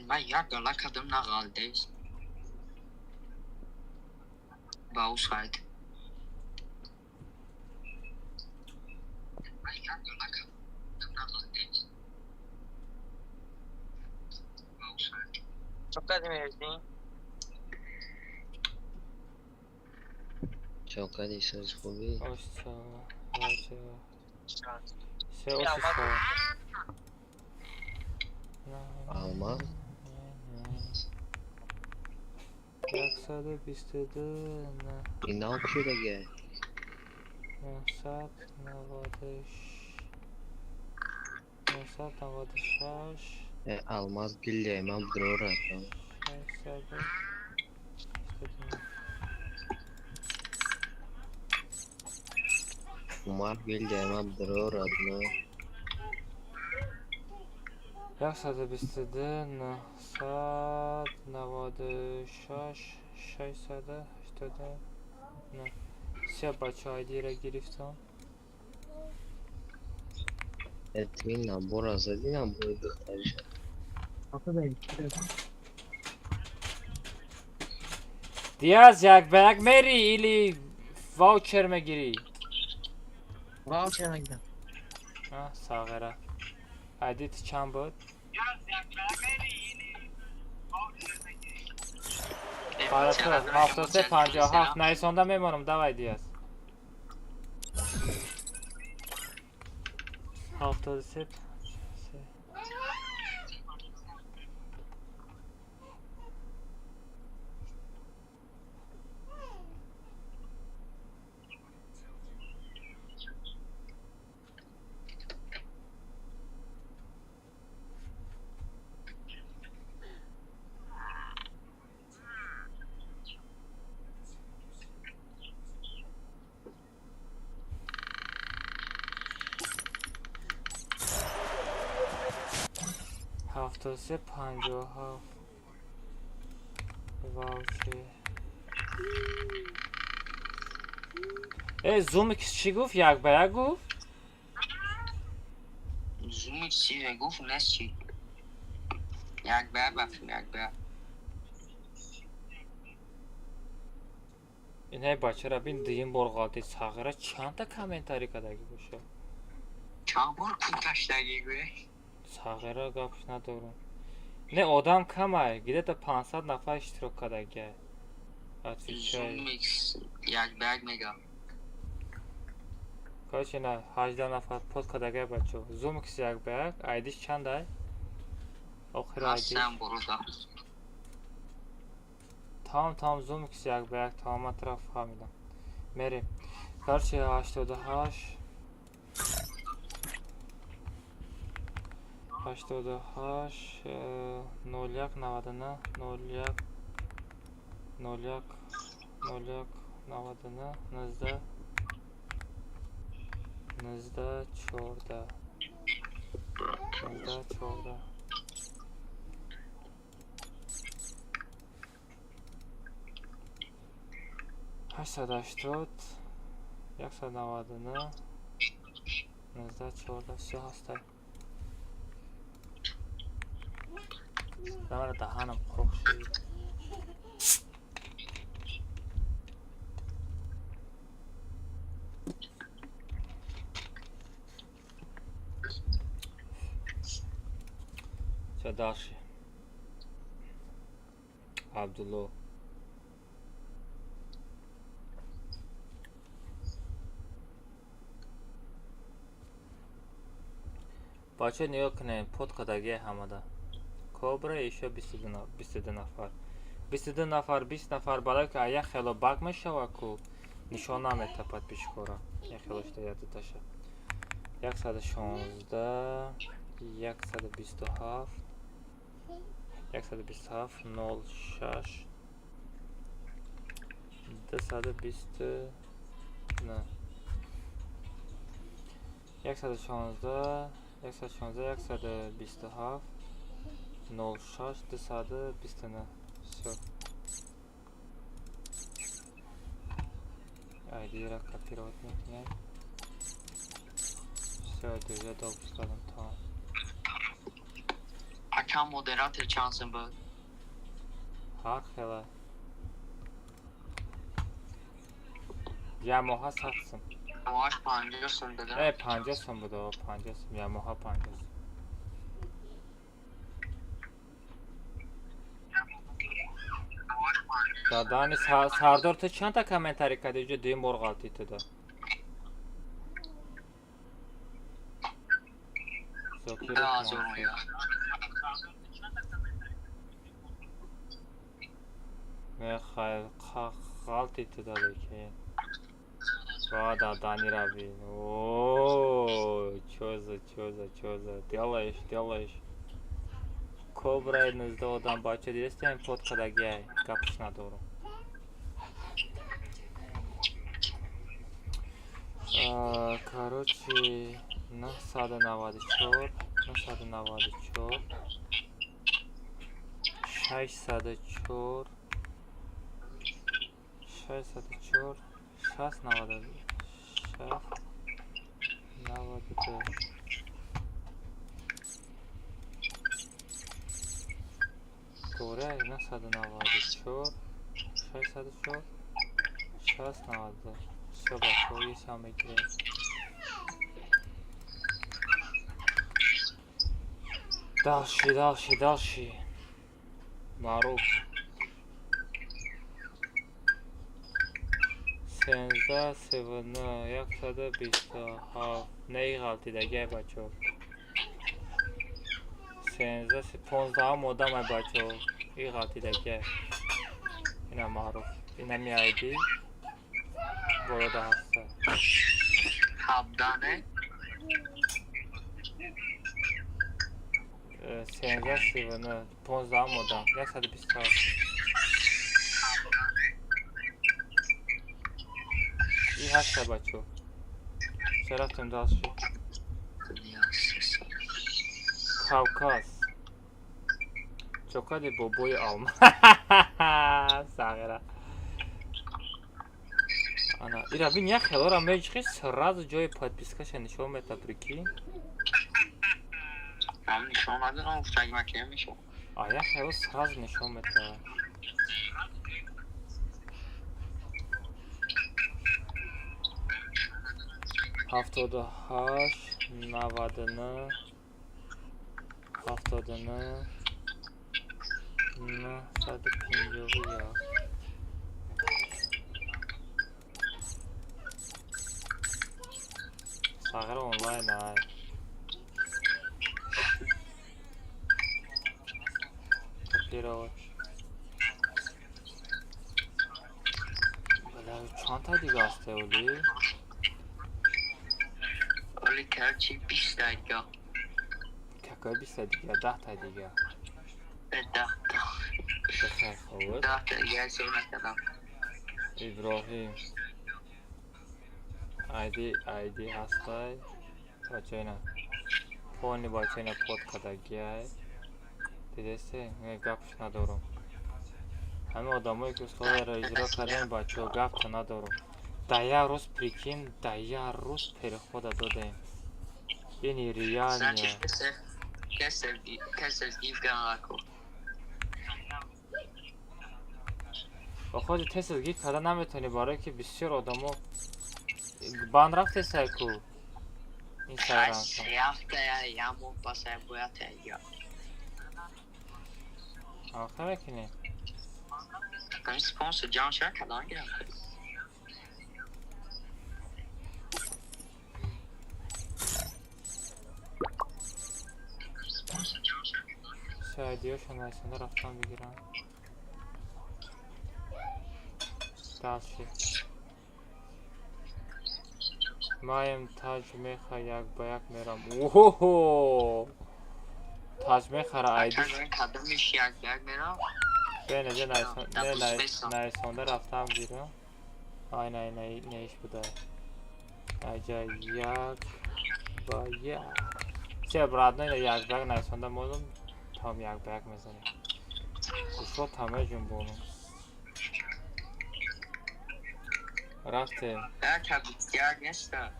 Ман як гала кардам, нағалдес. Ба ӯ сайт. Ман як гала кардам, нағалдес. Ба ӯ сайт. Чо кардӣ, мерезӣ? Чо кардӣ, соз хубӣ? Ошса, бача. Се ошса. Алмаз? 122 на Ин нав шудагиай? 996. Э, Алмаз гилляй, ман бирора. 622. Умар гильдия ма бро, родной. 122 996 689. Се, бачо, айдира гирифтам. Это набор зади, набор духтариша. Диаз, як ба як мери или ваучер мегирӣ? Ваучер мегирам. А, сағира. Айди ту чанд буд? 73 57 нависонда мемонам. Давай, Диаз. 73. 73 57 ваучер. Э, Зумикс чӣ гуфт? Як ба як гуфт? Зумик чизе гуфт, нест чӣ. Як ба як бафим, як ба як. Инаи бачара бин, дуюм бор ғалтид. Сағира чандта комментарий кардагӣ боша? Чанд бор кунташтагӣ гӯе? Сағира, гапш надорам. Не, одам камай, где-то 500 нафар иштирок кардагиай. Отвечай. Зумикс як ба як мегам. Короче, на 18 нафар под кардагиай, бачо. Зумикс як ба як, айдиш чандай? Охири айдиш. Ҳастам, борода. Тамом, тамом, Зумикс як ба як, тамом, ман тараф фаҳмидам. Мерем. Короче, 88 88 01 99 01 01 01 99 19 19 14 19 14. 880 199 19 14. Всё, ҳастай. Дамара даҳанам қурқ шуд. Всё, дальше. Абдулло. Бача, нигоҳ кунед, под кардагия ҳамада. Кобра ещё 22 нафар. 22 нафар, 20 нафар, барое ки як хело баг мешава ку нишон намета подписчикора. Як хело шуда як дуташа. 116 127 127 06 229 116 116 127 06 229. Всё. Айдира копировать мекунем. Всё, друзья, допуск кардам, тамом. Акам, модератор чанд сум буд? Ҳар хела. Ямоҳа 100 сум. Моҳаш 50 сум буда. Э, 50 сум буда, 50 сум, ямоҳа 50 сум. Дадани Сардор, ту чандта комментарий кардӣ? Иҷо дуюм бор ғалтид туда. Зокиров. 10 000 Мансур. мега. Не, хайр, ғалтид туда лекин. Ва, дадани раби. О, чё за, чё за, чё за? Делаешь, делаешь. Кобраи 19 одам, бача, дидестем, под кардагиай. Гапш надорам. Короче, 994, 994, 604, 604, 60, 96, 92. Тоғри, 994, 604, 60, 92. Всё, бачаҳо, исам мегирем. Дальше, дальше, дальше. Маъруф. 13, 39, 127. Не, ғалтидагиай, бачаҳо. 13, 15-ам одамай, бачаҳо. И ғалтидагиай. Ина Маъруф. Инами айди. Болода ҳаста. 17 не? 13, 39, 15-ам одам. 127. И ҳаста, бачаҳо. Всё, рафтем дальше. Кавказ. Чокади бобои алма. Сағира. Ана, ира бин, як хелора меҷиқи, сразу ҷои подпискаша нишон мета, прикинь. Ман нишон надодам, гуфтаги ман ки мешавад. А як хело сразу нишон мета. 78, 99, 79, 951. Сағира онлайн ай. Копировать. Бля, чанд та дига ҳаста оли? Оли, короче, 20 та дига. Какой 20 та дига? 10 та дига. 10 та. Бихайр, хуб. 10 та дига ҳисоб накардам. Иброҳим. Айди, айди ҳастай. Бачаина. Полный бачаина под кардагиай. Дидесте? Не, гапш надорам. Ҳамин одамое ки условияро иҷро кардем, бачаҳо, гапта надорам. Да як рӯз, прикинь, да як рӯз перехода додем. Ини реально. Значит, касе гифт ку. Оходи тез гифт карда наметавонӣ, барое ки бисёр одамо банд рафтесай ку. Инстаграм. Ҳафта як моҳ пас бояд я. Охир мекунӣ? Спонсор ҷамъ шава, кадом гирам. Се айдиёшо найсонда рафтан бигирам. Дальше. Маем таҷ меха, як ба як мерам. Оҳо! Таҷ мехара айди. Кадомиш як ба як мерам? Не, не, не, найсонда рафтам гирам. Ай, най, най, неиш будай. Айҷа як ба як. Се обратно ина як ба як найсонда модум, там як ба як мезанем. Гӯшҳо тамаи ҷунбонум. Рафтем. Як неста.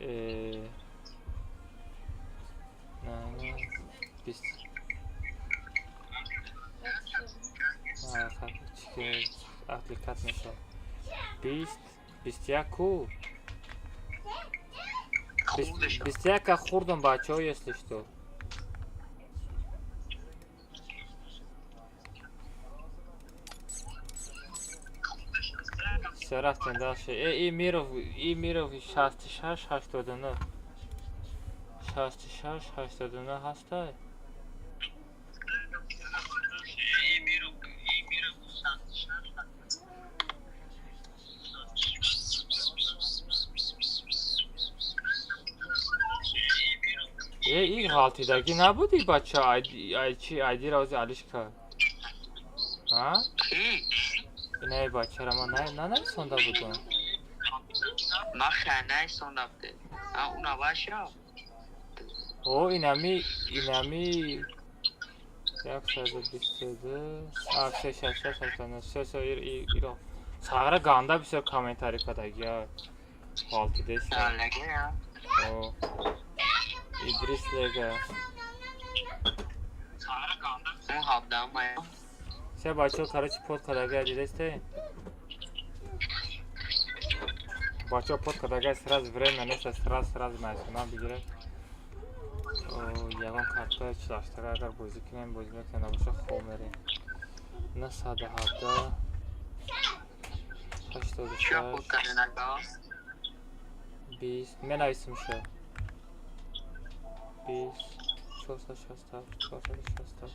Не, не, 20. Чӣ аппликат мешавад? 20, 21 ку? 21-ка хурдам, бачаҳо, если что. Всё, рафтем дальше. Э, и Миров, и Миров 66, 89. 66, 89 ҳастай? Э, и ғалтидагӣ набуди, бача, ай чи айдиро ози алиш кард? А? Инаи бачара ман нанависонда будам. Ма ханай сонабде. А уна ваша? О, инами 122, а, 66, 89, всё, всё, иро. Сағра ганда бисёр комментарий кадаги, Ҳолтидеста. Лега я. О. Идрис Лега. Он ҳабдаҳ мая. Се бачаҳо, короче, под кадага дидесте? Бачаҳо, под кадага, сразу время нест, сразу майсона бигиред. О, ягон карта чилаштага агар бозӣ кунем, бозӣ мекунем, набоша хоб мерем. 917 Чия под 86 карденага? 20 менависим шо. 20 467 467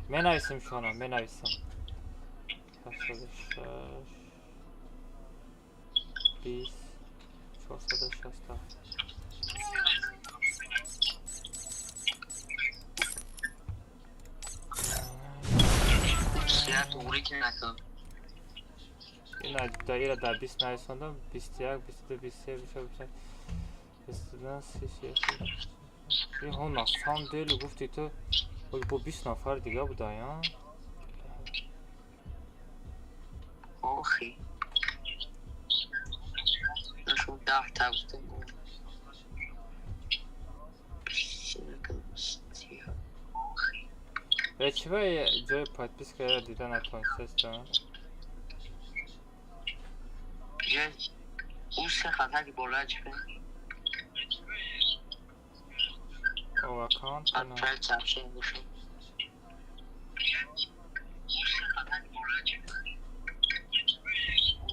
менависим шона, менависам. 86 20 467. Сия туғри ки накун. Ина даира дар 20 нависондам, 21, 22, 23, 24, 25, 22, 31. Иҳо, на самом деле гуфти ту бо 20 нафар дига буда, я? Охи. Нашо 10 та гуфтем. Э, чӣ ба ҷои подпискаро дида натонистеста? Ӯ се хатаки болоя чӣ? О, аккаунт кана. Отправить сообщение вышел.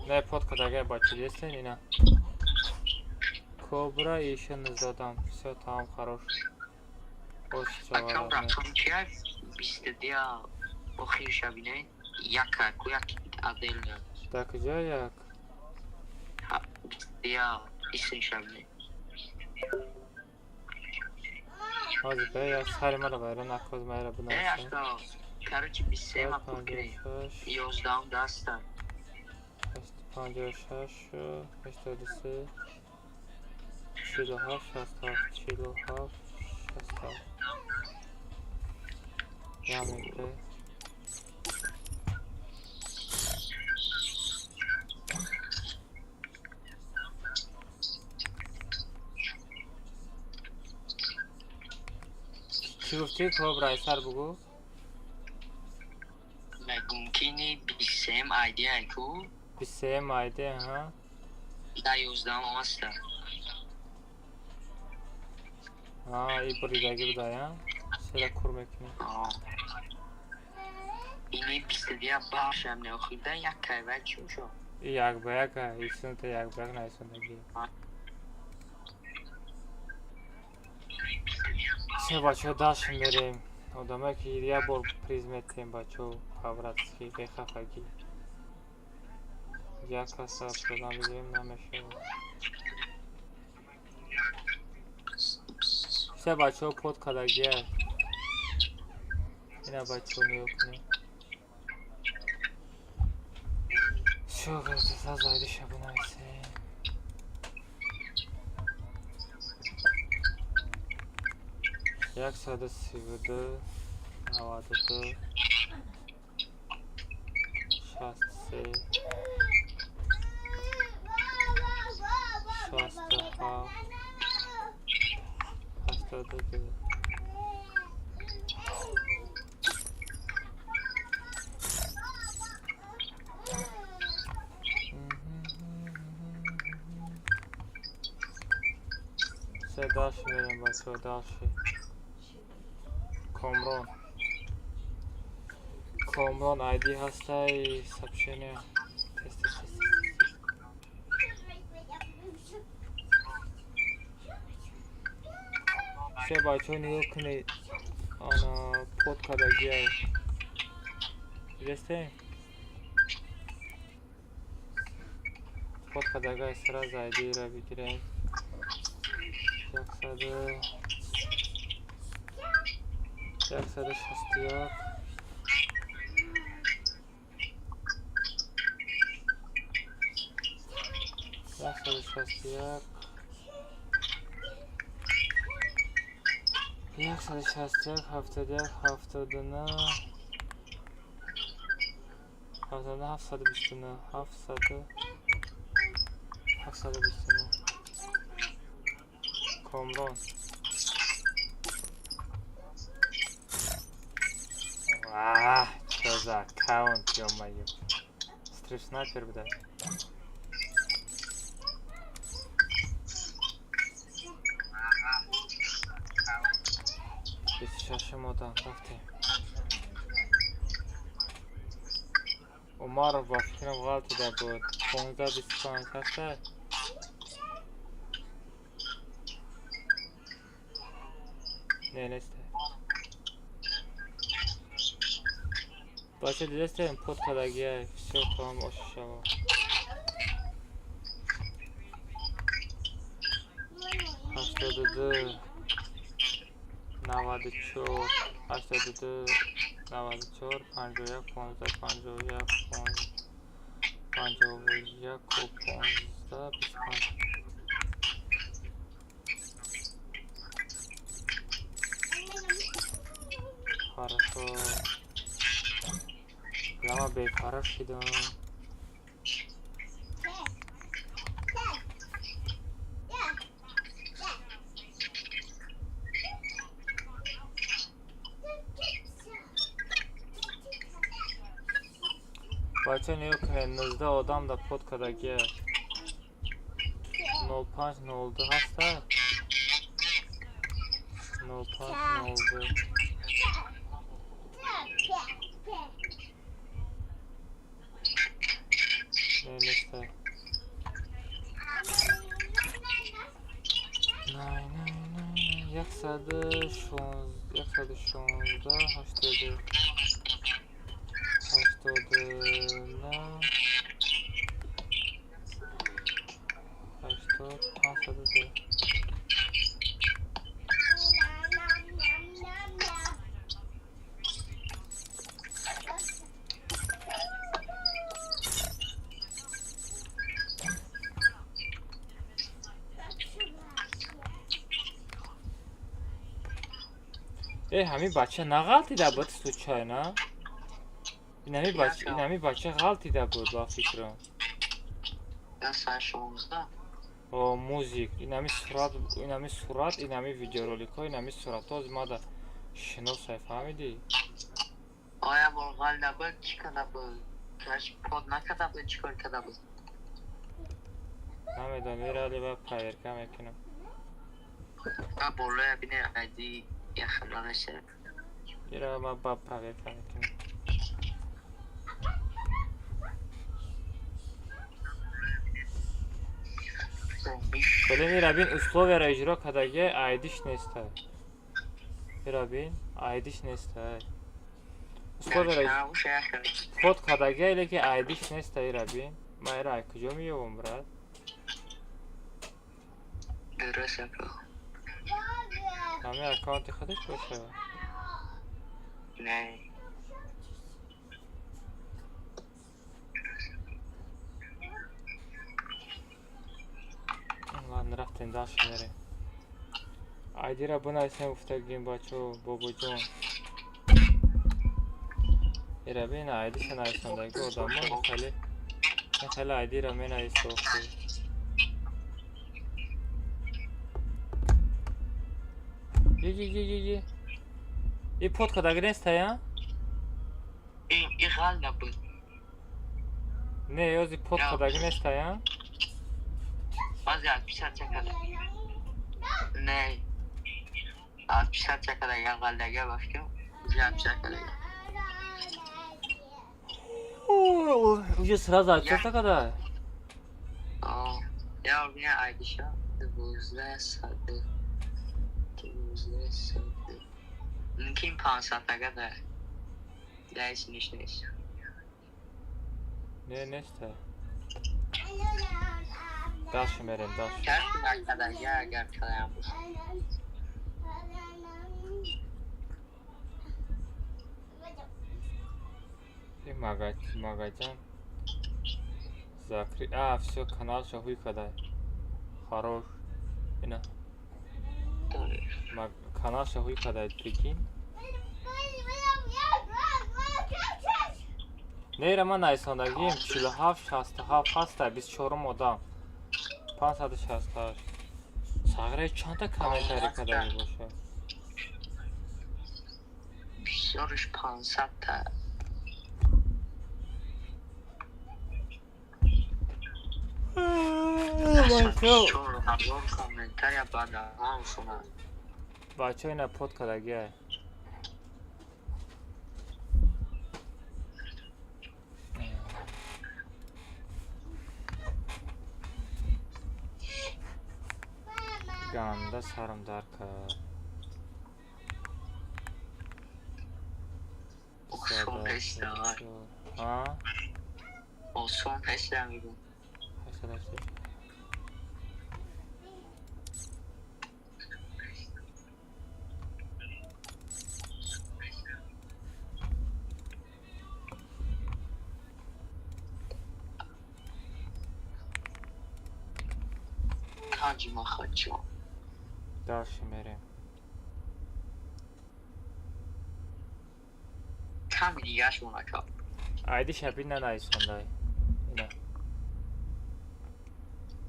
Не, под кадагай, бача, дестен ина. Кобра ещё не задам. Всё там хорош. Акам рақам чия? 22 охириша бинед. Яка, ку як отдельно. Дар куҷо як? 22 исмша бинед. Ҳозир бе, як сари маро вайрон накоз, майра Э, бинависам. ашто. Короче, 23 ма пур кунед. 56 11 даста. 56 83 47 67 47 67. Я минута. Чӣ гуфтӣ, Кобра, айсар бугӯ. Мумкини 23 айди ку. 23 айди, ҳа. Да 11 аста. Ҳа, и буридагӣ буда, я? Сера кур мекунӣ. Ини 22 бахшам не охирда як кайва чӣ шо? И як ба як, исунта як ба як нависондагӣ. Се бачаҳо, дальше мерем. Одамое ки як бор приз метиҳем, бачаҳо, по-братски, бехафагӣ. Як каса додан бигирем, намешавад. Се бачаҳо, под кадагия. Ина, бачаҳо, нигоҳ кунед. Всё, гуфта, зайдиша бинависем. 132 92 63 67 82. Се, дальше мерем, бачаҳо, дальше. Комрон. Комрон айди ҳастай, сообщение. Тест, тест, тест, тест. Се, бачаҳо, нигоҳ кунед. Ана под кадагия. Дидесте? Под кадагай, сразу айдиро бигирем. 161. 161, 161, 71, 79, 79, 729, 700, 729. Комрон. Ваҳ, чё за аккаунт, ё-моё. Стрим снайпер буда. 26-м одам рафтем. Умаров ба фикрам ғалтида буд. 15 25 ҳаста? Не, неста. Бача, дидастем, под кадагия, всё, тамом, ошишава. 82, 94, 82, 94, 51, 15, 51, 51, 15, 25. Хорошо. Лама бефарах шидам. Бача, нигоҳ кунед, 19 одам да под кадагия. 05 02 ҳаста? 05 02. Не, неста. Най, най, най, 116, 116, 80, 89, 80, 502. Э, ҳамин бача нағалтида буд случайно? Инами бача ғалтида буд, ба фикрам. 116. О, музик, инами сурат, инами сурат, инами видеороликҳо, инами суратҳо мада шиносай, фаҳмидӣ? Оя бор ғалда буд, чӣ када буд? Каш под накарда буд, чӣ кор карда буд? Намедонам, ирали ба проверка мекунам. Ба болоя бине, айди я хабар нешавад. Ира ма ба проверка мекунам. Блин, ира бин, условияро иҷро кардагия, айдиш неста. Ира бин, айдиш неста. Условияро под кардагия, леки айдиш неста, ира бин. Ма ира ай куҷо меёбам, брат? Дуруст ака. Ҳамин аккаунти худаш боша? Не. Ладно, рафтем, дальше мерем. Айдира бинависем, гуфтагим, бачо, бобоҷон. Ира бин, айдиша нависондаги одамо хеле хеле айдира менависо. Е, е, е, е. И под кадаги неста, я? И ғалда буд. Не, ёзи под кадаги неста, я? Баъзе отписаться карда. Не. Отписаться карда, я ғалдага, ба фикрам. Уже отписаться карда. Уже сразу отписаться карда? Я у меня айдиша 12 саду. 12 саду. Мумкин 500 да. Дайс ниш нест. Не, неста. Дальше мерем, дальше. Дальше накарда, я агар кадаям боша. И магаҷан. Закри. А, всё, каналша ҳуй кадай. Хорош. Ина. Ма каналша ҳуй кадай, прикинь. Нера ман найсондагием 47 67 ҳаста 24 одам. 568. Сағира чанда комментарий кадаги боша? Бисёрш 500 та. 4000 комментария баъд. Бачаҳо, ина под кадагиай. Ганда сарам дар кард. Осон ҳест. А? Осон ҳест, мегӯм. 884. Таҷи махачо. Дальше мерем. Ками дигашон, ака. Айди шаби нанависондай. Ина.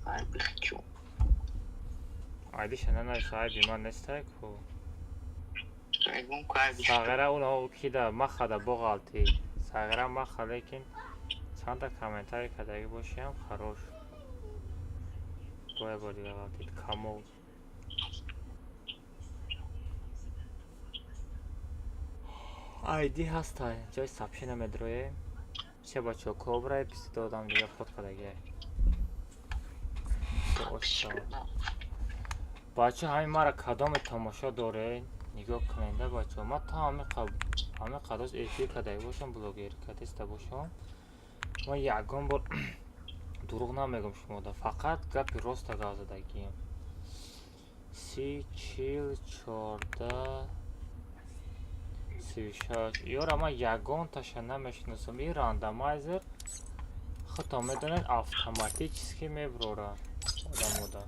Ай, бихчо. Айдиша нанависа, айби ман нестай ку. Мегӯм ку, ай бихчо. Сағира уно кида махада боғалти. Сағира маха, лекин чанда комментарий кардагӣ бошиам, хорош. Боя бор дига ғалтид. Камол. Айди ҳастай. Ҷои сообщение медроем. Се бачаҳо, кобрай 22 одам дига под кардагиай. Бачаҳо, ҳамин мара кадоме тамошо доред, нигоҳ кунед, бачаҳо. Ман то ҳамин қадоз эфир кардагӣ бошам, блогерӣ кардиста бошам. Ман ягон бор дурӯғ намегӯм шумода, фақат гапи роста гап задагием. 30, 40, 14, 36. Ёра ман ягонташа намешиносам. Ин рандомайзер худтон медонед, автоматически мебурора одамода.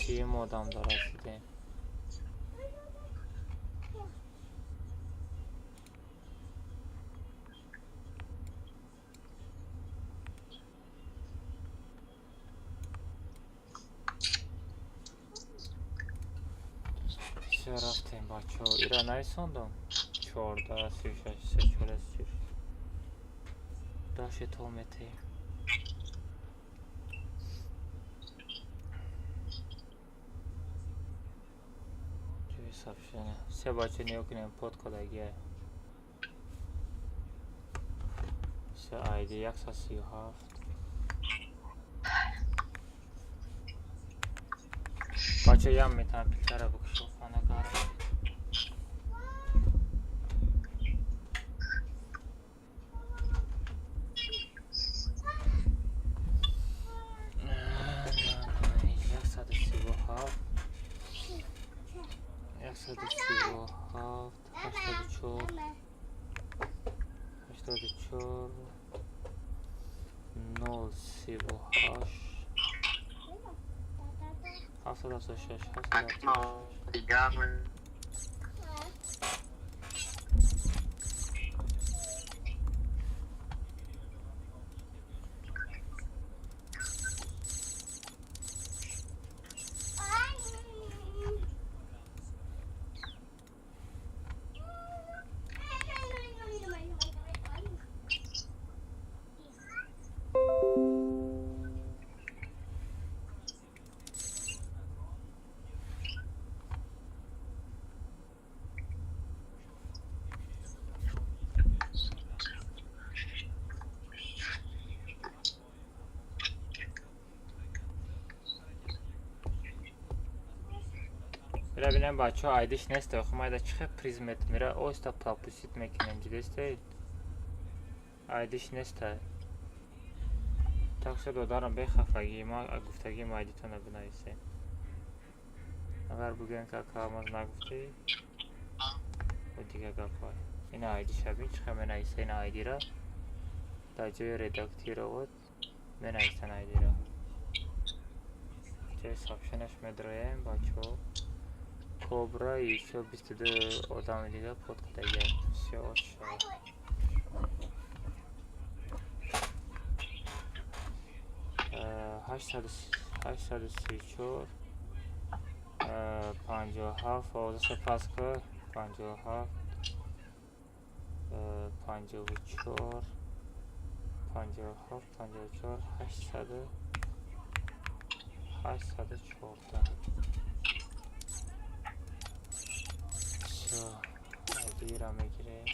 30 одам дорасидем. Всё, рафтем, бачаҳо. Ира нависондам. 14, 36, 3, 14, 36. Дальше то метеем. Ҷои сообщение. Все, бачаҳо, нигоҳ кунем, под кадагиай. Все, ID 137. Бачаҳо, ям метавонам пилтара бикушам, хона гарм. 137, 137, 84, 84, 0, 38, 776, 776. Дигар. Бира бинем, бачаҳо, айдиш нест, охи майда чӣ хел приз мера оста пропустить мекунем, дидестед? Айдиш нестай. Так шо, додарам, бехафагӣ, ма гуфтагим айдитона бинависем. Агар бугӯем, ки ака, алмаз нагуфтӣ, бо дигар гапҳо. Ина айди шабин чӣ хел менависа? Ина айдира дар ҷои редактировать менависан айдира. Ҷои сообщенияш медроем, бачаҳо. Кобра ещё 22 одами дига под кардагия. Всё, шава. 834 57 овозаша пас кар. 57 54 57 54 800 814. Всё, айдира мегирем.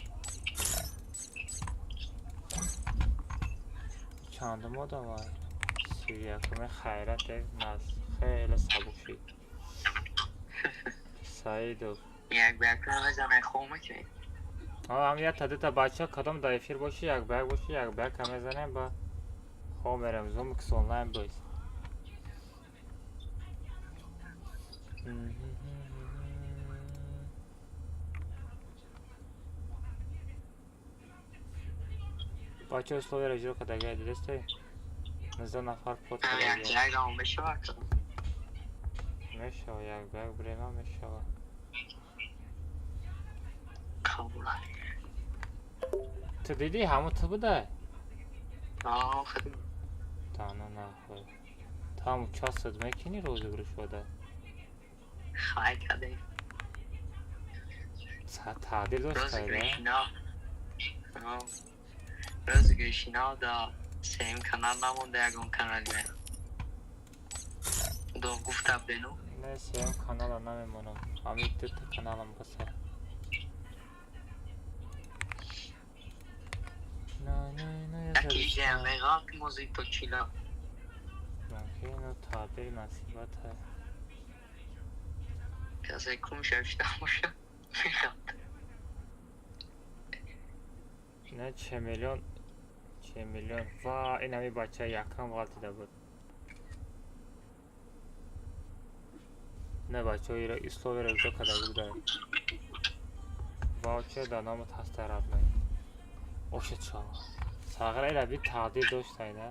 Чандум одамай? 31-уми. Хайрат, наз хеле сабук шид. Саидов. Як ба як мезанай, хоб мекунӣ. Ҳам як та дута бача кадом дар эфир боши, як ба як боши, як ба як мезанем, ба хоб мерем. Зумикс онлайн боз. Бача, условияро иҷро кардагия дидесте? 19 нафар под Як кардагия. Як мешавад. Мешава, як ба як брема мешава. Қабул. Ту дидӣ, ҳамон ту будай? Аа, хеле. Тана нахой. Ту ҳам участвовать мекунӣ розыгрыш ода? Хай кардем. Таъдил доштай, да? Розыгрышина. Розыгрышина да сеюм канал намонда, ягон канали. До гуфта будену. Не, сеюм канала намемонам. Ҳамин дута каналам баса. На, на, на, Яки иҷаям меғалт мозӣ то чила. Мумкин, таъдил насибата. Касе кум шавшта боша. Меғалт. Не, че миллион, че миллион. Ва, ин ҳами бача якам ғалтида буд. Не, бачаҳо, ира условияро иҷро карда будай. Ваучер дар номат ҳаста, родной. Ошад шава. Сағира, ира би тақдир доштай, на?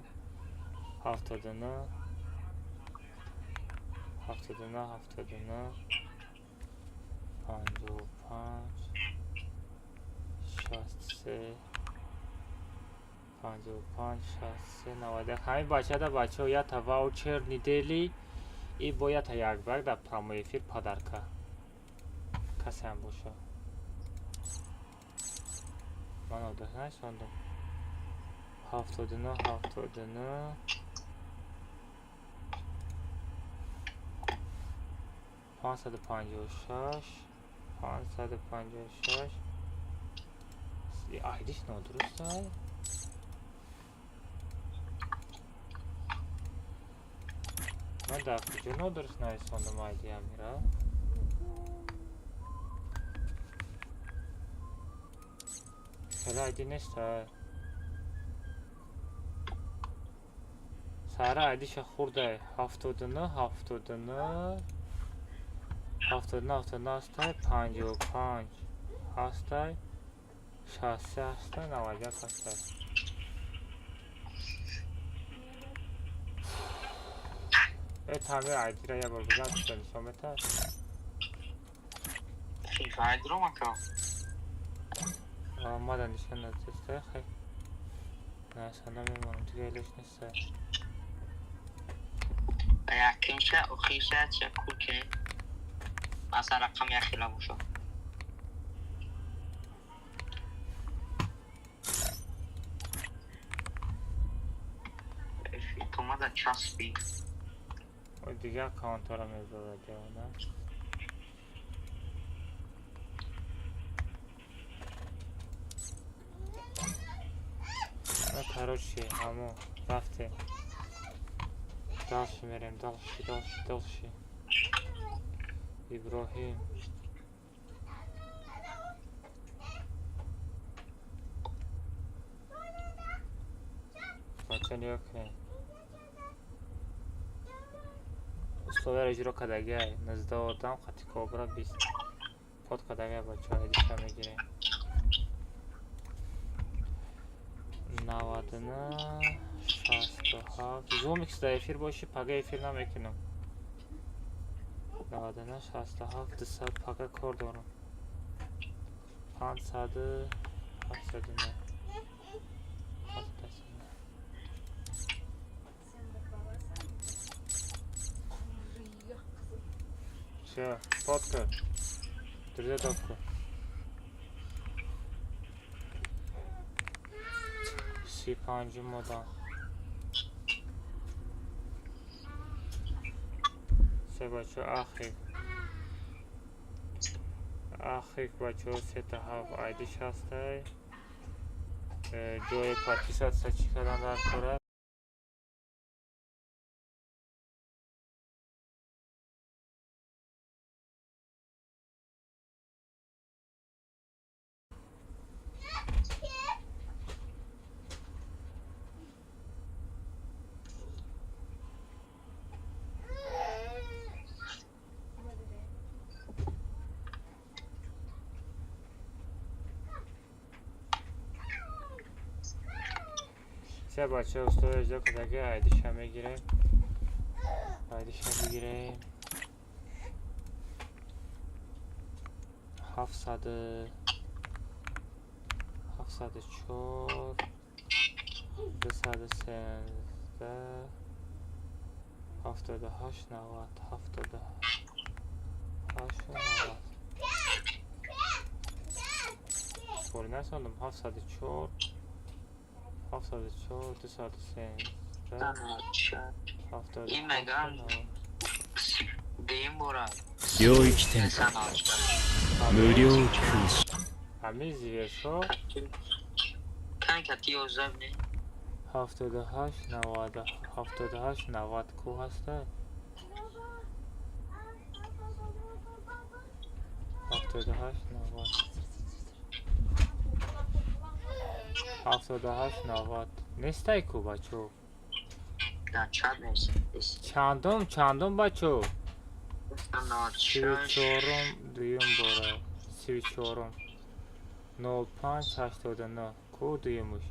79 79 79 55 63 55 63 91. Ҳамин бачада, бачаҳо, якта ваучер недели и бо якта як ба як дар прямой эфир подарка. Касе ҳам боша. Ман одат нашондам. 79 79 556 556. Айдиш нодуруст ай. Ман дар куҷо нодуруст нависондам айди амира? Хеле айди нест ай. Сара, айдиша хурдай. 79 79 79 79 ҳастай, 55 ҳастай, 63 ҳастай, 91 ҳастай. Э, тами айдира як бор бизан, чита нишон метаҳад? FIFA айдро мака. Мада нишон надистай, хай. Насана мемонам, дига илоҷ нестай. Якимша, охирша ча кур кунем. Масалан, рақам як хела бошад. Томада часпи. О, дига аккаунтҳоро мебарад девона. Ну, короче, ҳамо рафтем. Дальше мерем, дальше, дальше, дальше. Иброҳим. Бача, нигоҳ кунед. Условияро иҷро кардагиай. 19 одам қати кобра 20 под кардагиай, бачаҳо, айдиша мегирем. 99 67. Зумикс, дар эфир бошӣ, пага эфир намекунам. 99 67 200. Пага кор дорам. 589. 589. Всё, фотка. Друзья, топку. 35-ум одам. Се, бачо, ахик. Ахик, бачо, сета ҳафт айдиш ҳастай. Ҷои подписаться чӣ кардан дар кора? Се, бача, условия иҷро кардаги, айдиша мегирем. Айдиша бигирем. 704 213 78 90 78 90. Фори насондам. 704 704 213 78 Ин мегам 90. Дуюм бора. 領域展開無料空襲 Ҳамин зивершо. Кан кати 11 не? 78 90 78 90 ку ҳаста? 78 90 78 90 нестай ку, бачо? Дар чат нест. Чандум, чандум, бачо? Сию 96. чорум, дуюм бора. 34-ум. 05 89 ку дуюмуш?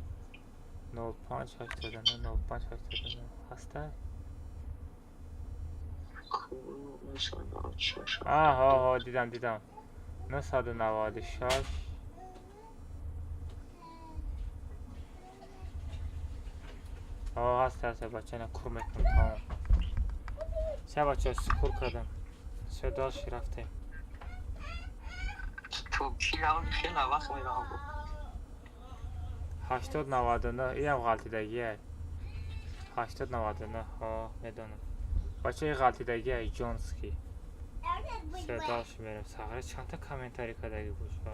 05 89 05 89 ҳаста? Ку 996. Аҳо, ҳо, дидам, дидам. 996. Ҳо, ҳаста, ҳаста, бача, ина кур мекунам, тамом. Се, бача, кур кардам. Всё, дальше рафтем. То килаон хела вақт меравам. 80 99, иам ғалтидагиай. 80 99, ҳо, медонам, бача, и ғалтидагиай, ҷонский. Всё, дальше мерем. Сағри чандта комментарий кардаги боша?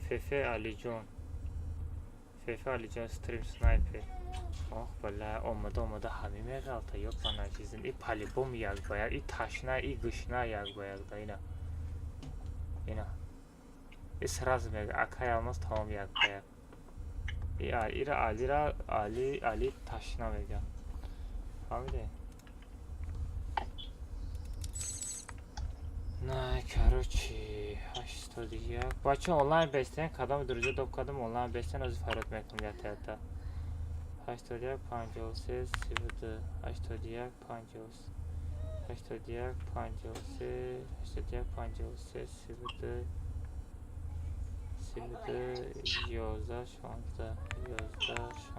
Фефе Алиҷон, Фефе Алиҷон, стрим снайпер. Ох, бала, омада омада ҳамин меғалта, ёбана жизнь. И по-любому як ба як, и ташна, и гушна як ба як да. Ина, ина, и сразу мега, акай Алмаз, тамом, як ба як. И ира Алира, Али, Али ташна мега, фаҳмиде? На, короче, 81. Бача, онлайн бестен, кадом друзья доб кардам, онлайн бестен, ози фарёд мекунам ята ята. 81 53 32 81 53 81 53 81 53 32 32 11 16 11 16.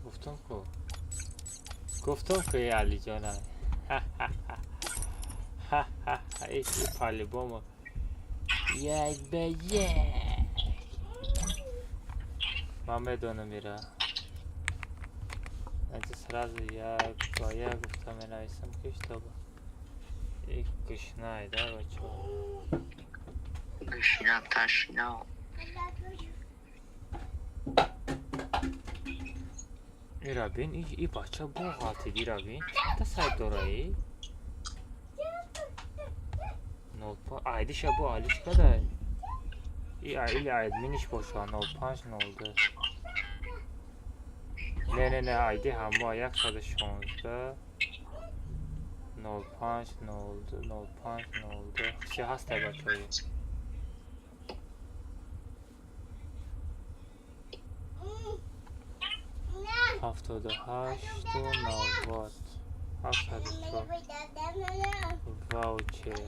Гуфтам ку, гуфтам ку, эй Алиҷона, эй, по-любому як ба як, ман медонам ира. Инҷа сразу як ба як гуфта менависам, ки чтобы и гушнай да, бачо. Гушна, ташна. Ира бин, и бача бо ғалтид, ира бин, чанда сайт дора и? Айдиша бо алиш кадай? И или админиш боша, 05 02. Не, не, не, айди ҳамо 116 05 02 05 02. Чи ҳастай, бачаҳо? 78 90 704 ваучер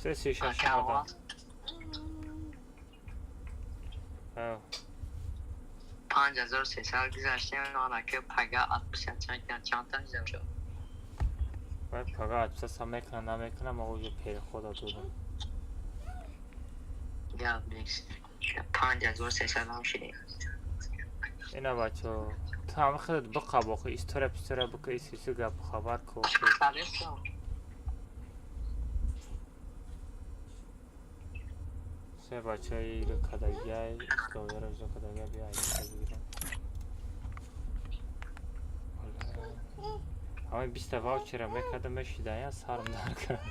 336 одам. 5300 гузаштем, анаки пага отписаться мекунад, чандта мизам? Вай, пага отписаться мекунад, намекунад, ма уже перехода додам. Гап нест, 5300 ҳам шидем. Ина, бачаҳо, ту ҳама хеле биқаб охи, история пистория бика, исису гап хабар ку. Се бачаи кадагиай, условияро иҷро кадагиай, биё айдиша бигирем. Ҳамаи 20-та ваучера мекардам, мешидая, сарм дар кард.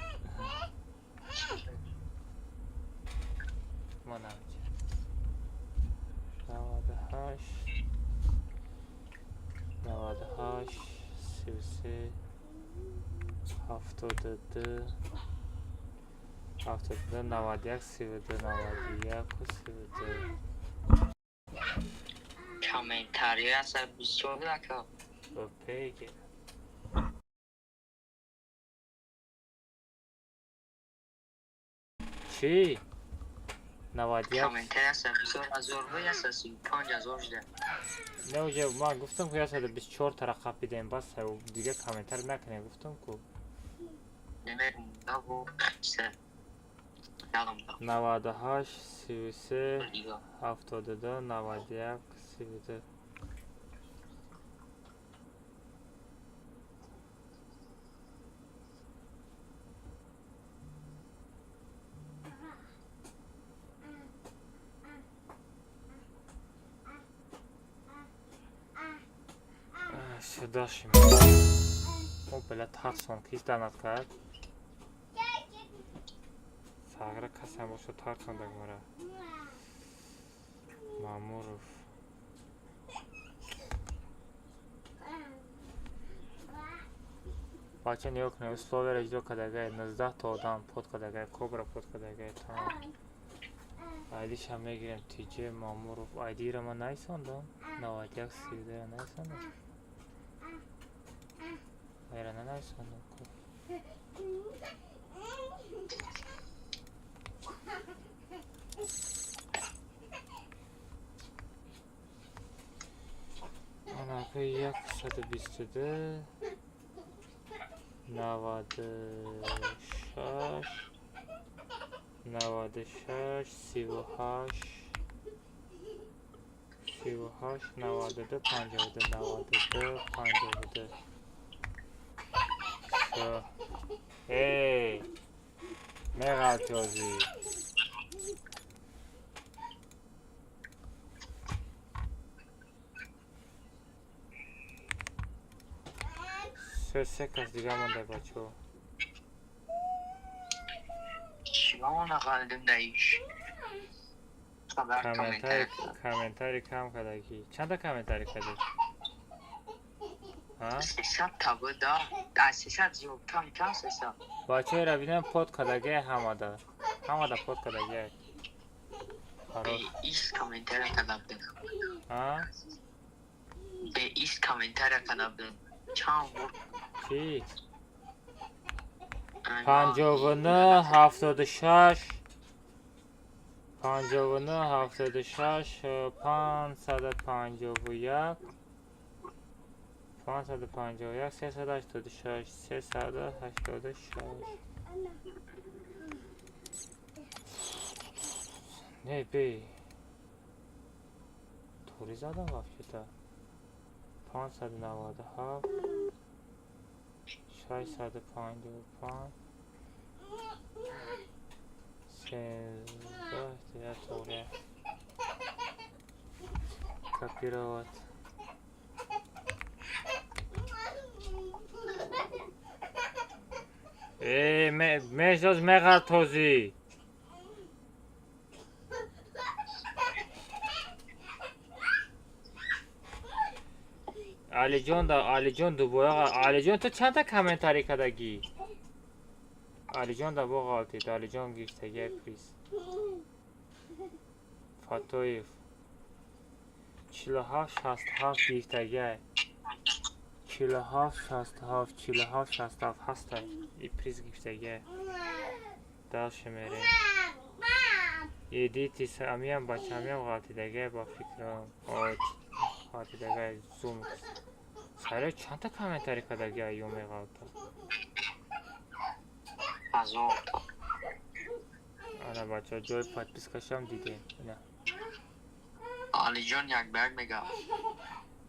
Ма намеча 98 98 33 72 72 91 32 91 32. Комментарий аса бисёр ака. Пеги. Чӣ? 91. Комментарий аса бисёр ҳазор буд, аса 35 000 шуда. Не, уже ман гуфтам, ки 124 тара қапидем, бас, дига комментарий накунем, гуфтам ку. Намедонам, ёдам. 98 33 72 91 32. Сюда шим. О, бля, тарсон, кис данат кард? Сағра касам бошад, тарсондаг мара. Мамуров. Бача, нигоҳ кунед, условияро иҷро кардагай, 19 та одам под кардагай, кобра под кардагай, тамом. Айдишам мегирем, тиҷе Мамуров. Айдиро ман найсондам? 91 32 найсондам? Айра нанависондам ку. Анака 122 96 96 38 38 92 52 92 52. Всё. Эй! Меғалтёзӣ. Се кас дига монда, бачаҳо. Чима нақалдим даиш? Хабар. Комментарий, комментарий кам кардагӣ. Чанда комментарий кардӣ? А? 300 та буд, да. Аз 300 зиёд, кам кам 300. Бачаҳоро бинам, под кардагиай ҳамада. Ҳамада под кардагиай. Хорош. Бе ист комментария карда будем. А? Бе ист комментария карда будем. Чанд бор. Чӣ? 59 76 59 76 551 551 386 386. Не, бе. Тури задам вообще-то. 597 655 13 я туре. Копировать. Э, межоз меғартозӣ. Алиҷон да, Алиҷон дубора. Алиҷон, ту чандта комментарий кардагӣ? Алиҷон да бо ғалтид. Алиҷон гирифтагия приз. Фатоев 47 67 гирифтагия. 47 67, 47 67 ҳастай, и приз гирифтагия. Дальше мерем. Едити амиам, бача, амиам ғалтидагия ба фикрам. Ғалтидагия. Зум саре чандта комментарий кардагия ё меғалта? 1000 та. Ана, бача, ҷои подпискашам дидем, ина. Алиҷон як ба як мега.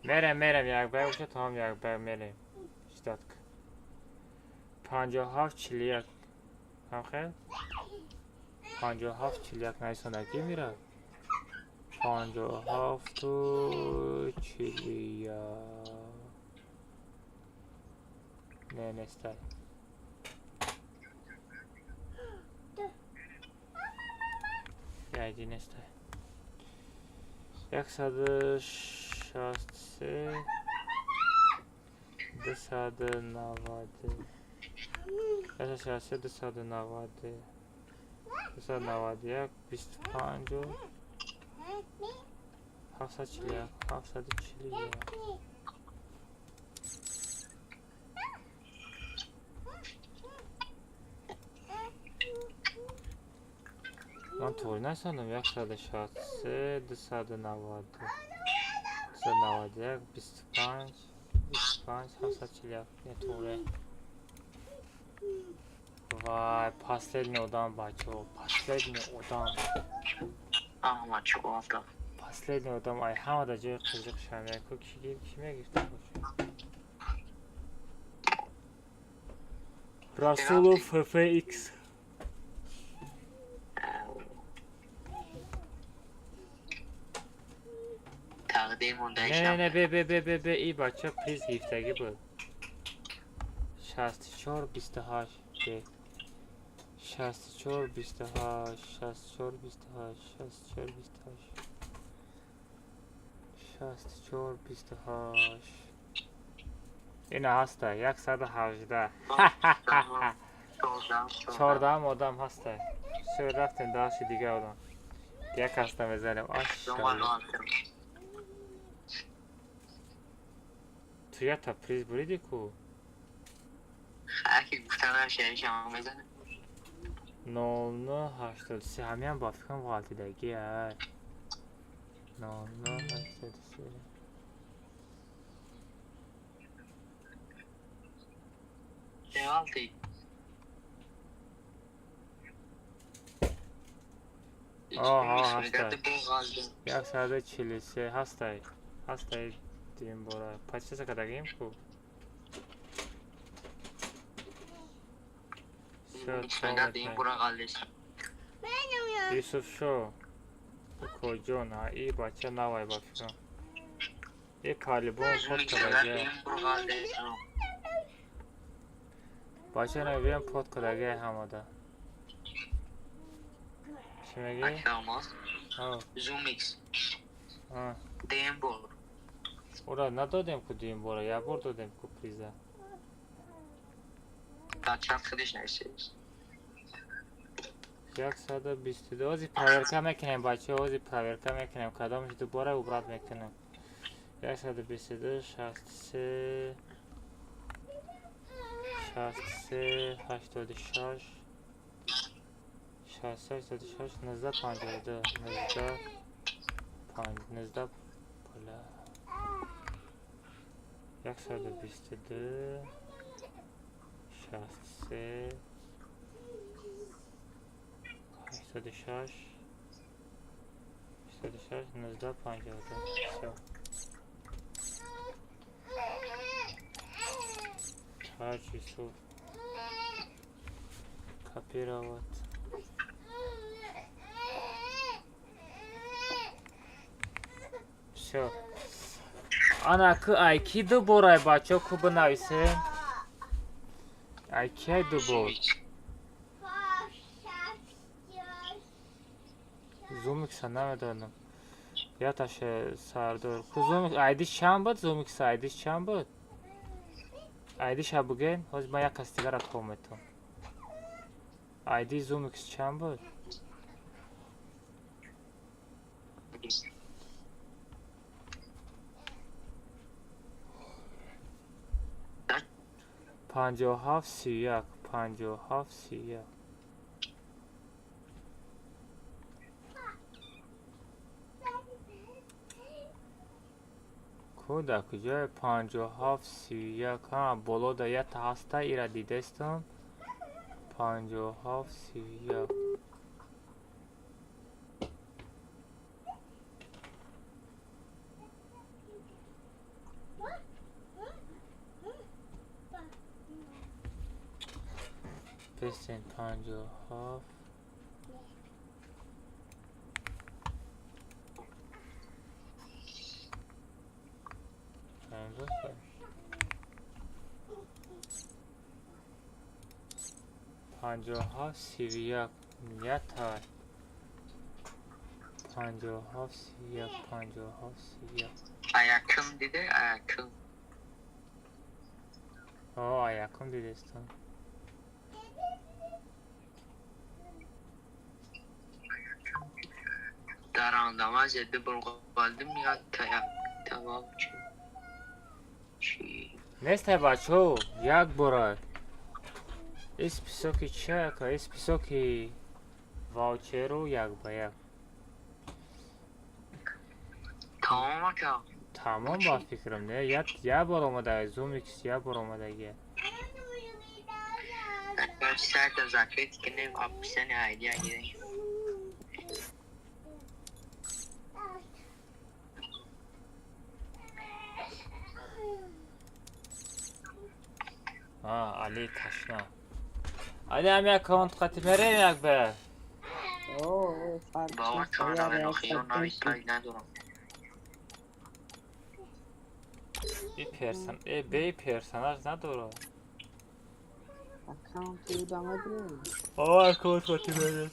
Мерем, мерем, як ба як боша, тамом, як ба як мерем. Ждать. 57 41 ҳамхел, 57 41 нависондагӣ мира, 57 41. Не, нестай. Яйди нестай. 163, 290, 163, 290, 291, 25, 741, 741. Ман туғри насондам? 163, 290, 291, 25, 25, 741. Не, туғри. Вай, последний одам, бачаҳо, последний одам. Ама чӯата. Последний одам ай ҳамада ҷои қизиқ шамяку ки ки мегирифта боша? Расулов ФФХ. Тақдир монда. Не, не, не, бе, бе, бе, бе, бе, и бача приз гирифтагӣ буд. 64 28, бе, 64 28, 64 28, 64 28, 64 28. Ина ҳаста, 118. 14-ам одам ҳаста. Всё, рафтем даши дига одам. Як ҳаста мезанем. Ашшалла. Ту якта приз буриди ку? Аки гуфтанам мезанем. 0983, ҳамиам ба фикрам ғалтидагӣ ай. 0983. Ғалти. Оҳо, ҳастай. 143 ҳастай. Ҳастай дим бора. Подписка кардагим ку. Всё, тамом. Юсуфшо. Укоҷон, а и бача навай ба фикрам. И по-любому под кардагия. Бача навиям под кардагия ҳамада. Чӣ мегӣ? Зумикс. Дуюм бор. Ура надодем ку дуюм бора, як бор додем ку приза. Дар чат худиш нависед. 122. Ози проверка мекунем, бачаҳо, ози проверка мекунем. Кадомаш дубора убрать мекунем. 122, 63, 63, 86, 63, 86, 19, 52, 19, 5, 19, бля. 122, 63, 86, 86, 19, 52. Всё. Таҷ Юсуф. Копировать. Всё. Ана ку ай ки дуборай, бачаҳо, ку бинависем? Ай ки ай дубор? Зумикса намедонам. Яташе Сардор. Ку Зумикс айдиш чанд буд? Зумикс айдиш чанд буд? Айдиша буген, ҳозир ман як кас дигара то метавам. Айди Зумикс чанд буд? 57 31, 57 31. Ку дар куҷое? 57 31. Ҳа, боло да ята ҳаста, ира дидестам. 57 31. Бесен, 57. 57, 57 31 ята. 57 31, 57 31. Аякум диде, аякум. О, аякум дидестам. Дарандама зеди бурғалдим як таяк тамом чи. Чи? Нестай, бачо, як бора. И списоки чака, и списоки ваучеру як ба як. Тамом ака. Тамом ба фикрам, не? Як як бор омада, Зумикс як бор омадаги. Сайта закрыть кунем, описание айдия гирем. А, Али ташна. Али, ами аккаунт қати мерем як ба. О, фарқ Бовар нест, кардам, я охиён реакция навиштаг надорам. И персон, э, бе персонаж надора. Аккаунти удама дорем. О, аккаунт қати мерем.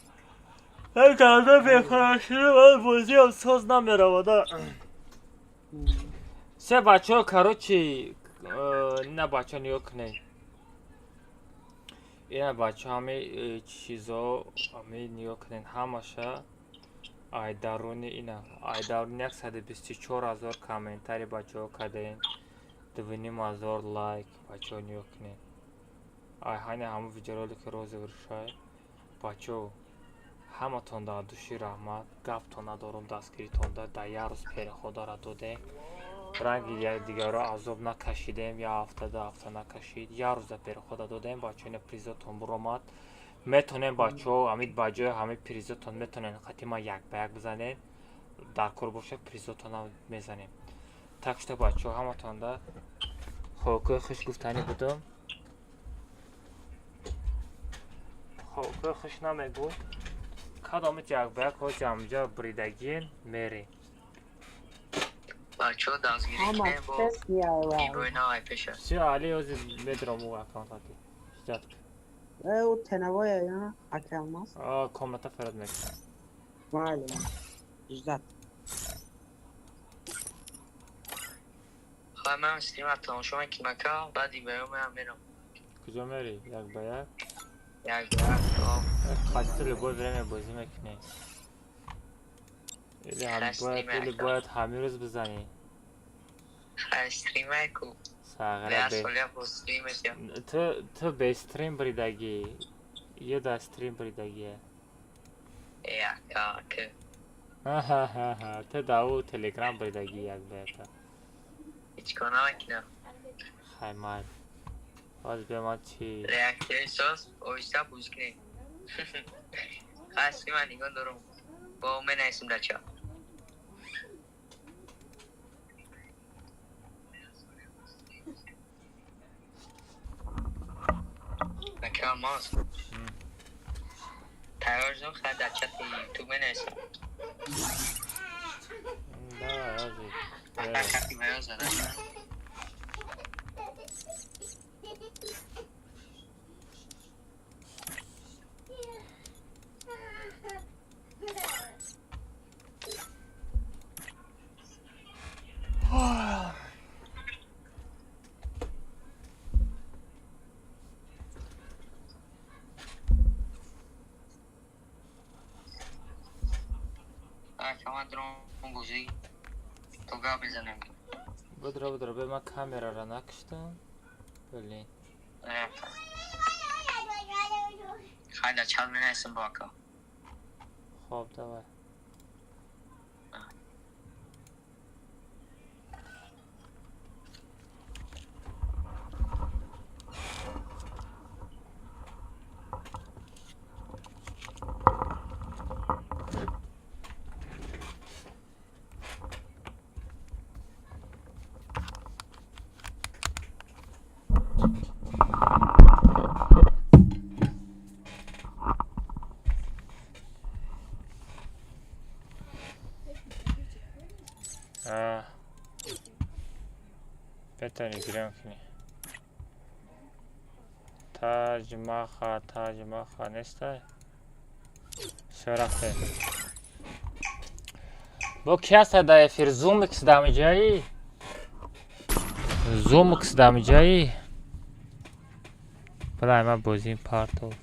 Эй, карда бехараширо, ман бозиам соз намеравада. Се бачаҳо, короче, ина бачаҳо, нигоҳ кунед. Ина бачаҳо, ҳами чизо, ҳами нигоҳ кунед, ҳамаша ай даруни ина, ай даруни 124 000 комментарий бачаҳо кардем, 2,5 ҳазор лайк, бачаҳо, нигоҳ кунед. Ай ҳани ҳамун видеоролики розыгрышай. Бачаҳо, ҳаматон дар души раҳмат, гаптон надорум, дастгиритонда дар як рӯз переходара додем. Ранги якдигарро азоб накашидем, як ҳафта, 2 ҳафта накашид, як рӯза перехода додем, бачаҳо, ина призотон буромад. Метонем, бачаҳо, ҳамин ба ҷои ҳамин призотон метонем қати ман як ба як бизанем. Дар кор бошад, призотонам мезанем. Так что, бачаҳо, ҳаматонда хокои хуш гуфтанӣ будум. Хокои хуш намегӯ. Кадоми як ба як ҳози ҳамҷа буридагиен мерем. Бачаҳо, дастгирӣ Ҳама кунем бо тест меояд. ибои навай пеша. Всё, Али, ҳози медром ӯ аккаунт қати. Ждать. Э, у теновая я аккаунт аст. А, комната фарад мекунам. Бале. Ждать. Хай, ман стрима тамошо мекунам ака, баъд ибоё меам мерам. Куҷо мери? Як ба як? Як ба як. Қати любое время бозӣ мекунӣ. Или ҳам Хай, бояд, стрима или ака. бояд ҳамин рӯз бизанӣ. Хай, стримай ку. Сағира Бе бе. солия бо стрим метиям. Ту бе стрим буридагӣ. Ё дар стрим буридагие. Э, ака, ака. Ҳа-ҳа-ҳа. Ту дар ӯ телеграм буридагӣ як ба яка. Ҳеҷ кор намекунам. Хай, май. Ҳозир биё, ман чӣ Реаксияи соз оҳиста буз кунем. Хай, стрима нигоҳ дорум. Бо менависем дар чат. Ака Алмаз. Тайёр шуд, хай, дар чати ютуб менависам. Давай, ҳозир. Ака, хати ваё зада шуд. Ака, ман дуром бозӣ. То гап мезанем. Будро, будро, бе, ман камерара накиштам. Блин. Хай, дар чат менависем бо ака. Хоб, давай. Бетани гирён кунӣ. Таҷмаха, таҷмаха нестай? Всё, рафтем. Бо ки ҳастай дар эфир? Зумикс дамиҷаӣ? Зумикс дамиҷаӣ? Балай, ман бозим партов.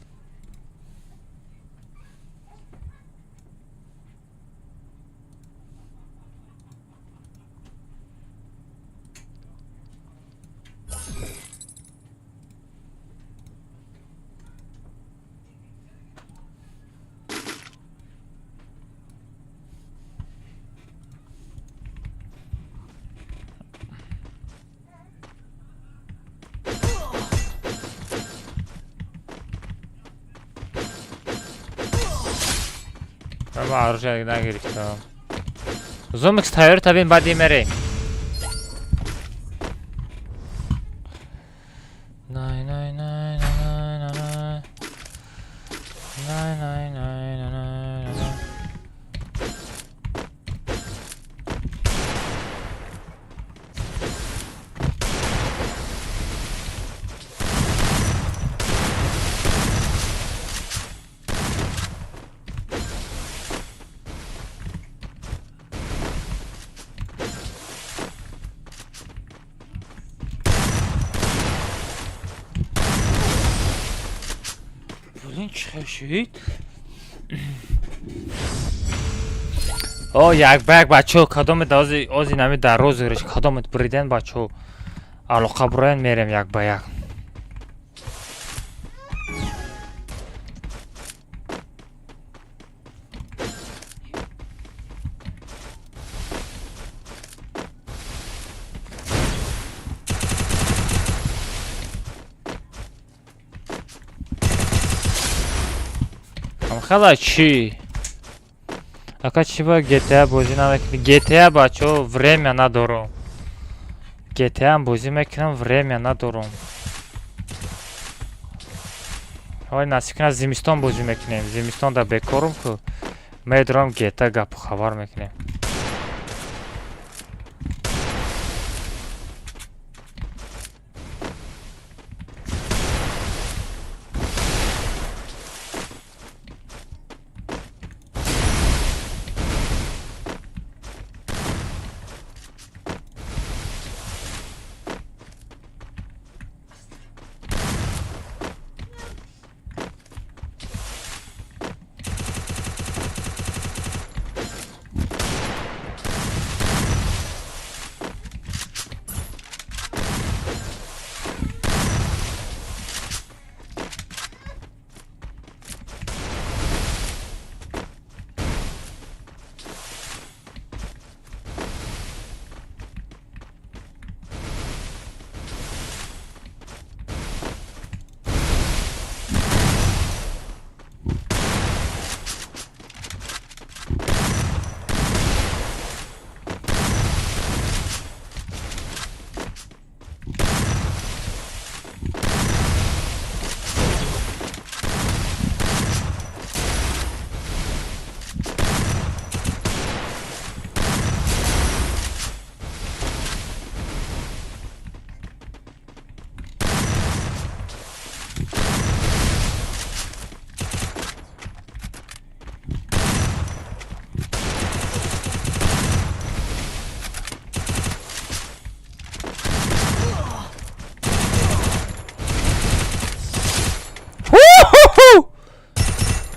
Ман оружие нагирифтам. Зумикс, тайёр табин, баъди мерем. Най, най, най, най, най, най. Най, най, най, най, най, най. Блин, чӣ хел шуд? О, як ба як, бачаҳо, кадомет ози ози нами дар розыгрыш, кадомет буриден, бачаҳо, алоқа буроен, мерем як ба як. Хала чӣ? Ака, чӣ ба GTA бозӣ намекунӣ? GTA, бачаҳо, время надорам. GTA бозӣ мекунам, время надорам. Ҳой, насиб кунад, зимистон бозӣ мекунем. Зимистон да бекорум ку. Медорам GTA, гапу хабар мекунем.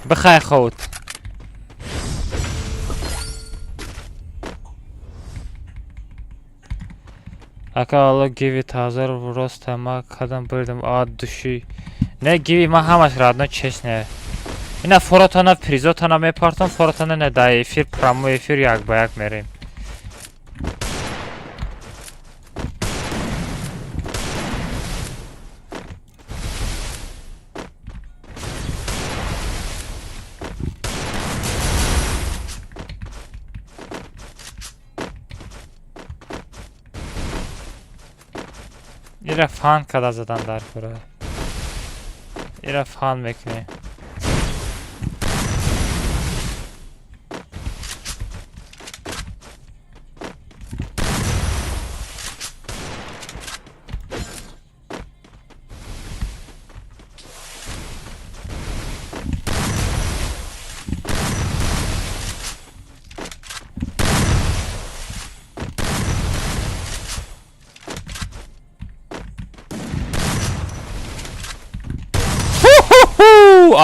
Бихай, ход. Ака, алло, гиви тазор роста ма кадам бурдам от души. Не, гиви ма ҳамаш родной, честно. Ина форотона, призотона мепартам, форотона не, да эфир, прямой эфир, як ба як мерем. Ира фан када задан дар кора. Ира фан мекунем.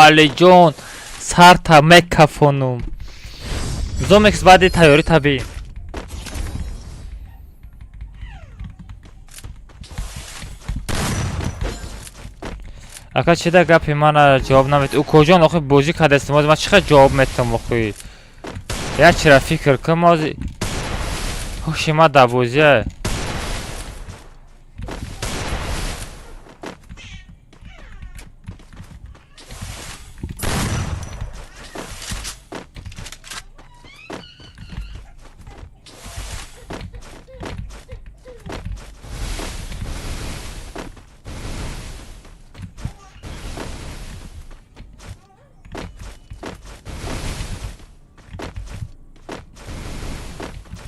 Алиҷон, сарта мекафонум. Зомекс, баъди тайёрӣ табиӣ. Ака, чида гапи мана ҷавоб намед? Укоҷон, охи бозӣ кардастим, ҳозир ман чӣ қадр ҷавоб метам охи? Як чира фикр кун, ҳозир ҳуши ма дар бозия.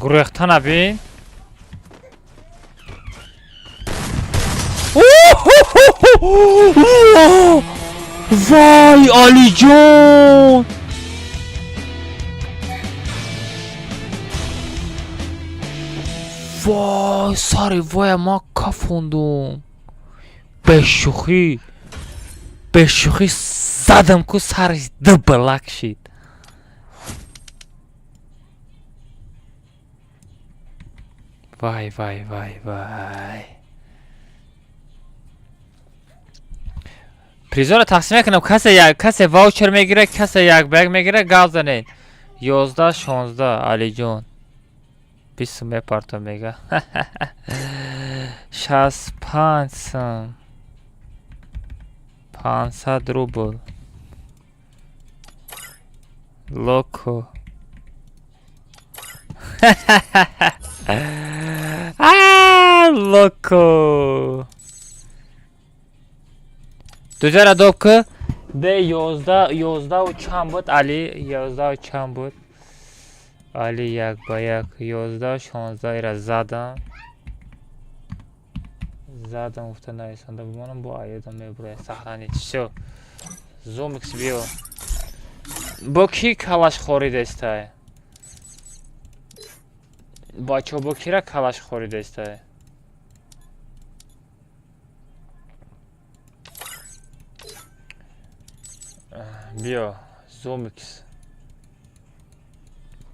Гурехтана бин. Вай, Алиҷон! Вай, сари вая ма кафондум. Бешӯхӣ. Бешӯхӣ задам ку, сариш дублак шид. Вай, вай, вай, вай. Призора тақсим мекунам. Касе як, касе ваучер мегирад, касе як ба як мегирад, гап занед. 11 16, Алиҷон. 20 сум мепартом, мега. 65 сум. 500 рубл. Локо. А, локо. Дуҷара доб ки Б 11 11 чанд буд, Али? 11 чанд буд? Али, як ба як, 11 16 ира задам. Задам гуфта нависонда бимонам, бо аёдам мебурад. Сохранить. Всё. Зумикс, биё. Бо ки калаш хоридестай? Бачо, бо кира калаш хоридестай? Биё, Зумикс.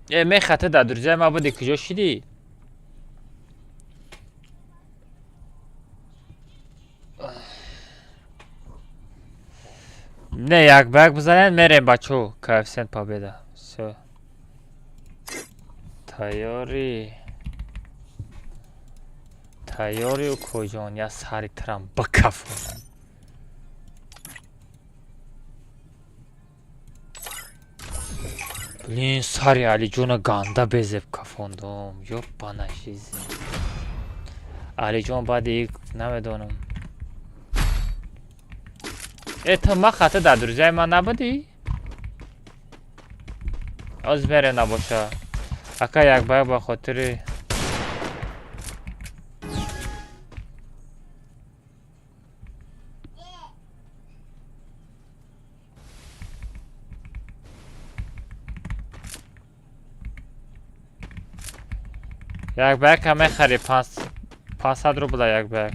Э, мехата дар друзья ма буди, куҷо шидӣ? Не, як ба як бизанед, мерем, бачо. Коэффициент победа. Всё. Тайёрӣ. Тайёрӣ, укоҷон, я сари трам бикафонам. Блин, сари Алиҷона ганда безеб кафондум. Ёбана жизнь. Алиҷон баъди намедонам. Э, ту ма хата дар друзья ман набудӣ? Оз мерем набоша. Ака, як ба як ба хотири як ба якам мехарӣ, 500 рубла як ба як.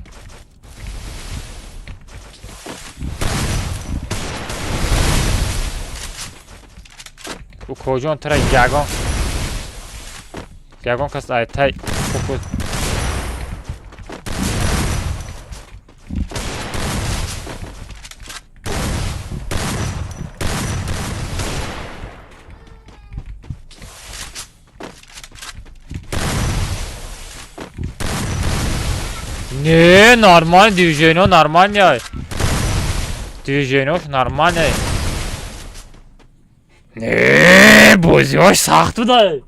Укоҷон, тура ягон кас айтай фокус. Не, нормально, движение нормально. Движениёш нормально. Не, бозиҳош сахт буда.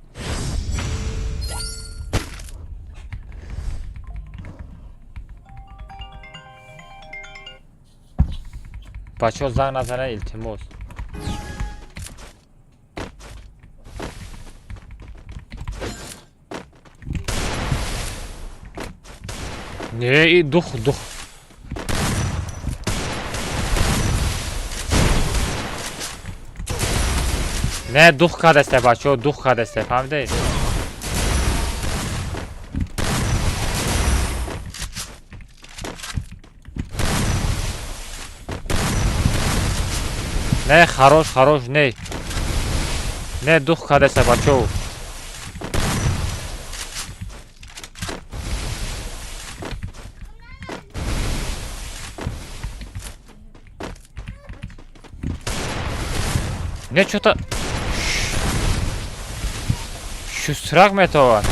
Бачаҳо, занг назанед, илтимос. Не, и дух, дух. Не, дух кардасте, бачаҳо, дух кардасте, фаҳмидед? Не, хорош, хорош, не. Не, дух кардасте, бачаҳо. Не, чё-то шустрак метовад.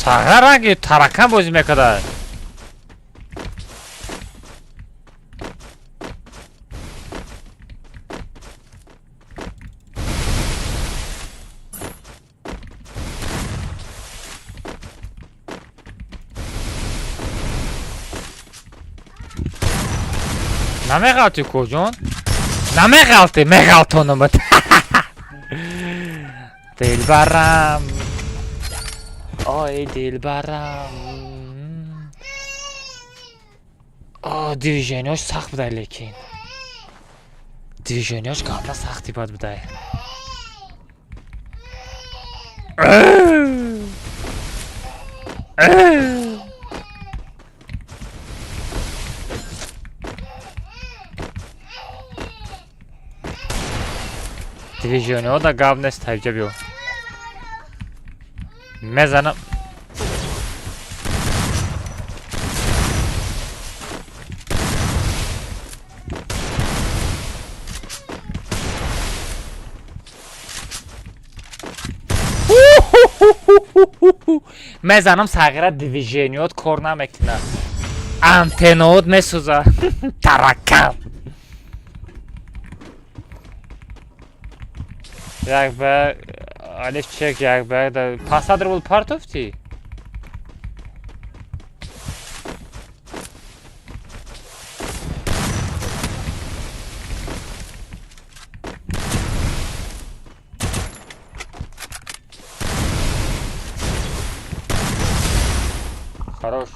Сағар ранги таракан бозӣ мекардад. Намеғалти, куҷон? Намеғалти, меғалтонумат. Дилбарам. Ой, дилбарам. О, движениёш сахт будай, лекин. Движениёш гапла сахти бад будай. Движениё да гап нест, ҳайҷа биё. Мезанам. Мезанам, сағира, движениёт кор намекунад. Антеннаот месӯзад. Таракан. Як ба алиф чек, як ба 500 рубл партофтӣ? Хорош.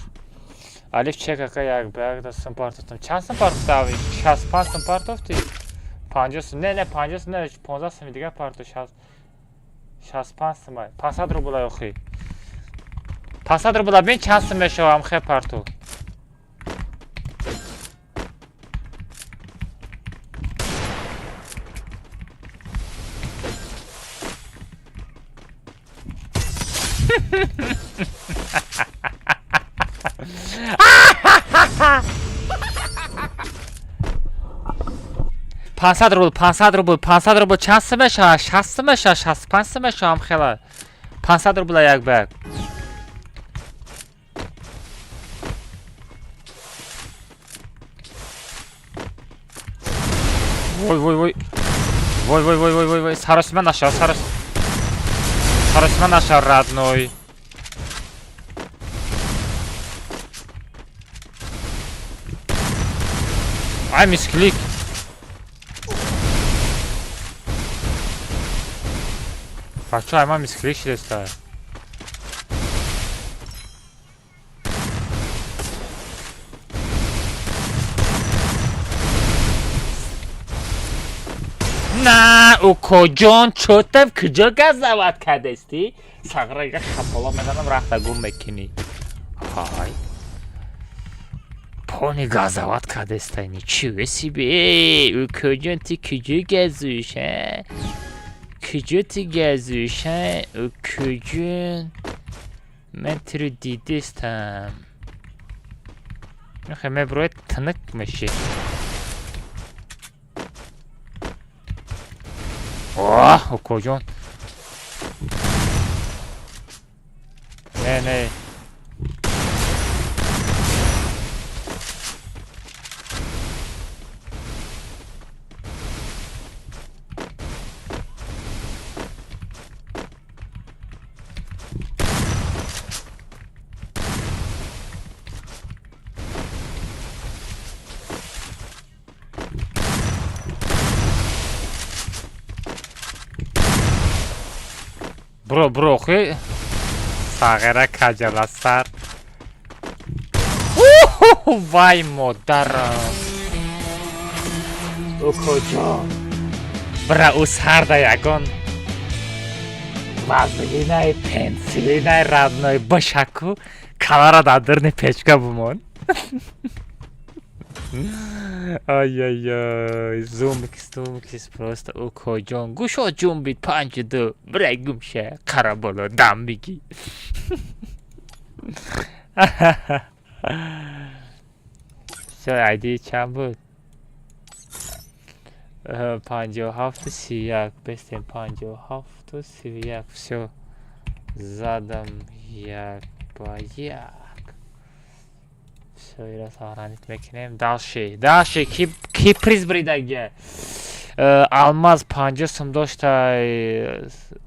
Алиф чек, ака, як ба як да сум партофтам. Чанд сум партофта? 65 сум партофтӣ? 50 сум. Не, не, 50 сум, не, 15 суми дигар парто, 65 сумай. 500 рубла охи. 500 рубла бин чанд сум мешавам хе парту. 500 рубл, 500 рубл, 500 рубл чанд сум мешавад? 60 сум мешавад, 65 сум мешавам хела. 500 рубла як ба як. Вой, вой, вой. Вой, вой, вой, вой, вой, вой. Саросима нашав, сарос. Саросима нашав, родной. Ай, мисклик. Бача, ай, ман мисклик шидеста. На, укоҷон, чотав куҷо газават кардестӣ? Сағра ига шаполо мезанам, рафта гум мекунӣ. Ҳай. Пони газават кардестай, ничего себе. Укоҷон, ти куҷо газуш, а? Куҷо ти газуш, а? Укоҷон. Ман туро дидестам. Мехоҳ меброяд, тинак меши. Оҳ, укоҷон. Не, не. Бро, бро, хе. Сағира каҷала сар. Вай модарам. Укоҷон. Бра ӯ сарда ягон вазлинаи пенсилинаи родной бошаку калара дар дурни печка бумон. Ай-ай-ай, зумкис, думкис, просто укоҷон. Гӯшо ҷунбид 5-2. Бирай гумша, қара боло дам бигӣ. Всё, айди чанд буд? 57-31. Бестем 57-31. Всё. Задам 1 ба 1. Всё, ира сохранить мекунем. Дальше, дальше, ки приз бридагия? Алмаз 50 сум дошта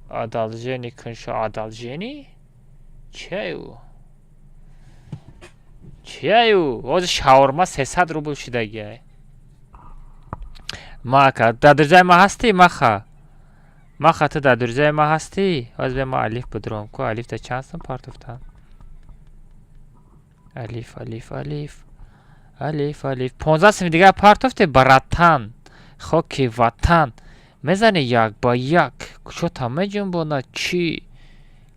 одолжение куншо одолжение? Чия ӯ? Чия ӯ? Ҳозир шаурма 300 рубл шидагия. Мака, дар дурҷаи ма ҳастӣ, Маха? Маха, ту дар дурҷаи ма ҳастӣ? Ҳозир бе ма алиф будуром. Ку алиф да чанд сум партофтам? Алиф, алиф, алиф. Алиф, алиф. 15 сум дигар партофте, братан. Хоки ватан. Мезани 1 ба 1. Кушота меҷунбона чӣ?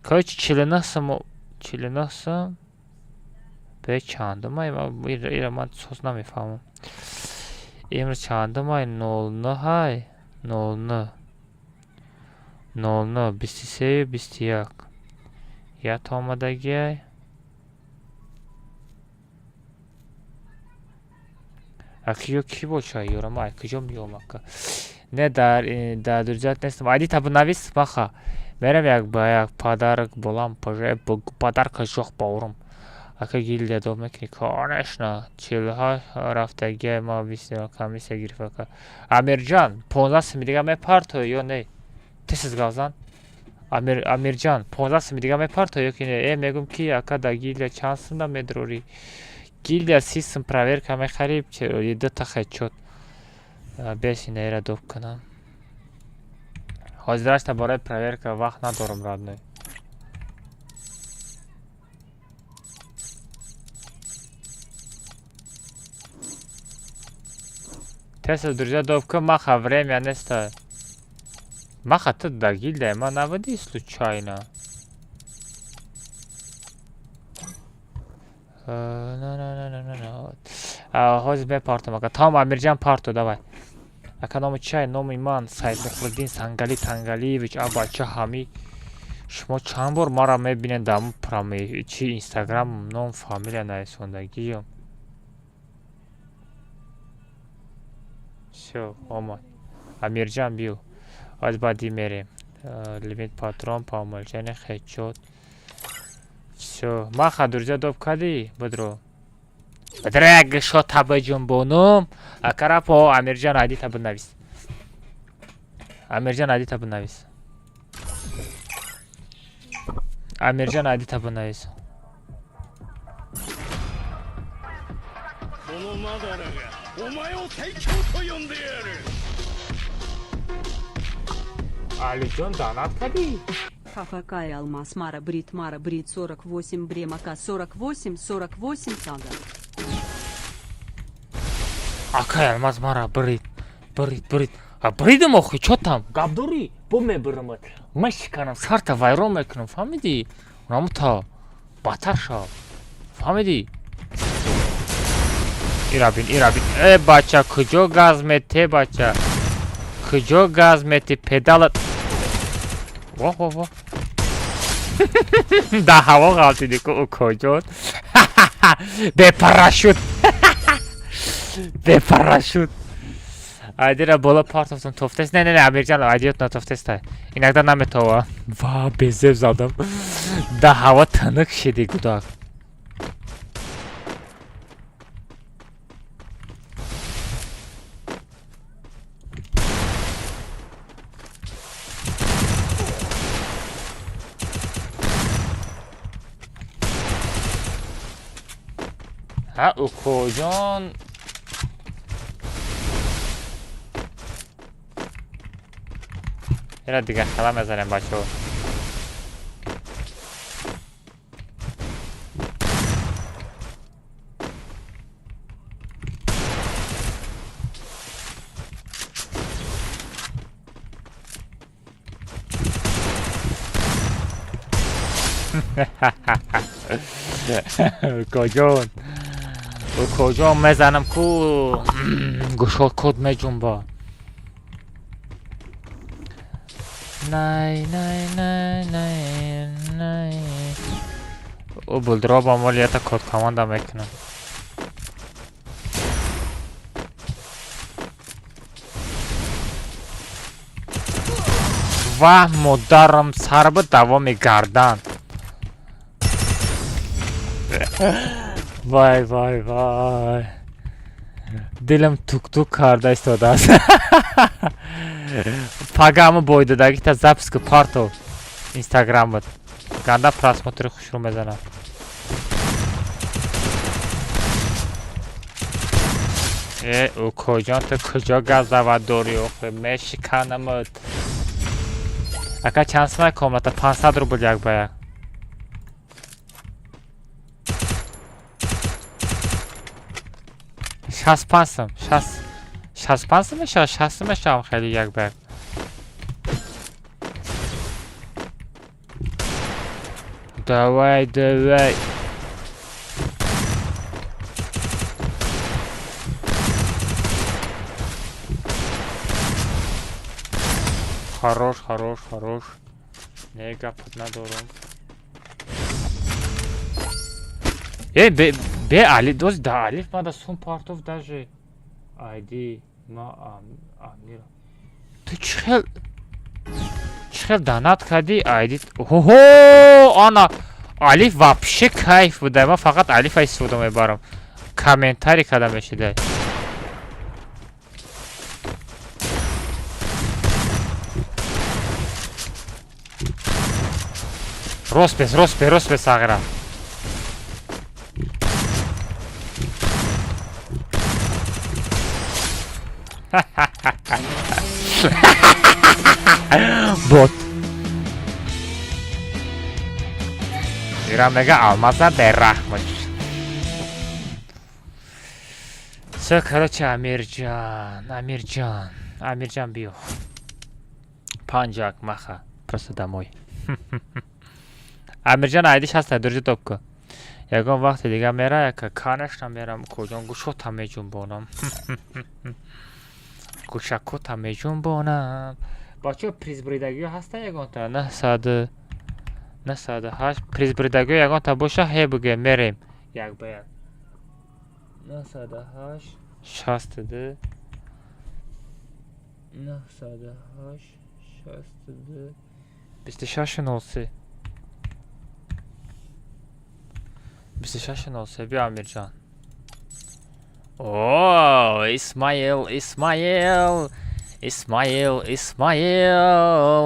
Короче, 49 сум, 49 сум. Бе чандумай? Ира ман соз намефаҳмам. Имрӯз чандумай? 09-ай? 09. 09, 23, 21. Ята омадагиай. Акиё кӣ боша? Ёра ма куҷо меём ака? Не, дар дурҷат нестам. Айди та бинавис, маха. Мерам 1 ба 1 подарок болам, подарка жоқ баурум. Ака гильдия доб мекунӣ? Конечно. 48 рафтагиай ма 20 комиссия гирифт ака. Амирҷан, 15 суми дига мепартоӣ ё не? Тез гавзан. Амир Амирҷан, 15 суми дига мепартоӣ ё ки не? Э, мегӯм ки ака дар гильдия чанд сумда медурорӣ? Гильдия 30 сум проверка мехарӣ, дута хедшот. Бес инаира доб кунам. Ҳозирашта барои проверка вақт надорам, родной. Тез друзья доб кун, маха время неста. Маха, ту дар гильдияи ман набудӣ случайно? Ҳозир мепартом ака. Тамом, Амирҷан парто, давай. Ака номи чай? Номи ман Саидмухриддин Сангали Тангалиевич. А бача ҳами шумо чанд бор маро мебинед дар прами чи Инстаграм ном фамилия нависондагиём. Всё, омад. Амирҷан биё. Аз баъди мерем. Лимит патрон по умолчанию хедшот. Всё. Маха, друзья доб кардӣ? Будро. Будро як гӯшота биҷунбонум. Акарапо Амирҷан айдита бинавис. Амирҷан айдита бинавис. Амирҷан айдита бинавис. このマダラがお前を最強と呼んでやる。 Алиҷон донат кардӣ? Хафакай алмаз мара брит мара брит 48 бремака 48 48 сага. Акай алмаз мара брит. Брит, брит. А бридам охи, чо там? Гап дорӣ? Бо мебирамат. Мешиканам, сарта вайрон мекунам, фаҳмидӣ? Намута. Батар шав. Фаҳмидӣ? Ира бин, ира бин. Э, бача, куҷо газ мете, бача? Куҷо газ мети? Педала. Во, во, во. Дар ҳаво ғалтиди ку укоҷон. Бе парашют. Бе парашют. Айдира боло партофтум тофтест. Не, не, не, Амирҷан, айдиёт натофтеста. Иногда наметова. Ва, безеб задам. Да ҳаво тынук шиди гудак. Ҳа, укоҷон. Ира дига хела мезанем, бачаҳо. Укоҷон. Укоҷон мезанам ку гӯшот код меҷунба. Най, най, най, най, най. О, булдроба моли ята код команда мекунам. Ва модарам сар ба давоми гардан. Вай, вай, вай. Дилам тук-тук карда истодааст. Пагамо бойдодагита запись ку парто инстаграмат. Ганда просмотри хушрӯ мезанад. Э, укоҷон, ту куҷо газават дорӣ охе? Мешиканамат. Ака чанд сумай комната? 500 рубл як ба як. 65 сум. 65 сум мешавад, 60 сум мешавам хеле як ба як. Давай, давай. Хорош, хорош, хорош. Не гапат надорам. Э, бе, бе али, доз да алиф мада сум партов даже. Айди ма Амира. Ту чӣ хел донат кардӣ айди? Хо ана алиф вообще кайф буда. Ман фақат алифа истифода мебарам. Комментарий карда мешидай. Рост бес, рост бе, рост бе сағира. Бот. Ира мега алмаза бераҳмоч. Всё, короче, Амирҷан, Амирҷан, Амирҷан биё. Панҷак маха, просто домой. Амирҷан айдиш ҳаста, дурҷа топку. Ягон вақти дига мера, яка конечно мерам, куҷон гӯшота меҷунбонам. Гӯшакота меҷунбонам. Бачаҳо призбридагиҳо ҳаста ягонта? 900 908 призбридагиҳо ягонта боша, ҳе буге мерем. Як ба як. 908 62 908 62 26 03 26 03 биё Амирҷон. О, Исмаил, Исмаил, Исмаил, Исмаил.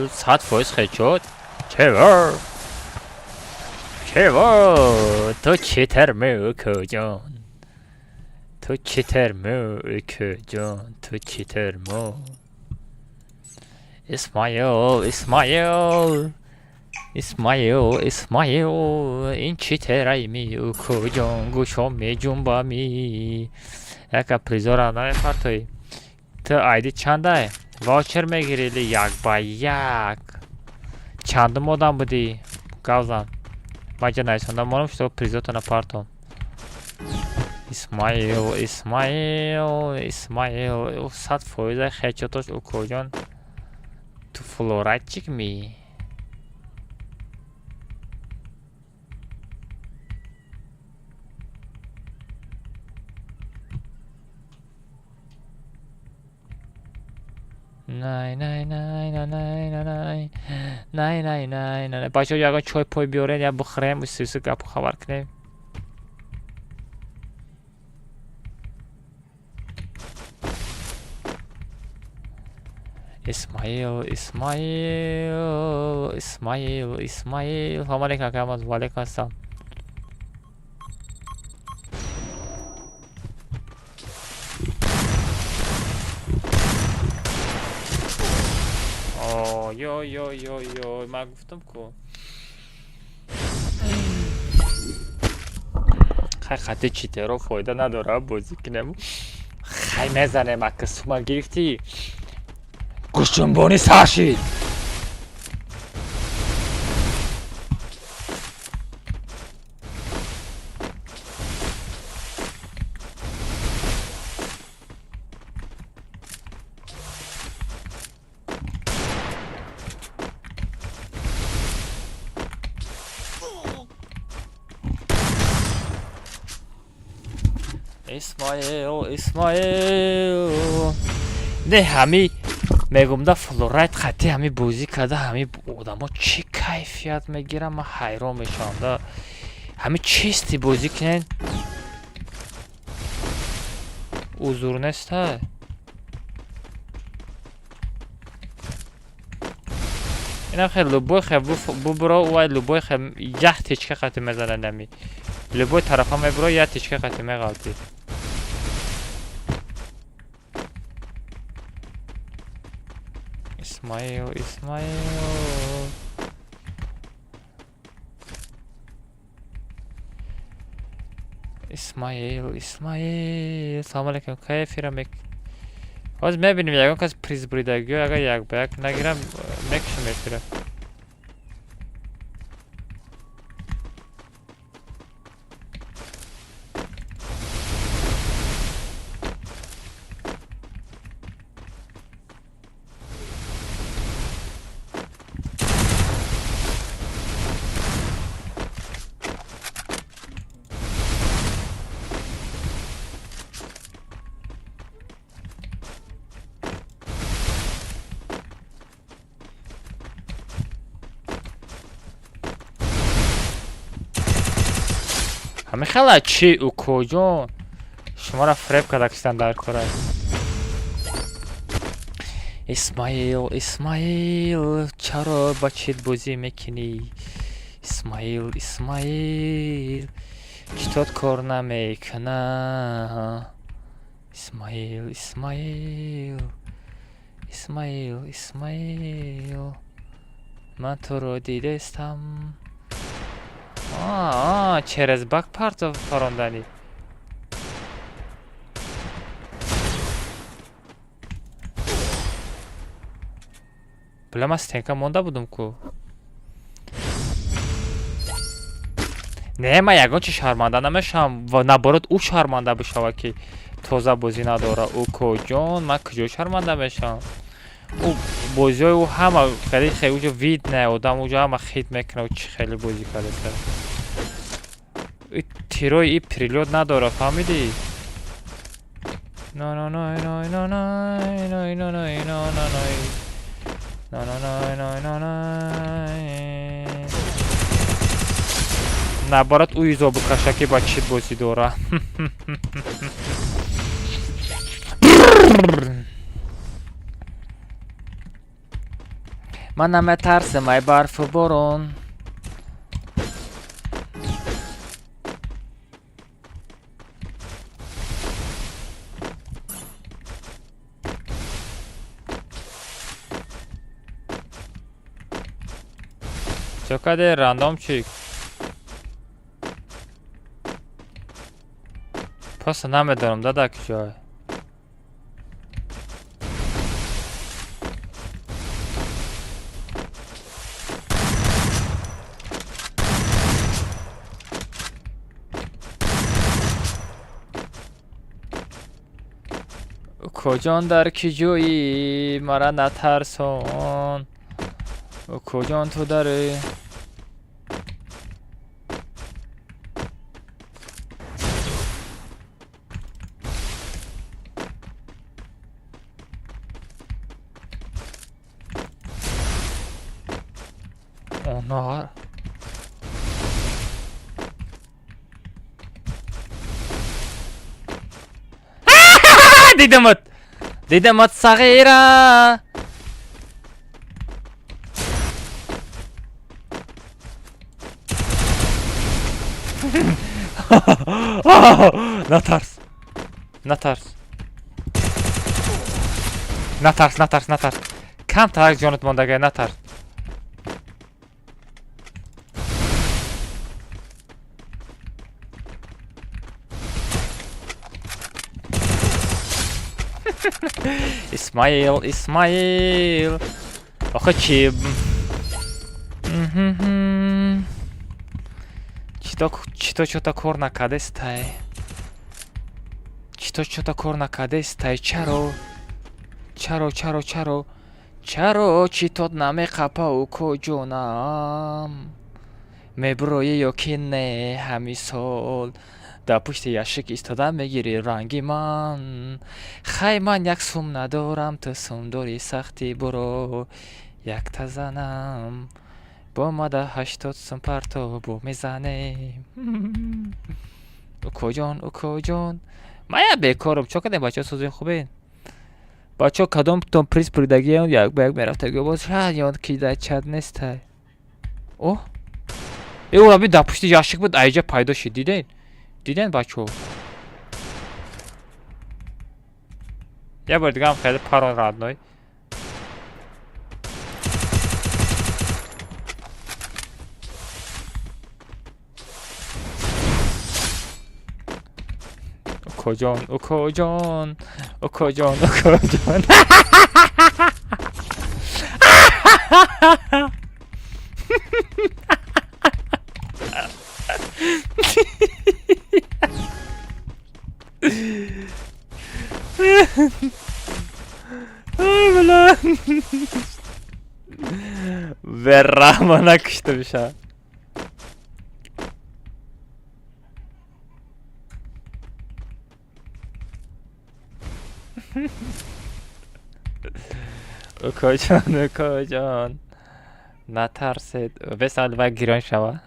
100% хедшот. Чево? Чево? Ту читер мӯ, укоҷон? Ту читер мӯ, укоҷон? Ту читер мӯ? Исмаил, Исмаил. Исмаил, Исмаил, ин читерайми, укоҷон, гӯшом меҷунбами. Яка призора намепартоӣ. Ту айди чандай? Ваучер мегирӣ или як ба як? Чандум одам будӣ? Гавзан. Ман ҷа нависонда монам, что призото напартом. Исмаил, Исмаил, Исмаил, 100% хечотош укоҷон. Ту флоратчик ми? Най най най най най най най най най най. Бачаҳо, ягон чой пой биёрен, я бихӯрем, усису гапу хабар кунем. Исмаил, Исмаил, Исмаил, Исмаил. Салом алейкум, ака Алмаз. Ва алейкум ассалом. Ой, ой, ой, ой, ман гуфтам ку. Хай хати читеро фоида надора бозӣ кунем. Хай мезанем, ака сума гирифтӣ. Гӯшҷунбонӣ сар шид. Исмаил, Исмаил. Не ҳами мегумда флорайт хати ҳами бозӣ карда, ҳами одамо чӣ кайфият мегирам, ман ҳайрон мешавам да. Ҳами чисти бозӣ кунен. Узур неста. Инам хел любой хел бубро, вай любой хел як течка қати мезанад ами. Любой тарафа мебро, як течка қати меғалтид. Исмаил, Исмаил. Исмаил, Исмаил. Салом алейкум. Кай эфира мек? Ҳозир мебинем ягон кас приз буридагиё, агар як ба як нагирам, мекушам эфира. Ҳамин хела чӣ укоҷон шуморо фреб карда кистан дар кора. Исмаил, Исмаил, чаро ба чит бозӣ мекунӣ? Исмаил, Исмаил, читот кор намекуна. Исмаил, Исмаил, Исмаил, Исмаил, ман туро дидестам. Через бак партов паронданӣ. Бля, ман стенка монда будум ку. Не, ман ягон чи шарманда намешавам ва наоборот ӯ шарманда бишава ки тоза бозӣ надора. Укоҷон, ман куҷо шарманда мешавам? Ӯ бозиҳои ӯ ҳама хеле хеле уҷо вид не, одам уҷо ҳама хит мекунад, чӣ хеле бозӣ кардааст. Тирои и прилёт надора, фаҳмидӣ? Но но но но но но но но но но но но но но но но. Наоборот, ӯ изо букаша ки ба чӣ бозӣ дора. Ман наметарсам ай барфу борон. Чё каде рандомчик? Просто намедонам дада куҷое. Укоҷон дар ки ҷоӣ, мара натарсон. Укоҷон ту дари. Она. Дидамат! Дидамат сағира! Натарс! Натарс! Натарс, натарс, натарс! Кам тарак ҷонат мондагай, натарс! Исмаил, Исмаил. Охе чи? Чито чото кор накардестай? Чито чото кор накардестай? Чаро? Чаро, чаро, чаро? Чаро читот намеқапа уко ҷонам? Меброи ё ки не ҳами сол? Дар пушти яшик истода мегирӣ ранги ман. Хай ман як сум надорам, ту сум дорӣ сахтӣ буро. Якта занам. Бо мада 80 сум парто бо мезанем. Укоҷон, укоҷон. Ман я бекорам. Чо кардем бачаҳо созин хубен? Бачаҳо кадомтон приз буридагиам як ба як мерафтагиё боз шояд ёд ки дар чат нестай. Оҳ. Э ура би дар пушти яшик буд, айҷа пайдо шид, дидед? Диден бачаҳо? Я бор дигаам хеле парон родной. Укоҷон, укоҷон, укоҷон, укоҷон. Ай, бля. Верамона кушта мешавад. Укоҷон, укоҷон. Натарсед. Бесал вай гирон шава.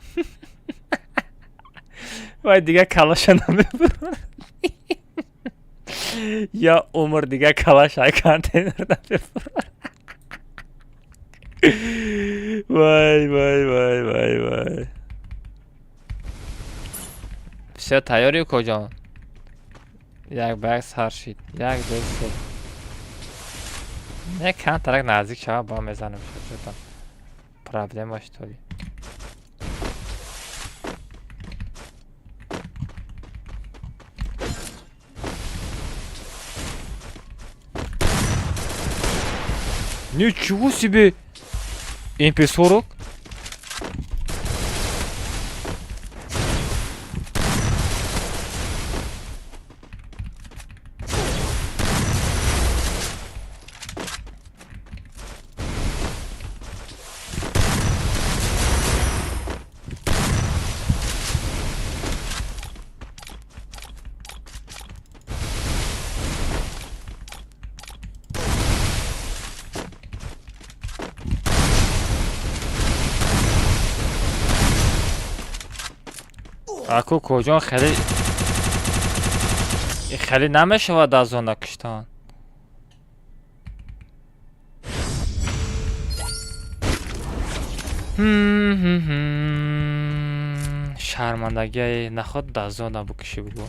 Вай дига калаша намебурад. Я умр дига калаша контейнер намебурад. Вай, вай, вай, вай, вай. Всё, тайёрӣ укоҷон? Як ба як сар шид. Як, ду, се. Не, кан тарак наздик шава, ба мезанам шуд. Проблема что ли? Ничего себе! МП-40? Аку куҷо хеле хеле намешавад аз он куштан. Шармандагии наход аз зона букиши бугу.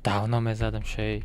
Давно мезадам шей.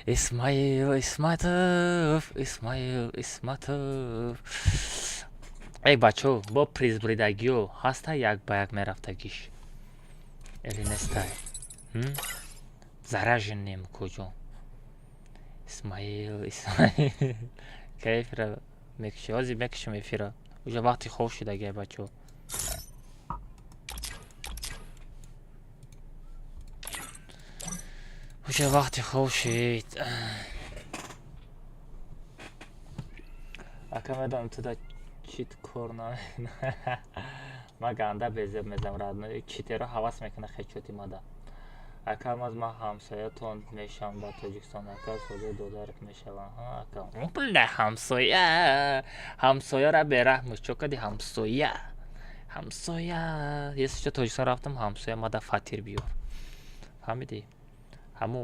Исмаил Исматов, Исмаил Исматов. Эй, бачо, бо приз буридагиё ҳаста, як ба як мерафтагиш или нестай? Зараженем куҷо? Исмаил, Исмаил, ка эфира мекуши? Ҳозир мекушем эфира, уже вақти хоб шудагия, бачо. Уже вақти хоб шид. Ака, медонам, туда чит кор на, ма ганда безеб мезам, родной. Читеро ҳавас мекуна хечоти мада. Ака, маз ман ҳамсоятон мешавам дар Тоҷикистон. Ака, содаи додарат мешавам. Ака, бля, ҳамсоя, ҳамсояра бераҳмуш чо кади? Ҳамсоя, ҳамсоя, если чо, Тоҷикистон рафтам, ҳамсоя мада фатир биёр, фаҳмидӣ? Ҳаму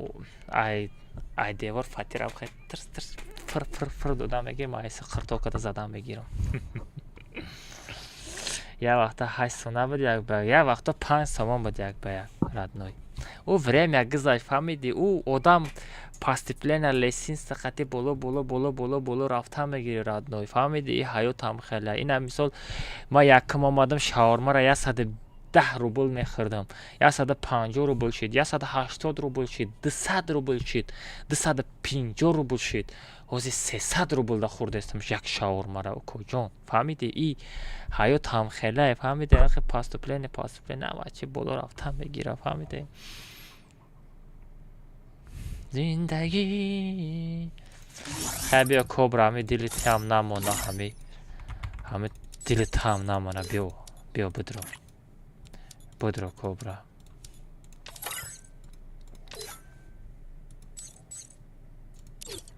ай девор фатирам хе тирс тирс фир фир фир додам мегирам, айса қиртокада задам мегирам. Як вақта 8 сона буд як ба як, вақто 5 сомон буд як ба як, родной. Ӯ время гузашт, фаҳмидӣ? Ӯ одам постепенно лестница қати боло, боло, боло, боло, боло рафтан мегири, родной, фаҳмидӣ? И ҳаётам хеле ина. Мисол, ман якум омадам, шаормаро 110 рубл мехӯрдам, 150 рубл шид, 180 рубл шид, 200 рубл шид, 250 рубл шид, ҳозир 300 рубл да хӯрдаистам як шаормара, укоҷон, фаҳмидӣ? И ҳаёт ҳамхелае, фаҳмидӣ? Ахи поступление, поступление ҳама чи боло рафтан мегира, фаҳмидӣ? Зиндагӣ хай. Биё, кобра, ҳами дили тиам намона, ҳами дили таам намона. Биё, биё, бидро, бидро, кобра.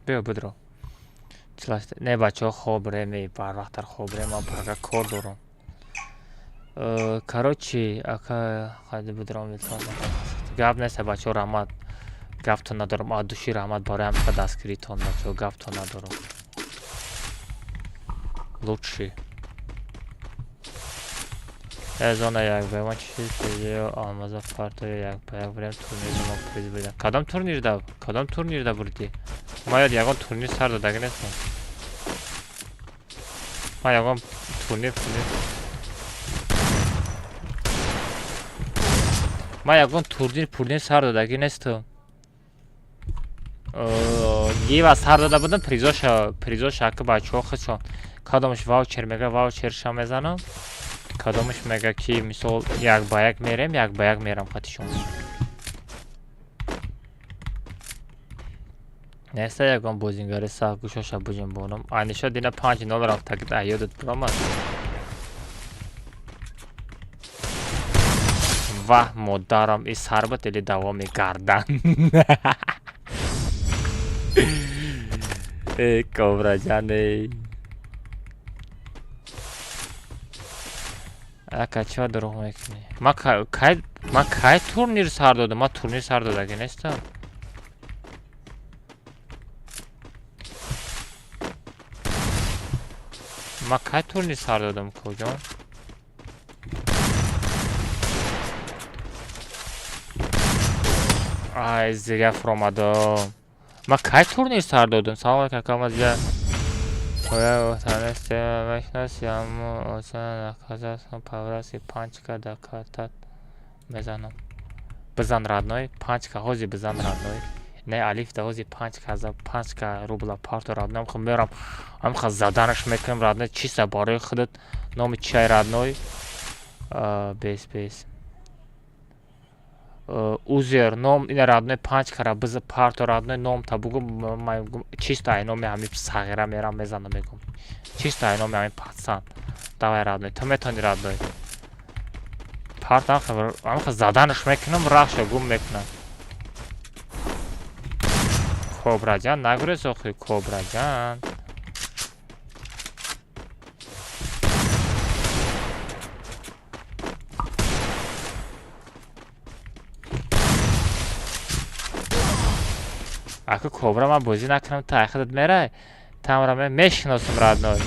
Биё, бидро. Не, бачаҳо, хобре, барвақттар хобре, ман пага кор дорам. Короче, ака, хайди бидром, илтимос. Гап нест, бачаҳо, раҳмат, гаптон надорам. Аз души раҳмат барои ҳамқа дастгиритон, бачаҳо, гаптон надорам. Лучший зона як ба як чизи алмаза партоя, як ба як бурем турнир, ма приз бурдам. Кадом турнирда, кадом турнирда бурдӣ? Ма ёд ягон турнир сар додаги нестам. Ма ягон турнир, ма ягон турнир пурнир сар додагӣ нестам. Гива сар дода будам, призоша, призоша ака бачаҳо худшон, кадомаш ваучер мега, ваучерша мезанам, кадомаш мега ки мисол як ба як мерем, як ба як мерам қатишон. Неста ягон бозингари сахт гӯшоша буҷунбонам. Айниша дина 5-0 рафтагид, ай ёдат биромад. Ваҳ, модарам, и сарбат или давоми гардан. Э, ковраҷан, эй. Ака, чива дурӯғ мекунӣ? Ма кай турнир сар додам? Ма турнир сар додагӣ нестам. Ма кай турнир сар додам, куҷон? Ай, зига фуромадам. Ма кай турнир сар додам? Салом алейкум, ака, ма зига мешиноси, аммо осан наказасан по-братски панчка да картат мезанам. Бизан, родной, панчка, ҳозир бизан, родной. Не, алиф да ҳозир панчка за панчка рубла парто, родной, хо мерам, ҳамха заданаш мекунам, родной, чиста барои худат номи чай, родной. Бес бес. Узер ном ина, родной, панчкара биза парто, родной, ном та бугу, чисто ай номи ҳами сағира мерам мезанам, мегум. Чисто ай номи ҳами пацан. Давай, родной, ту метони, родной. Парто ҳамха заданаш мекунам, рахшо гум мекунам. Кобраҷан, нагурез охи, Кобраҷан. Ака, кобра, ман бозӣ накунам, та айхадат мерай? Тамра мешиносам, родной.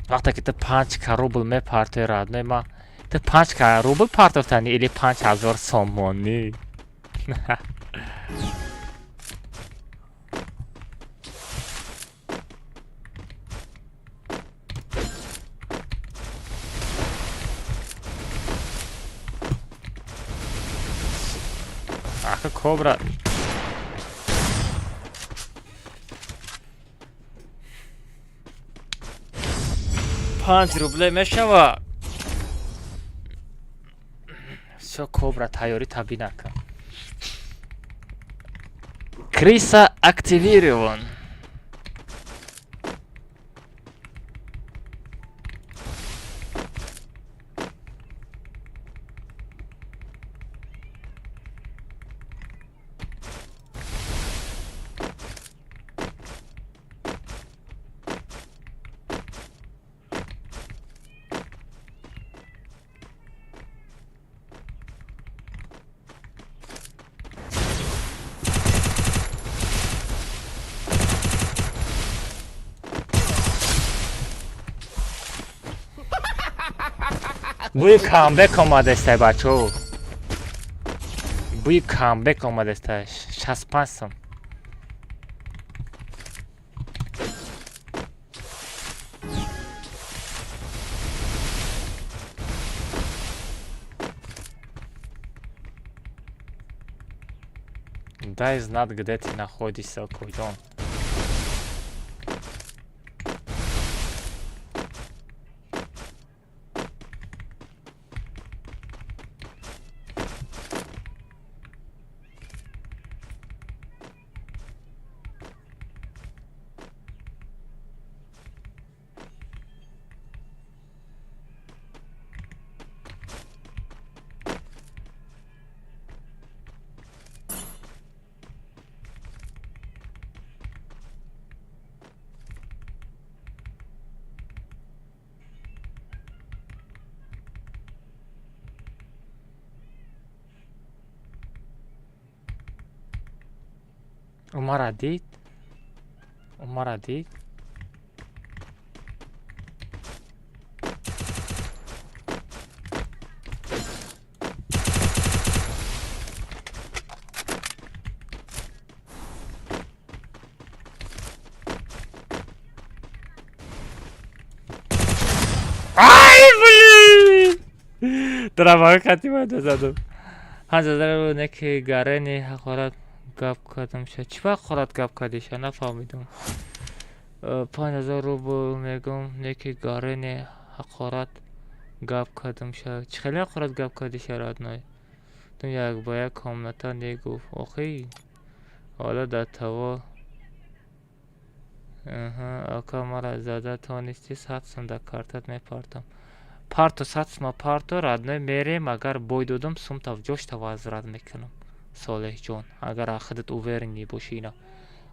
Вақте ки ту 5 рубл мепартои, родной, ман Ту панҷ ка рубл партофтани или 5000 сомонӣ? Ахы, кобра. 5 рубле мешава. Всё, кобра, тайёрӣ таби накун. Криса активирован. Бӯи камбек омадестай, бачао, бӯи камбек омадестай. 65 сом. Дай знать, где ты находишься, куҷон. Умара дид, Умара дид. Ай, блин, драваи хати задум. 5000 неки гарени ҳақорат гап кардам ша. Чӣ ба ҳақорат гап кардиша, нафаҳмидам. 5000 рубл мегум, неки гарени ҳақорат гап кардам ша. Чӣ хеле ҳақорат гап кардиша, родной? Тум як ба як комната негуфт охи. Ҳоло дар таво. Ака, мара зада тонисти, 100 сум дар картат мепартам. Парто, 100 сума парто, родной, мерем. Агар бой додам, сумта ҷошта возврат мекунам. Солеҳҷон, агар худат уверенный бошӣ, ина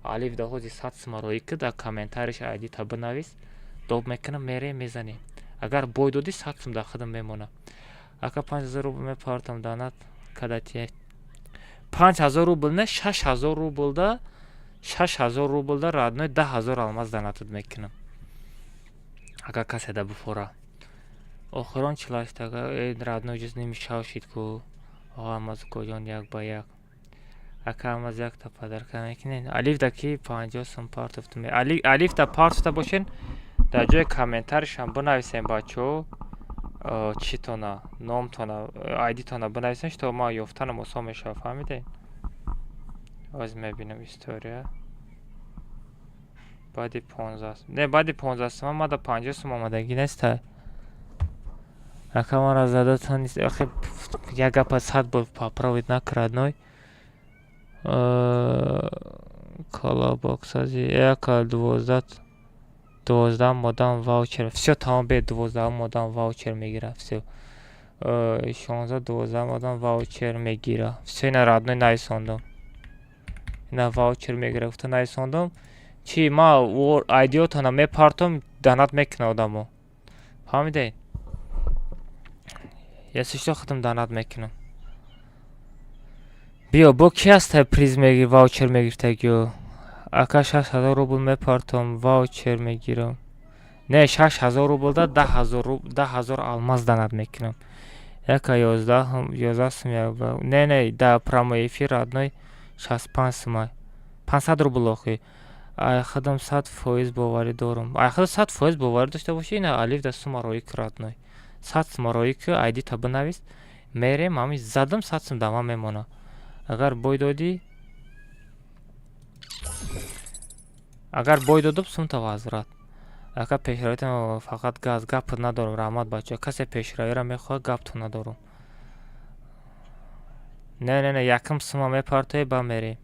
алиф даҳози 100 сума роӣ ки, дар комментариш айдита бинавис, доб мекунам, мерем, мезанем. Агар бой додӣ, 100 сум дар худам мемонад. Ака, 5000 рубл мепартам, данат кадати. 5000 рубл не, 6000 рублда, 6000 рублда, родной, 10 000 алмаз данатат мекунам, агар касе да бифора. Охирон чилаштага, э, родной, ҷуз ними шав шид ку. Оға Алмаз укоҷон, як ба як. Ака Алмаз, якта подарка мекунед? Алиф да ки 50 сум партофтум. Алиф да партофта бошен, дар ҷои комментаришам бинависем, бачаҳо, читона, номтона, айдитона бинависем, что ма ёфтанам осон мешавад, фаҳмидед? Оз мебинам история. Баъди 15, не, баъди 15 сума ма да 50 сум омадагӣ неста. Ака, мара задатон нист. Охи, як гапа сад бор поправить накар, родной. Колобоксази яка 12, 12-ам одам ваучер. Всё, тамом, бе 12-ам одам ваучер мегира. Всё, 16, 12-ам одам ваучер мегира. Всё, ина, родной, нависондум. Ина ваучер мегира гуфта нависондум. Чӣ ма айдиотона мепартом, данат мекуна одамо, фаҳмидед? Если что, худам данат мекунам. Биё, бо ки ҳастай приз мегир, ваучер мегиртагиё? Ака, 6000 рубл мепартом, ваучер мегирам. Не, 6000 рубл да 10 000 алмаз данат мекунам. Яка 11 сум як ба. Не, не, да прямой эфир, родной, 65 сумай. 500 рубл охи. Ай худам 100% боварӣ дорум. Ай худам 100% боварӣ дошта бошӣ, ина алиф да сума роӣ ки, родной. 100 сума роӣ ки, айдита бинавис. Мерем, ҳами задам, 100 сум да ман мемона. Агар бой додӣ, агар бой додум, сумта возврат. Ака, пешравитам фақат газ, гап надорум, раҳмат, бача. Касе пешравиро мехоҳад, гапту надорум. Не, не, не, якум сума мепартоӣ, ба мерем.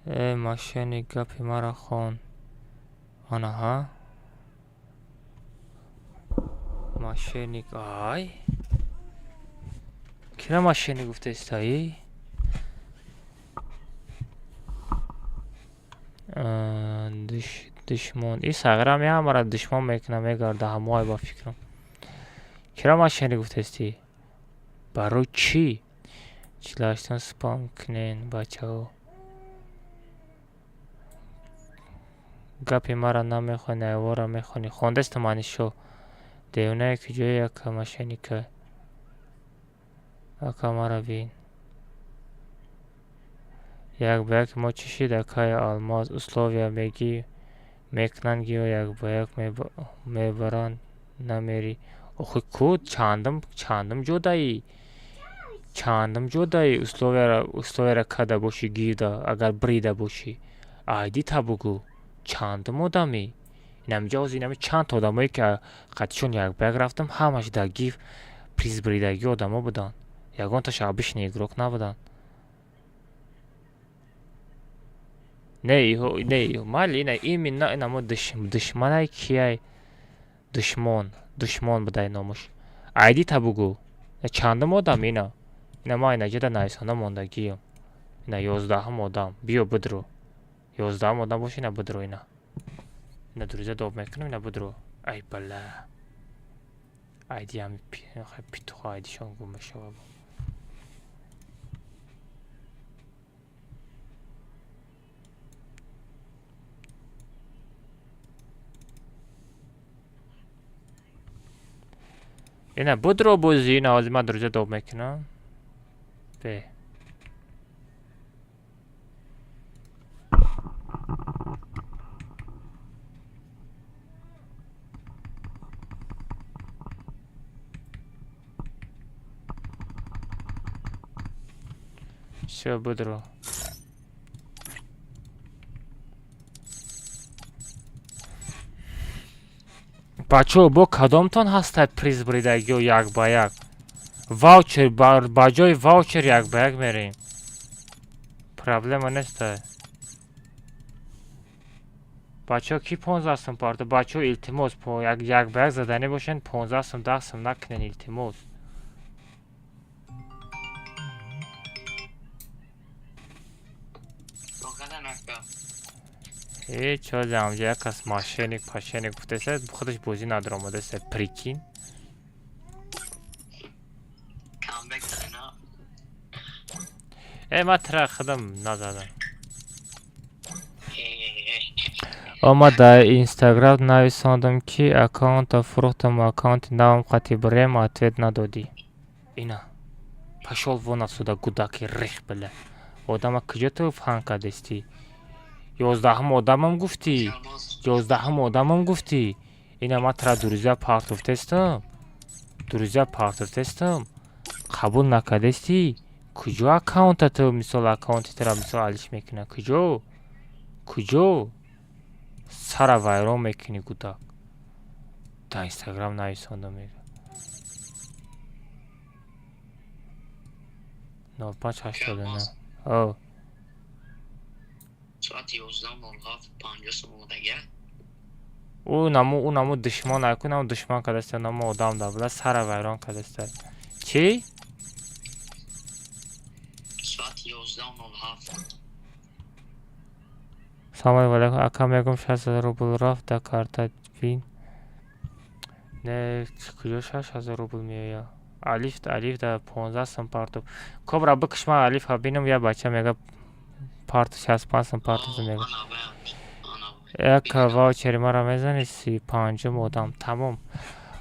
Э, мошенник, гапи маро хон. Анаҳа. Мошенник, ай. Кира мошенник гуфтаистаӣ? Душмон. И сағирам ҳамара душмон мекунам, мегарда ҳамоай ба фикрам. Кира мошенник гуфтаистӣ? Барои чӣ? 48 спам кунен, бачаҳо. Гапи маро намехонӣ, айвора мехонӣ. Хондастам, Анишо. Девонае куҷое, ака, мошенника? Ака, маро бин. Як ба як мо чӣ шид, акаи Алмаз? Условия мегӣ мекунанд, гиё як ба як мебаранд, намерӣ. Охи ку чандум чандум ҷодаӣ? Чандум ҷодаӣ условияро карда бошӣ, гирда, агар брида бошӣ. Айдита бугӯ. Чандум одамӣ? Инамиҷа ҳозир инами чанд та одамое ки қатишон як ба як рафтам, ҳамаш дар гиф приз бридагӣ одамо буданд. Ягонташ обычный игрок набуданд. Не, не, майли, ина именно инамо душманай кияй? Душмон, душмон будай номуш. Айдита бугӯ. Чандум одам ина? Ина ман инаҷода нависонда мондагиям. Ина 11-ум одам. Биё бидро. 11-ум одам боши, ина бидро ина. Ина друзья доб мекунам, ина бидро. Ай бала. Айди ҳами питуха айдишон гум мешава. Ина будро бозӣ, ина ҳозир ман друзья доб мекунам. Бе. Всё, будро. Бачаҳо, бо кадомтон ҳастад приз бридагиё як ба як? Ваучер, ба ҷои ваучер як ба як мерем. Проблема неста. Бачаҳо, ки 15 сум парто? Бачаҳо, илтимос, як як ба як заданӣ бошен, 15 сум, 10 сум накунен, илтимос. Ҳеҷ ҳози ҳамҷа як кас мошенник пашенник гуфтеса, худаш бозӣ надаромадаста, прикинь. Камбек дадена. Э, ман тра худам назадам. Омад дар Инстаграм нависондам, ки аккаунта фурӯхтаму аккаунти навам қати бирем, ответ надодӣ. Ина. Пошёл вон отсюда, гудаки рех, бля. Одама куҷо ту фаҳм кардестӣ? 11-ум одамам гуфтӣ. 11-ум одамам гуфтӣ. Ина ман тра друзья партофтестам. Друзья партофтестам. Қабул накардестӣ. Куҷо аккаунта ту, мисол, аккаунти тура, мисол, алиш мекунад? Куҷо? Куҷо? Сара вайрон мекунӣ, гудак. Дар Инстаграм нависондам, мега. 0589. О. Соати 11:07 50 сум омадага. Ӯ наму душмон айку, наму душман кадаста, наму одам да буда, сара вайрон кадаста. Чӣ? Соати 11:07. Салому алайкум, ака, мегум, 6000 рубл рафт да карта бин. Не, куҷо 6000 рубл меояд? Алиф, алиф да 15 сум партоб. Кобра, бикш, ман алифа бинам, як бача мега парт 65 сум партоб мега. Як ваучери маро мезани, 35-ум одам. Тамом.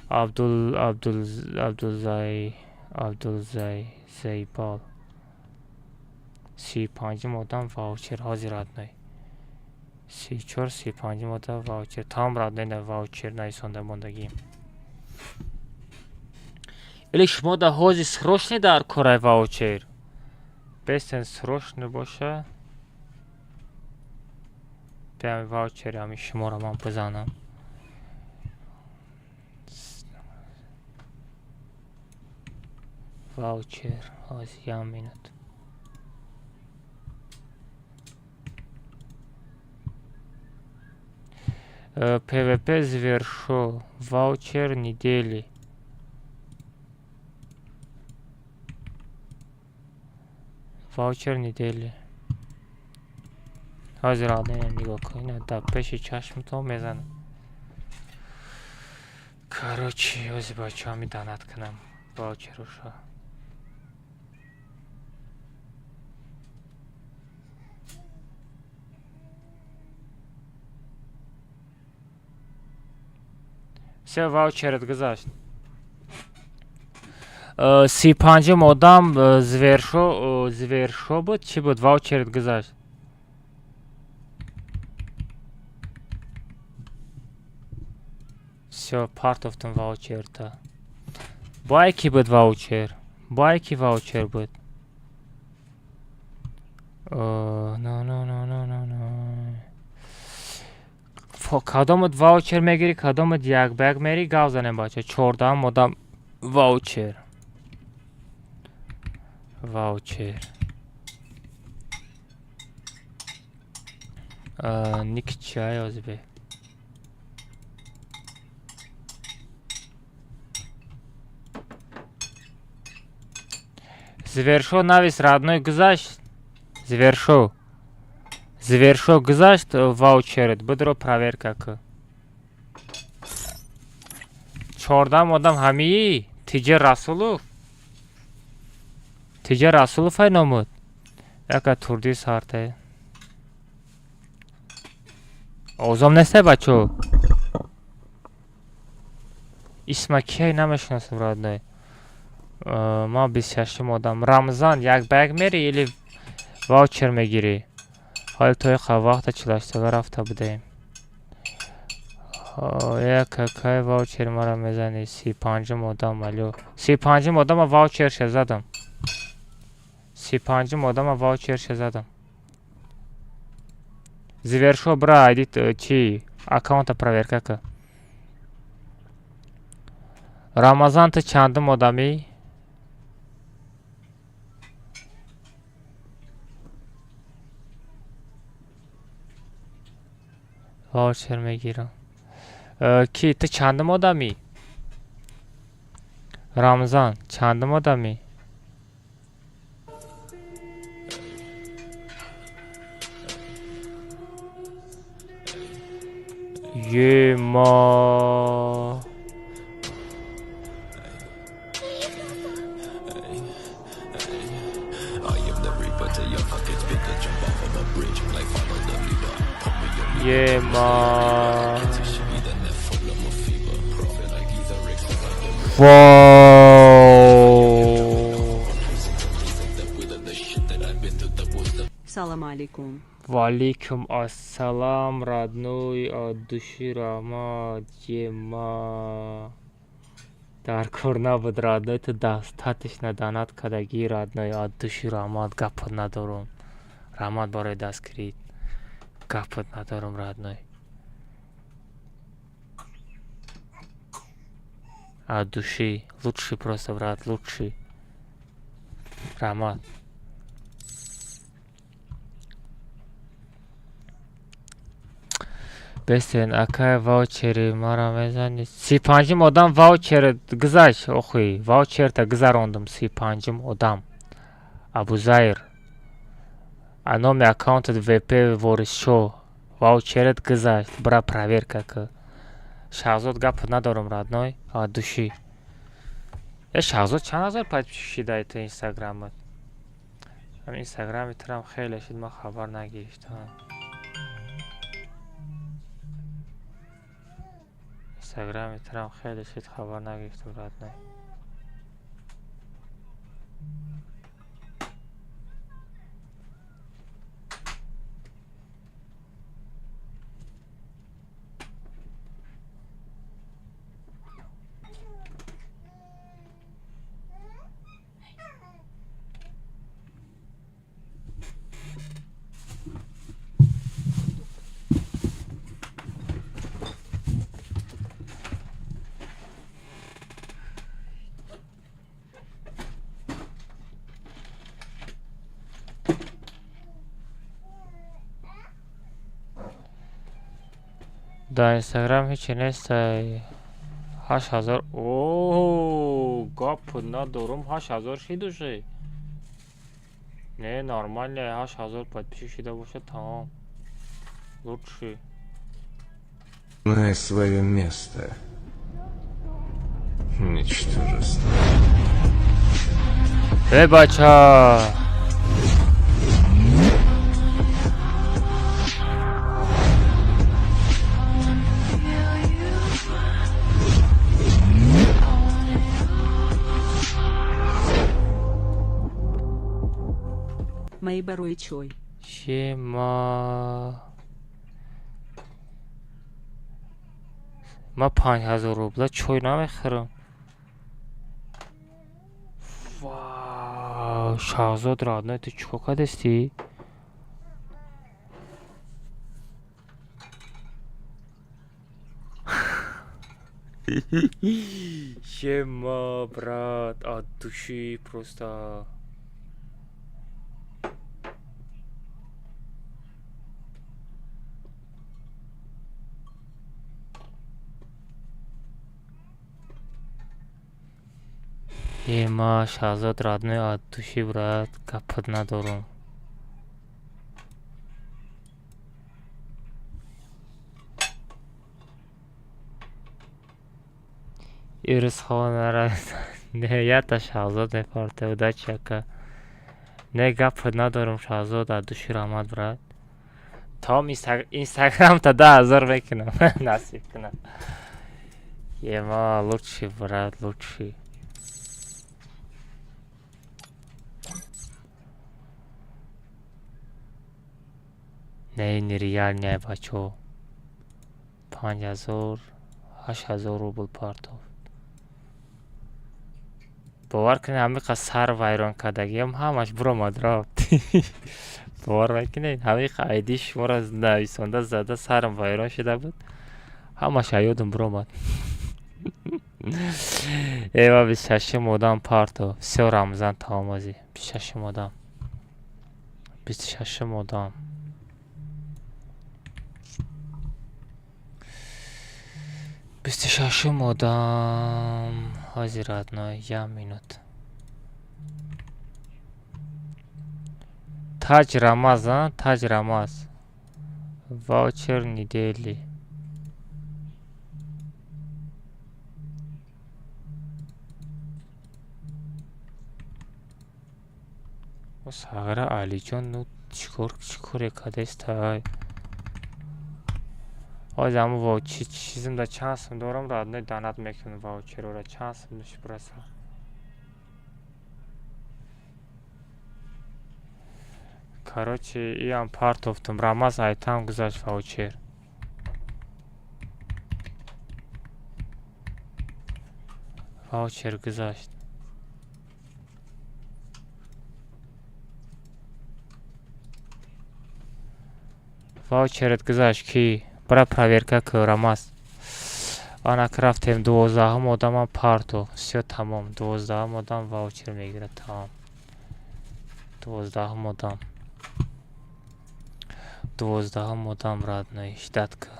Абдул Абдул Абдулзай Абдулзай Зайбал. 35-ум одам ваучер ҳозир родной. 34 35-ум одам ваучер. Там родной на ваучер нависонда мондагием. Или шумо да ҳозир срочно дар корай ваучер. Бестен срочно боша. Биам ваучери ҳамин шуморо ман бизанам. Ваучер ҳозир як минут. ПВП завершил. Ваучер недели. Ваучер недели. Ҳозир алдин нигоҳ кун. Ина дар пеши чашмтон мезанам. Короче, ҳозир бачаҳо ҳами донат кунам ваучероша. Все, ваучерат гузашт. 35-ум одам звершо звершо буд, чӣ буд, ваучерат гузашт. Всё, партофтум ваучерта. Бо ки буд ваучер? Бо ки ваучер буд? Но но но но но но. Кадомат ваучер мегирӣ, кадомат як ба як мерӣ, гав занем бача. 14-ум одам ваучер. Ваучер. Ник чиай ҳозир бе. Звершо навис родной гузашт. Звершо. Звершо гузашт ваучерет. Бидро проверка ку. 14-ум одам ҳамии Тиҷа Расулов. Тиҷа Расулов ай номуд. Яка турди сарте. Овозом нестай бачо? Исма кияй намешиносам родной. Ман 28-ум одам. Рамзан як ба як мерӣ или ваучер мегирӣ? Ҳоли то иқа вақта чилаштага рафта будаем. Як какай ваучер мара мезанӣ? 35-ум одам алё. 35-ум одама ваучерша задам. 35-ум одама ваучерша задам. Зивершо бра айдит чи аккаунта проверка ка. Рамазан ту чандум одамӣ? Ваучер мегирам. Ки ту чандум одамӣ? Рамзан чандум одамӣ? Ема. Ема. Вау. Салам алейкум. Валейкум ассалам, родной, от души раҳмат. Ема. Дар кор набуд, родной, ту достаточно донат кардагӣ, родной, от души раҳмат, гапат надорум. Раҳмат барои дастгирит. Гапат надорум, родной. От души. Лучший просто, брат, лучший. Раҳмат. Бестен, акай ваучери мара мезанӣ. 35-ум одам ваучер гузашт, охи. Ваучерта гузарондум 35-ум одам. Абузайр. А номи аккаунтат ВП Ворисшо. Ваучерат гузашт. Бра проверка ку. Шаҳзод гапат надорум, родной. От души. Э Шаҳзод чанд ҳазор подписчик шидай ту инстаграмат? Ҳамин инстаграми турам хеле шуд, ман хабар нагирифтам. Инстаграми трам хеле шид, хабар нагирифтам, родной. Дар Инстаграм ҳечи нестай. 8000. О, гап надорум, 8000 шидуши. Не, нормально, 8000 подписчик шида бошад, тамом. Лучший. Знай свое место. Ничтожество. Эй, бача! Мои барои чой. Шема. Ма 5000 рубла чой намехӯрам. Вау, Шаҳзод родной, ту чӣ кор кардастӣ? Шема, брат, от души просто. Ема, Шаҳзод родной, от души, брат, гапат надорум. Ирӯз хона не, ята Шаҳзод мепарте, удачи, ака. Не, гапат надорум, Шаҳзод, от души раҳмат, брат. Тамом, инстаграмта 10 000 мекунам, насиб кунам. Ема, лучший, брат, лучший. Не, нереальная, бачо. 5000, 8000 рубл партов. Бовар кунед, ҳамиқа сар вайрон кардагиам ҳамаш буромад рафт. Бовар мекунед, ҳамиқа айди шуморо нависонда зада сарам вайрон шуда буд. Ҳамаш аёдам буромад. Эва, 26-ум одам парто. Всё, Рамзан тамом озӣ. 26-ум одам. 26-ум одам. 26-ум одам. Ҳозир, родной, як минут. Таҷ Рамаз, а? Таҷ Рамаз. Ваучер недели. О, Сағира Алиҷон, ну чикор чикоре кардестай? Ҳозир ҳамун чизимда чанд сум дорам, родной, донат мекунам ваучерора, чанд сум бираса. Короче, иам партофтум, Рамаз айтам гузашт ваучер. Ваучер гузашт. Ваучерет гузашт ки? Бара проверка ку, Рамаз. Анак рафтем, 12-ум одамам парто. Всё, тамом. 12-ум одам ваучер мегирад, тамом. 12-ум одам. 12-ум одам, родной, ждать ка.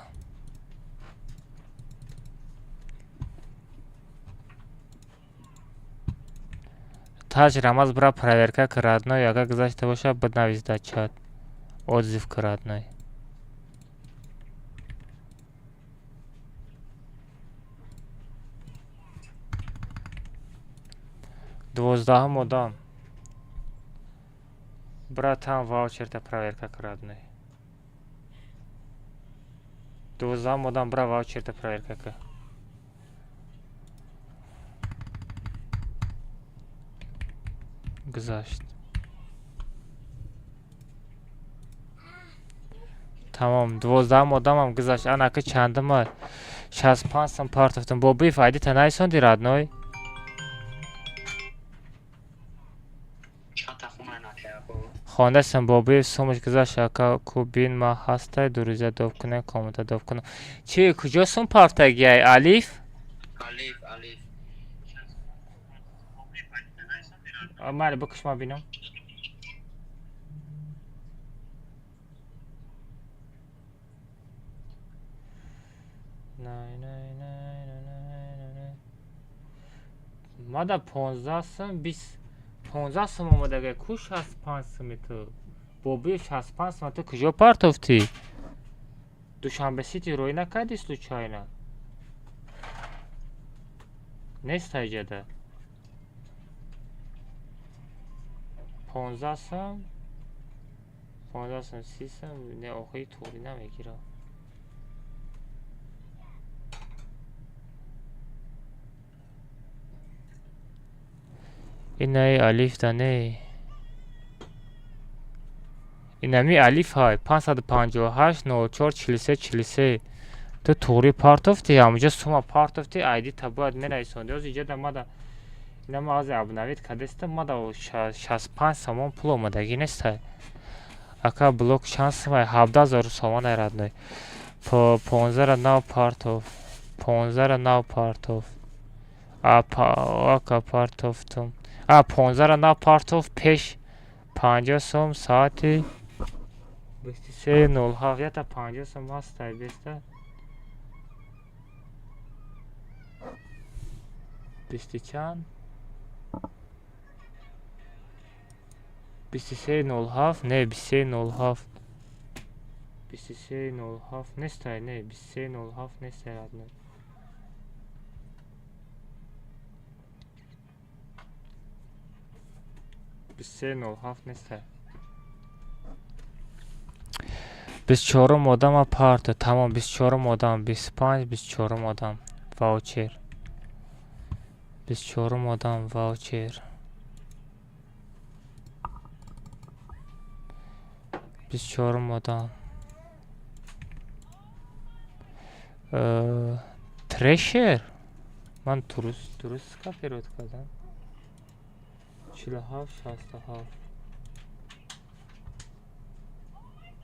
Таҷ Рамаз, бара проверка ку, родной, агар гузашта бошад, бинавис дар чат. Отзыв ку, родной. 12-ум одам. Братан, ваучерта проверка ку, родной. 12-ум одам, бра ваучерта проверка ку. Гузашт, тамом, 12-ам одамам гузашт. Анаки чандима? 65 сум партофтам. Бобиев, айдита найсонди, родной? Хондасам. Бобиев сумаш гузашт. Ака, кубин ма ҳастай, дурӯза доб кунем, комната доб кунам. Чи, куҷо сум партагиай, Алиф? Алиф, Алиф. Майли, бикуш, ма бинам. Най, най, най, най, най, най. Мада 15 сум, 20, 15 сум омадага. Ку 65 суми ту, Бобиев? 65 сум ту куҷо партофтӣ? Душанбе Сити рӯй накардӣ случайно? Нест айҷада. 15 сум, 15 сум, 30 сум. Не, охири туғрӣ намегирам. Инаи Алиф да не, инами Алиф ҳай, 558 04 43 43. Ту туғрӣ партофтӣ, ҳамуҷа сума партофтӣ, айдита бояд мерасонди. Оз иҷода мада инама азе обновить кардеста, мада 65 сомон пул омадагӣ нестай. Ака, блок чанд сумай? 17 000 сомонай, родной. 15-ра нав партоф, 15-ра нав партоф. Ака, партофтум. А, 15-ра нав партоф, пеш 50 сом, соати 23:07. Ята 50 сом ҳастай, беста бисти чанд, 23:07, не, 23:07, 23:07 нестай, не, 23:07 нестай, родной. 23:07 нестай. 24-ум одама парто, тамом, 24-ум одам, 25, 24-ум одам ваучер, 24-ум одам ваучер, 24-ум одам. Трешер, ман дуруст копировать кардам. 47 67.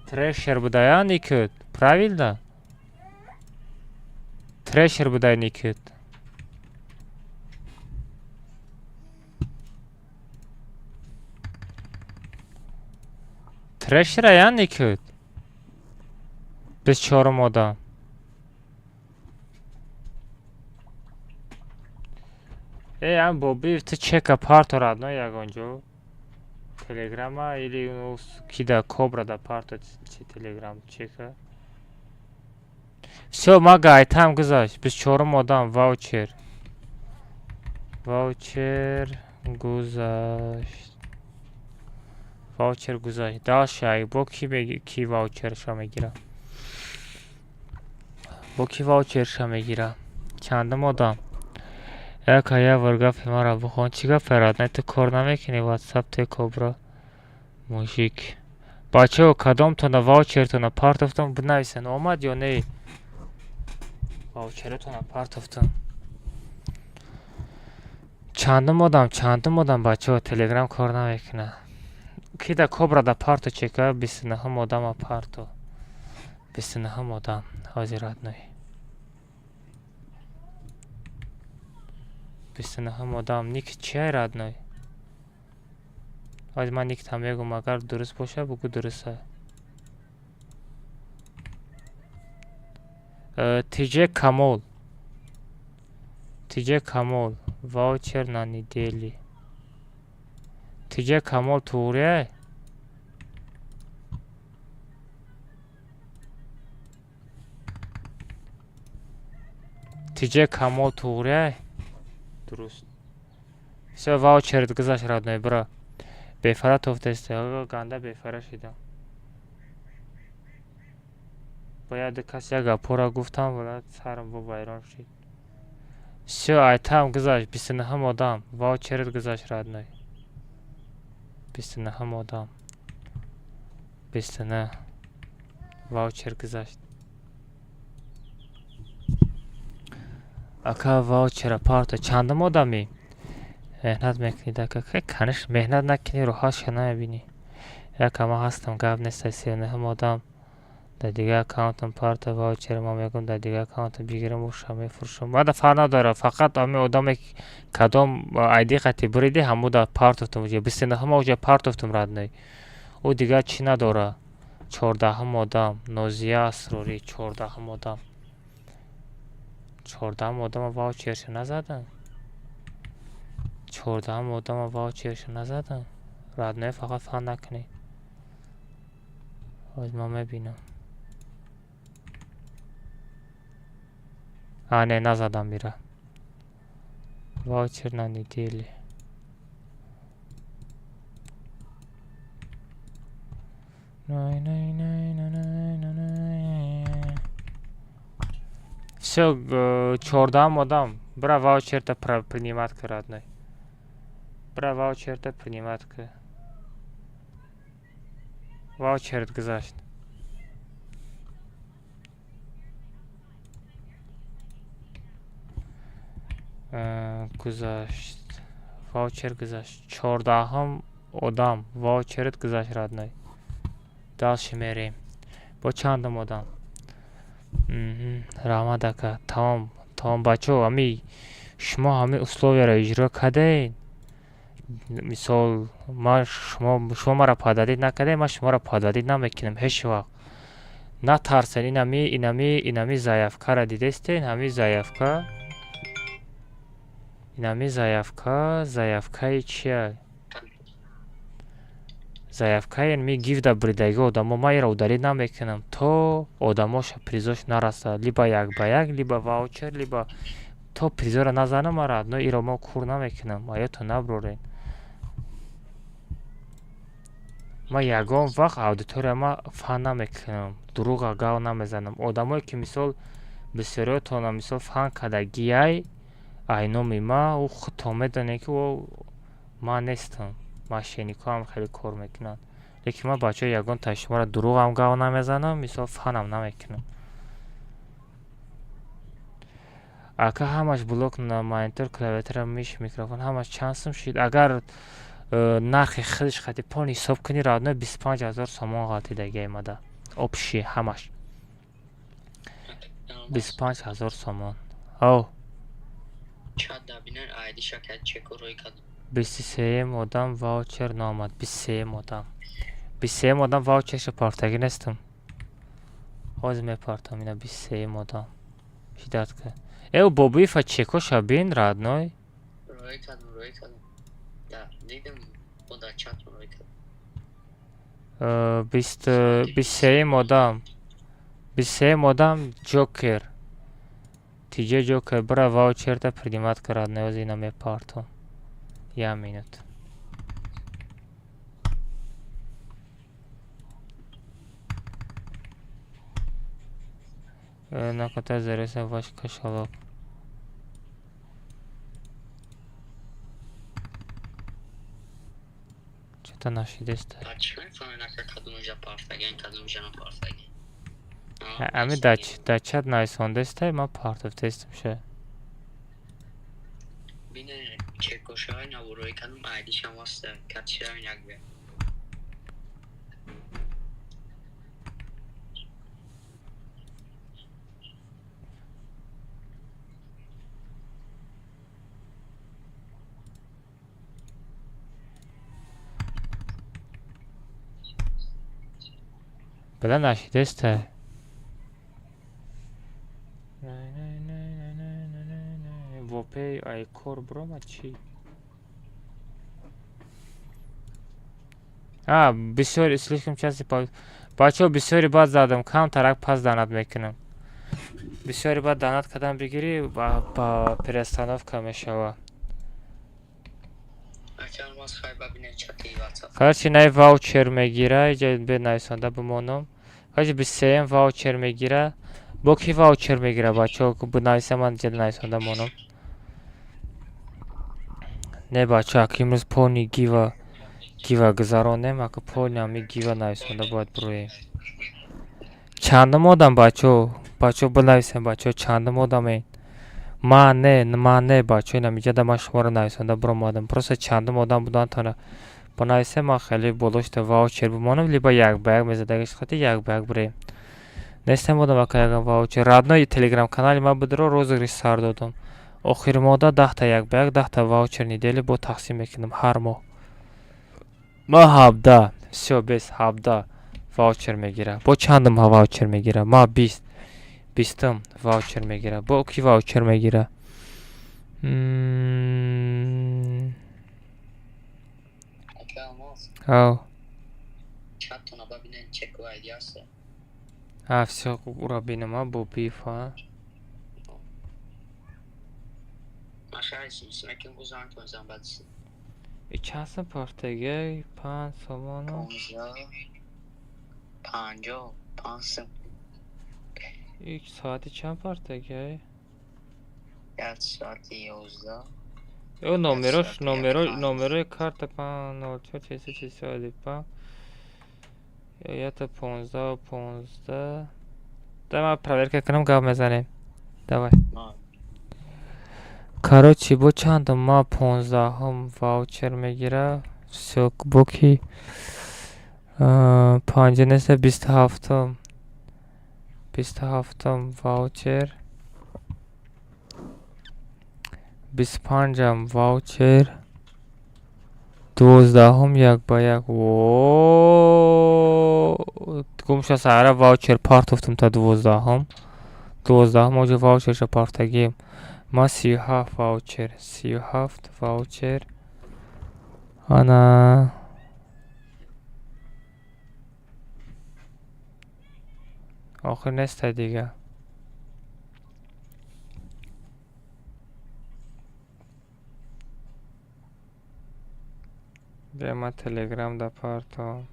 Трешер будая, никуд, правильно? Трешер будай, никуд. Трешера, я, никуд. 24-ум одам. Э, ам Бобиев, ту чека парто, родной, ягон ҷо телеграма или кида, кобра да парто чи телеграм чека. Всё, ма гайтам, гузашт. 24-ум одам ваучер, ваучер гузашт, ваучер гузашт. Дальше бо ки, ки ваучерша мегира, бо ки ваучерша мегира? Чандум одам? Яка, як бор гапи маро бихон. Чӣ гапе, родной? Ту кор намекунӣ, ватсап те, кобра, мужик. Бачаҳо, кадомтона ваучертона партофтам, бинависен, омад ё не? Ваучератона партофтам. Чандум одам, чандум одам? Бачаҳо, телеграм кор намекунад. Кида, кобра да парто чека. 29-ум одама парто, 29-ум одам. Ҳозир, родной, 29-ум одам. Ник чиай, родной? Ҳозир ман никта мегӯм, агар дуруст бошад, бугӯ дуруста. Тиҷе Камол, Тиҷе Камол, ваучер на недели. Тиҷе Камол туғрия? Тиҷе Камол туғрия? Дуруст. Всё, ваучерит гузашт, родной, бира. Бефара тофтеста, ганда бефара шидам. Бояд кас як гапҳоро гуфтам, вале сарам бо вайрон шид. Всё, айтам гузашт, 29-ум одам, ваучерит гузашт, родной. 29-ум одам. 29 ваучер гузашт. Ака, ваучера парто, чандум одамӣ? Меҳнат мекунед, ака? Каниш, меҳнат накунӣ, роҳатша намебинӣ. Яка ман ҳастам, гап нест. 39-ум одам дар дигар аккаунтам парта ваучер. Ман мегӯям, дар дигар аккаунтам бигирам, уша мефурӯшам. Мада фарқ надорад, фақат ҳамин одаме, кадом айди қати буриди, ҳамуда партофтам уҷа. 29-ума уҷа партофтам, родной. Ӯ дигар чӣ надора. 14-ум одам Нозия Асрорӣ, 14-ум одам. 14-ум одама ваучерша назадам. 14-ум одама ваучерша назадам, родной. Фақат фан накунед. Ҳоз ман мебинам. А, не, назадам ира. Ваучер на неделе. Най, най, най, най, най, най, най. Всё, 14-ум одам. Бра, ваучерта принимать ка, родной. Бра, ваучерта принимать ка. Ваучерт гузашт. Гузашт. Ваучер гузашт. 14-ум одам. Ваучерт гузашт, родной. Дальше мерем. Бо чандум одам? Раҳмат, ака. Тамом, тамом, бачаҳо, ҳами шумо ҳамин условияро иҷро кардед. Мисол, ман шумо маро подводить накардед, ман шуморо подводить намекунам ҳеҷ вақт. Натарсед, инами заявкаро дидестед, ҳамин заявка. Инами заявка, заявкаи чия? Заявкаи инми гивда бридаги одамо. Ман инро удалить намекунам, то одамоша призош нарасад. Либо як ба як, либо ваучер, либо то призора назанам, мара одно иро мо кур намекунам. Аёто наброред. Ман ягон вақт аудитория ма фан намекунам, дурӯға гав намезанам. Одамое ки, мисол, бисёриётона, мисол, фан кардагиай ай номи ма, ӯ худтон медонед, ки ӯ ман нестам. Мошенникҳоам хеле кор мекунанд. Лекин ман, бачаҳо, ягон таи шуморо дурӯғам гав намезанам, мисол, фанам намекунам. Ака, ҳамаш блок на монитор, клавиатура, мышь, микрофон, ҳамаш чанд сум шид? Агар нархи худаш хати пон ҳисоб кунӣ, родной, 25 000 сомон ғалтидагиай мада. Общий ҳамаш. 25 000 сомон. Ав. Чат дабинен айдиша кад чеку рӯй кад. 23-юм одам ваучер наомад. 23-юм одам. 23-юм одам ваучерша партагӣ нестам. Ҳозир мепартам ина 23-юм одам. Ждать ка. Э, Бобуифа чекоша бин, родной. Рӯй кадам, рӯй кадам. Да, дидам, бо дар чат рӯй кадам. 23-юм одам. 23-юм одам Ҷокер. Тиҷа Ҷокер, бира, ваучерта принимать ка, родной, ҳозир ина мепартам. Я минут. На кота зареса ваш кошелек. Что-то нашидеста. А чӣ мефаҳмед, ака, кадомужа партаген, кадомужа напартаген? Ами да чат нависондестай, ман партофтестам ша. Бине, чекошаи наворои кадом айдишам аста, катшаи як бе. Била нашидеста. Вопей ай кор биромад чӣ? А, бисёр слишком часто. Бачаҳо, бисёри бад задам, камтарак пас донат мекунам. Бисёри бад донат кардам бигирӣ, ба перестановка мешава. Ака Алмаз, хай бабине чати WhatsApp. Короче, най ваучер мегира, иҷа бе нависонда бимонам. Короче, 23-м ваучер мегира. Бо ки ваучер мегира, бачаҳо, нависа, ман иҷа нависонда монам. Не, бачаҳо, аки имрӯз пони гива. Гива гузаронем, ака полный ҳами гива нависонда бояд бироем. Чандум одам, бачаҳо? Бачаҳо, бинависем, бачаҳо, чандум одамем? Ма не, ма не, бачаҳо, инамиҷада ман шуморо нависонда биромадам. Просто чандум одам будантона бинависем, ман хеле болошта ваучер бимонам, либо як ба як мезадагиш хати як ба як бирем. Нестем одам ака ягон ваучер. Родной, телеграм канали ма бидро, розыгрыш сар додам. Охири моҳда 10-та як ба як, 10-та ваучер недели бо тақсим мекунам ҳар моҳ. Ма 17, всё, бес 17 ваучер мегира. Бо чандум ваучер мегира? Ма 20, 20-ум ваучер мегира. Бо ки ваучер мегира? Ака Алмаз. Ав. Чаттона бабинен, чеку айди ҳаста. А, всё, ура бинам, а, бо бифа. Ман шаҳри симсимакин бу занг мезанам баъд. И чанд сум партаги? 5 сомону? 15, 55 сум. И соати чанд партаги? Як соати 11. Ё номерош, соати номеро, 1:05. Номерои карта 5 04 43 45 ята 15 15. Давай ман проверка кунам, гап мезанем. Давай. Короче, бо чандум? Ма 15-ум ваучер мегира. Всё, бо ки панҷа неста, 27-ум. 27-ум ваучер. 25-ам ваучер. 12-ум як ба як. Во, гумша саҳара ваучер партофтум та 12-ум. 12-ум оҷо ваучерша партагием. Ма 37 ваучер, 37 ваучер. Ана охир нестай дига. Бия ман телеграм да партом.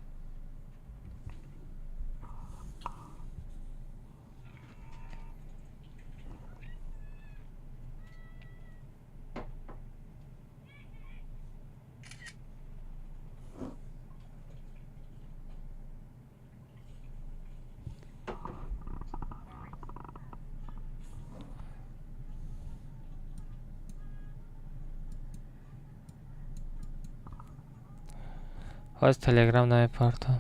Ҳозир телеграм намепартом.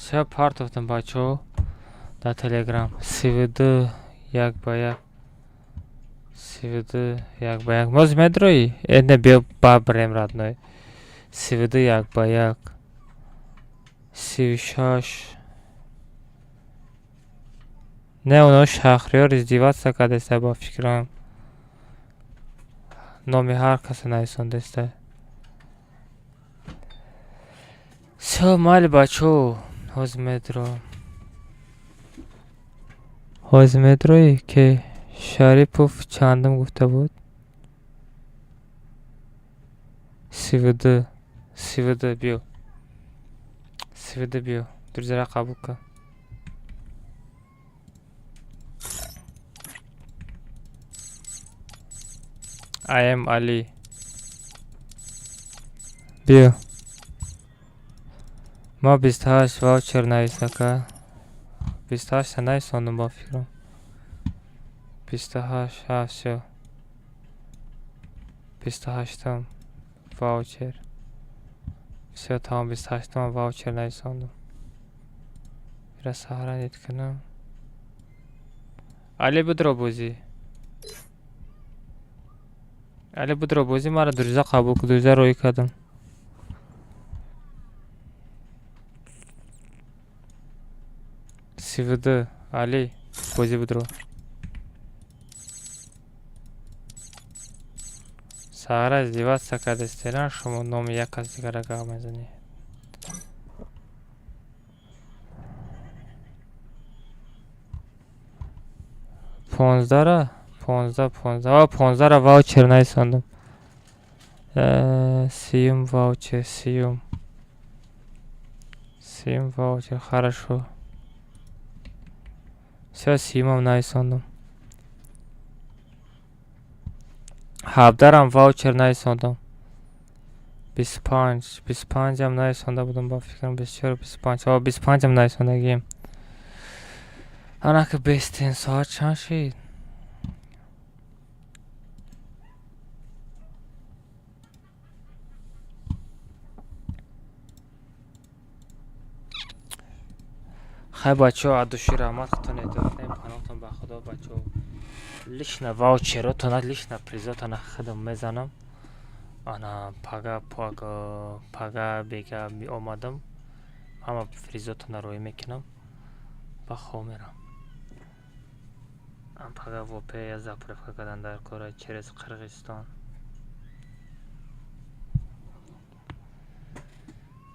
Всё, партофтам, бачаҳо, дар телеграм. 32 як ба як. 32 як ба як. Моз медроӣ? Э, не, биё ба бирем, родной. 32 як ба як. 36. Не, оно Шахриёр издеваться кардеста ба фикрам. Номи ҳар каса нависондеста. Всё, майли, бачаҳо. Ҳозир медро. Ҳозир медроӣ, ки Шарипов чандум гуфта буд? 32. 32 биё. 32 биё. Друзья қабул кун. Аем Али. Биё. Ма 28 ваучер нависака. 28-та нависондум ба фикрам. 28, ҳа, всё. 28-ум ваучер. Всё, тамом, 28-ум ваучер нависондум. Ира сохранить кунам. Али, будро бозӣ. Али, будро бозӣ, мара друзья қабул ку, друзья роӣ кардам. Сивд, Али, бозӣ будро. Саҳара издеваться кардастера, шумо номи як кас дигара гап мезанед. Понздаҳра? 15, 15. А, 15-ра ваучер нависондам. 30-юм ваучер, 30-юм. 30-юм ваучер, хорошо. Всё, 30-юмам нависондам. 17-рам ваучер нависондам. 25, 25-ам нависонда будам, ба фикрам 24, 25. О, 25-ам нависондагием. Анака бестен, соат чанд шид? Хай, бачаҳо, аз души раҳмат, худтон эҳтиёт кунед, паноҳтон ба Худо, бачаҳо. Лично ваучеротона, лично призотона худам мезанам. Ана пага, пага, пага бега омадам. Ҳама призотона роӣ мекунам. Ба хоб мерам. Пага вопе я заправка кардан дар кора через Қирғизистон.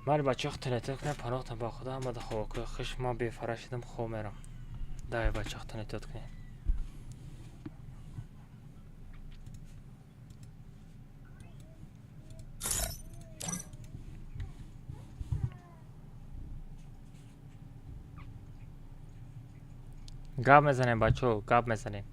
Майли, бачаҳо, худтон эҳтиёт кунед, паноҳтон ба Худо, ҳамада хобокӯи хуш, ман бефара шудам, хоб мерам. Давай, бачаҳо, худтон эҳтиёт кунед. Гап мезанем, бачаҳо, гап мезанем.